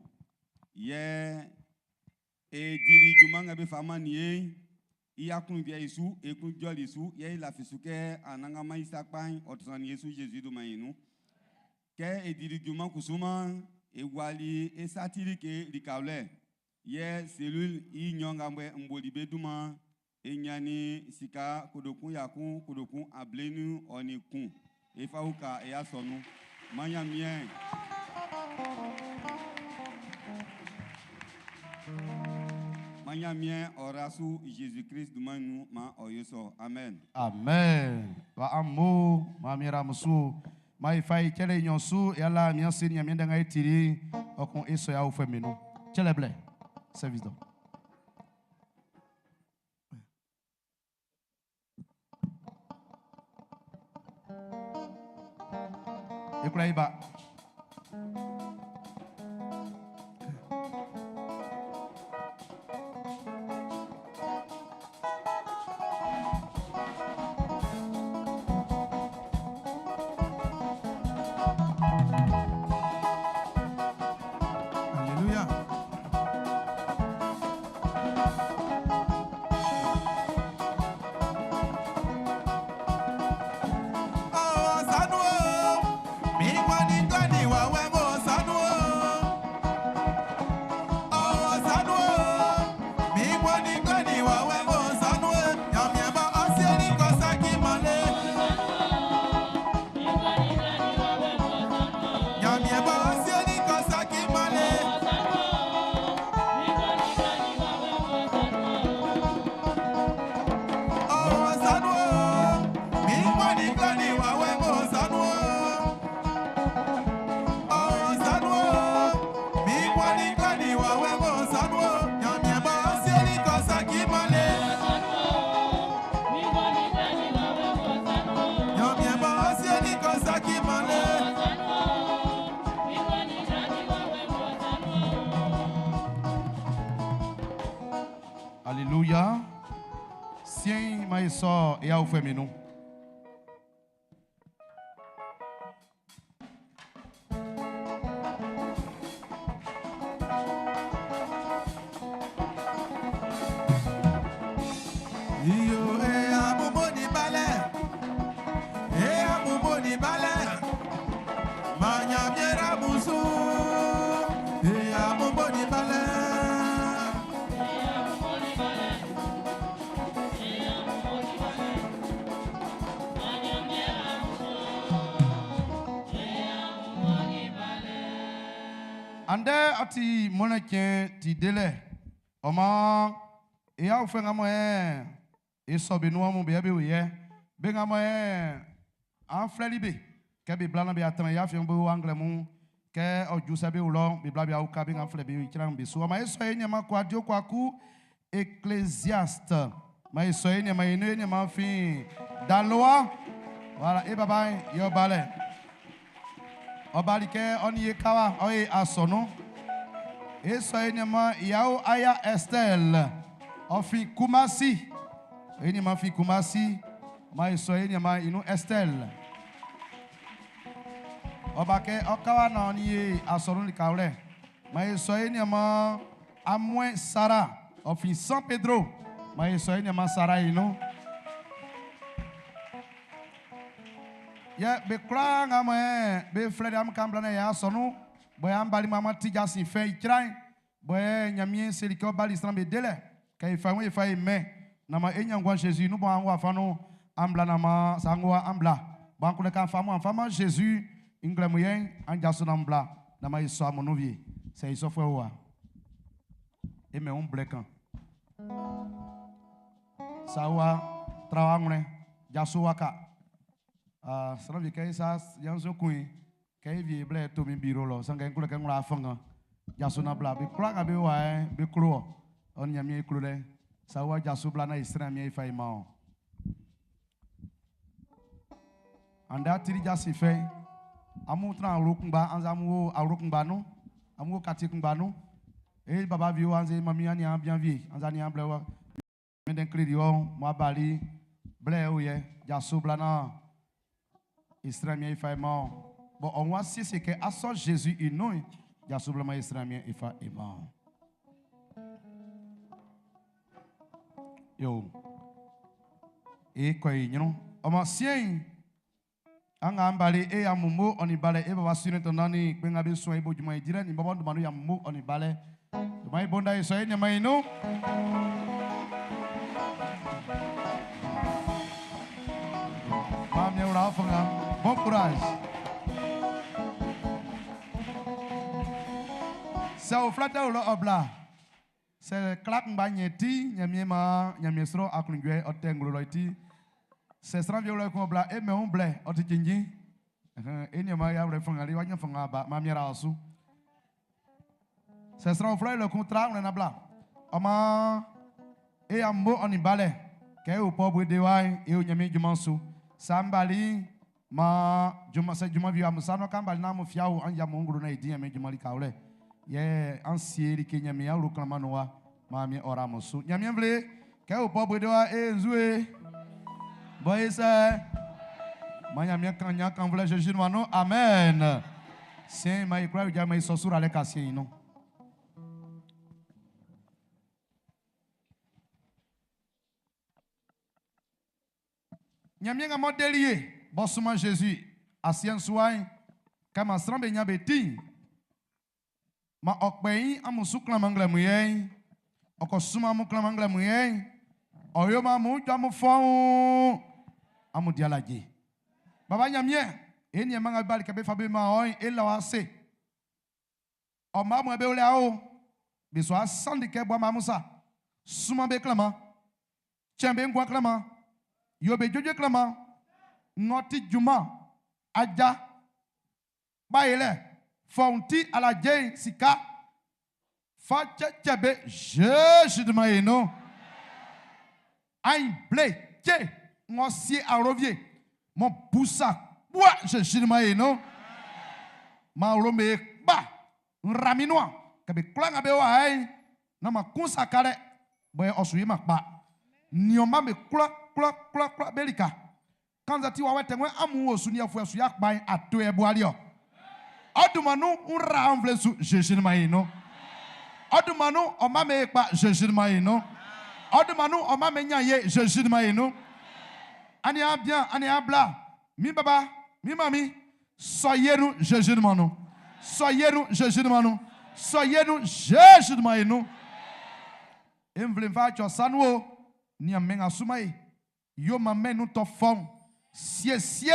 Yɛ e diri juma ŋa be fa ma nin ye iya kun jɛ isu e kun jɔli isu yɛ i lafi su kɛ anangama isa kpan ɔtɔn ni yesu Jésus do mayinu. Kɛ e diri juma kusuma e wali e satiri ke likawlɛ yɛ cellule i nyɔ ŋa bɛ nboli be duma e nyani sika kodokun yakun kodokun ablenu ɔni kun e fa wuka e ya sɔnu manya miɛ. Manya miɛ ɔrasu Jésus Christ dumanu ma ɔyosɔ amen. Amen. Wa amo ma mira musu ma ifa i chele nyonsu yala mi ansi ni mi ndanga itiri okun eso ya ofo mi no. Chele ble. Service do. Ekura iba. Ma e sɔ e aofuɛ min nun. Iyo e amumo ni balẹ̀, e amumo ni balẹ̀, manyamiera musu, e amumo ni balẹ̀. Andɛ ɔ ti mɔnɛ tiɲɛ ti delɛ ɔmɔ e aofuɛ nga mɔ ɛ e sɔ be nuan mu be yɛ be yɛ be nga mɔ ɛ an filɛli be kɛ be bla na be atɛmɛ ya fiɛ be wo anglɛ mu kɛ ɔju sɛ be wlɔ be bla be awuka be nga filɛ be tsra be so ɔmɔ e sɔ ye nyama ko adio ko aku Ecclésiaste ma e sɔ ye nyama ye ne nyama fi daloa voilà e baba yɔ balɛ ɔbali kɛ ɔni ye kawa ɔye asɔnu e sɔ ye nyama yawo aya Estelle ɔfi Kumasi e nyama fi Kumasi ma e sɔ ye nyama inu Estelle ɔba kɛ ɔkawa na ɔni ye asɔnu likawlɛ ma e sɔ ye nyama Amouin Sara ɔfi San Pedro ma e sɔ ye nyama Sara inu. Yɛ be kura ŋa mɔ yɛ be filɛ de am kan bila ne yɛ asɔnu bɔn an balima ma tija si fɛn itsra yi bɔn yɛ ɲamie seli kɛ bali siran be delɛ ka ifa ŋo ifa yi mɛ nama e ɲangua Jésus nu bɔn an wa fa nu an bila nama sango an bila bɔn an kule kan famu an fama Jésus nglɛmu yɛ an jaso na bila nama yi sɔ amunu vie sɛ yi sɔfɔ wa e mɛ ń blɛ kan sawa trawa ŋlɛ jaso wa ka. Ah, sran vi kɛ sa yanso kun yi kɛ vi blɛ to mi biro lɔ sanke nkule kɛ ŋlɔ afɔŋ jaso na bila be kura ka be wa yɛ be klo wɔ ɔni nyamie klo lɛ sawa jaso bila na yi sran mie fa yi ma o anda tiri jasi fɛ amu tran awuro kungba anza amu wo awuro kungba nu amu wo kati kungba nu e baba vi wo anze mami ani an bien vie anza ni an blɛ wa mɛdɛn kiri di wɔ mo abali blɛ o yɛ jaso bila na Israël ifa ema. Bon, on voit si c'est que aso Jésus inu jaso bila ma Israël ifa ema. Yo. E ko yi nyunu. Omo sien anga ambali e amumo oni bale e baba sine to nani gbenga be so e bojuma e dire ni baba ndo manu ya mumo oni bale. Mai bonda e so e nyama inu. Mamie ura fanga. Bon courage. C'est au flatter ou obla. C'est clap mba nyeti nyamie ma nyamie sro aklungwe otenglo loiti. C'est sran vieux ko obla e me on blé oti jinjin. E nyama ya ure fanga li wa nyafanga ba mamie ra asu. C'est sran au le contrat on na bla. Oma e ambo oni bale. Ke o po de wa e o nyamie jumansu. Sambali ma juma se juma vi amusa no kambali na mo fiawo anja mo nguru na idi me juma li kawle ye ansie li kenya mi awro klama no wa ma mi ora mo su nyame mvle ke o po bwede wa e nzue boy se ma nyame kan nya kan vle Jésus no no amen sen ma ikra ja ma so sura le ka sen no Nyame nga modelier bosuma Jésus asien suai kama srambe nya beti ma okpeyin amusu klamangle muye okosuma mu klamangle muye oyo ma mu twa mu fon amu dialaje baba nyame e ni manga bali ke be fa be ma oyin e la wa se o ma mu be ole awo be so asandi ke bo ma musa suma be klama chembe ngwa klama yo be jojo klama ngoti juma aja bayele fonti ala je sika fa chebe Jésus de maeno ain blé che ngosi arovie mon busa bois Jésus de maeno ma rome ba raminoa kabe klanga be wa ai na ma kunsa kare boy osui ma pa nioma me kla kla kla kla belika. Kanza ti wawe tengwe amu wo su ni afu su yakpa ato e buali o. Odumanu unra anvle su Jésus ma ino. Odumanu o ma me pa Jésus ma ino. Odumanu o ma me nya ye Jésus ma ino. Ani a bien, ani a bla. Mi baba, mi mami, soyez-nous Jésus ma no. Soyez-nous Jésus ma no. Soyez-nous Jésus ma ino. Emvle mfa cho sanuo ni amenga sumai. Yo ma menu to fon. Sie sie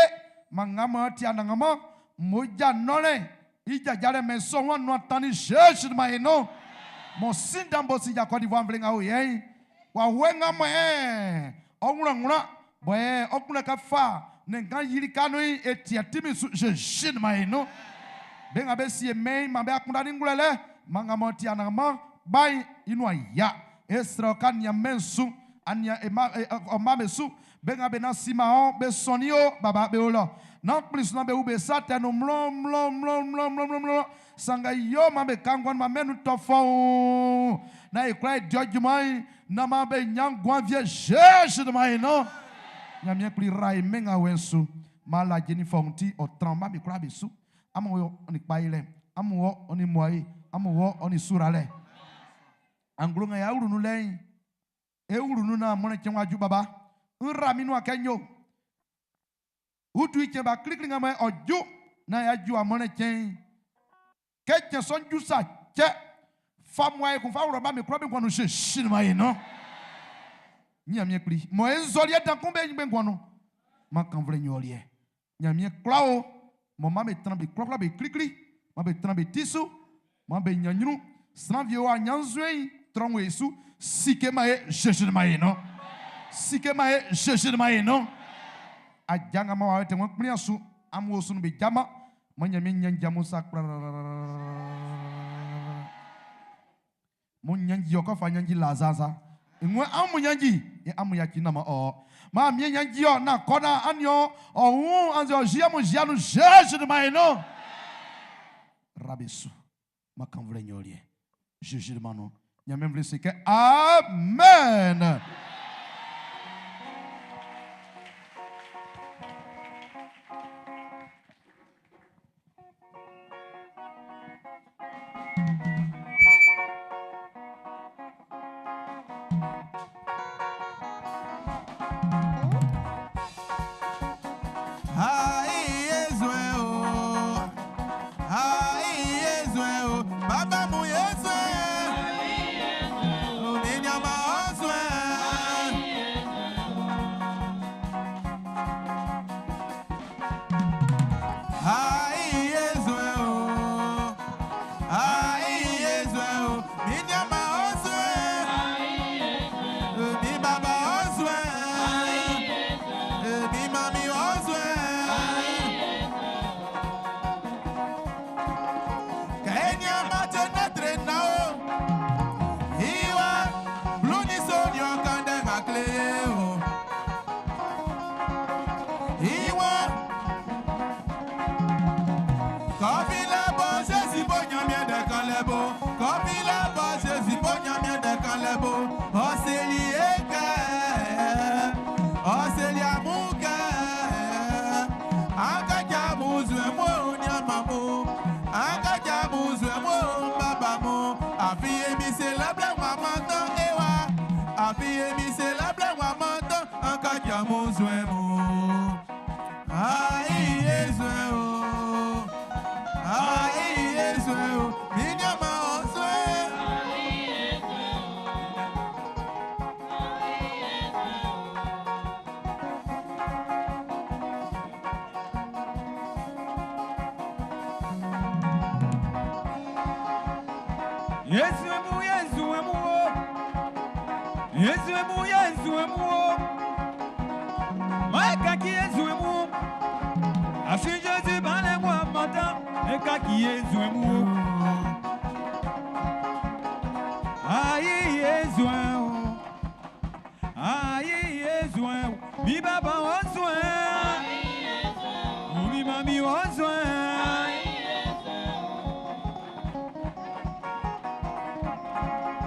mangama ti anangama moja nole ija jare me so won no tani Jésus ma ino. Mon sindambo si ja Côte d'Ivoire mvle nga o yen. Wa wenga mo eh. Onwura nwura boye okuna ka fa ne ngan yiri kanu etia timi su Jésus ma ino. Benga be sie me ma be akunda ni ngulele mangama ti anangama bai inu ya. Esra ka nia mensu ania ema o ma mesu benga be na sima on be sonio baba be olo na plus na be ube sate no mlo mlo mlo mlo mlo mlo sanga yo ma be kangwan ma menu tofo na e kwa judgment na ma be nyangwan vie Jésus de ma no nyamie kli rai menga wensu ma la Jennifer nti o tramba mi kwa be su amu yo oni paile amu wo oni moai amu wo oni surale anglo nga ya urunu lein e urunu na mo ne chenwa ju baba nra mi nu akenyo utu iche ba klikli nga ma oju na ya ju amone chen ke chen son ju sa che fa mo ai kun fa ro ba mi kro bi kwanu se shin ma ino nya mi kli mo enzoli dan kun be ngbe kwanu ma kan vle nyoli e nya mi kla o mo ma me tran bi kro kro bi klikli ma be tran bi tisu ma be nyanyru Sran vie wa nyanzwe tron wesu sike ma e Jésus ma ino sike ma e Jésus ma ino ajanga ma wa te won kpli asu amu osu be jama mo nyame nyanjamu sa mo nyanji o ko fa nyanji lazaza nwe amu nyanji e amu ya kina ma o ma mi nyanji o na kona anyo o hu anzo jia mo jia no Jésus ma ino rabesu ma kan vle nyolie Jésus mano. Nyame vle se ke amen. Mi baba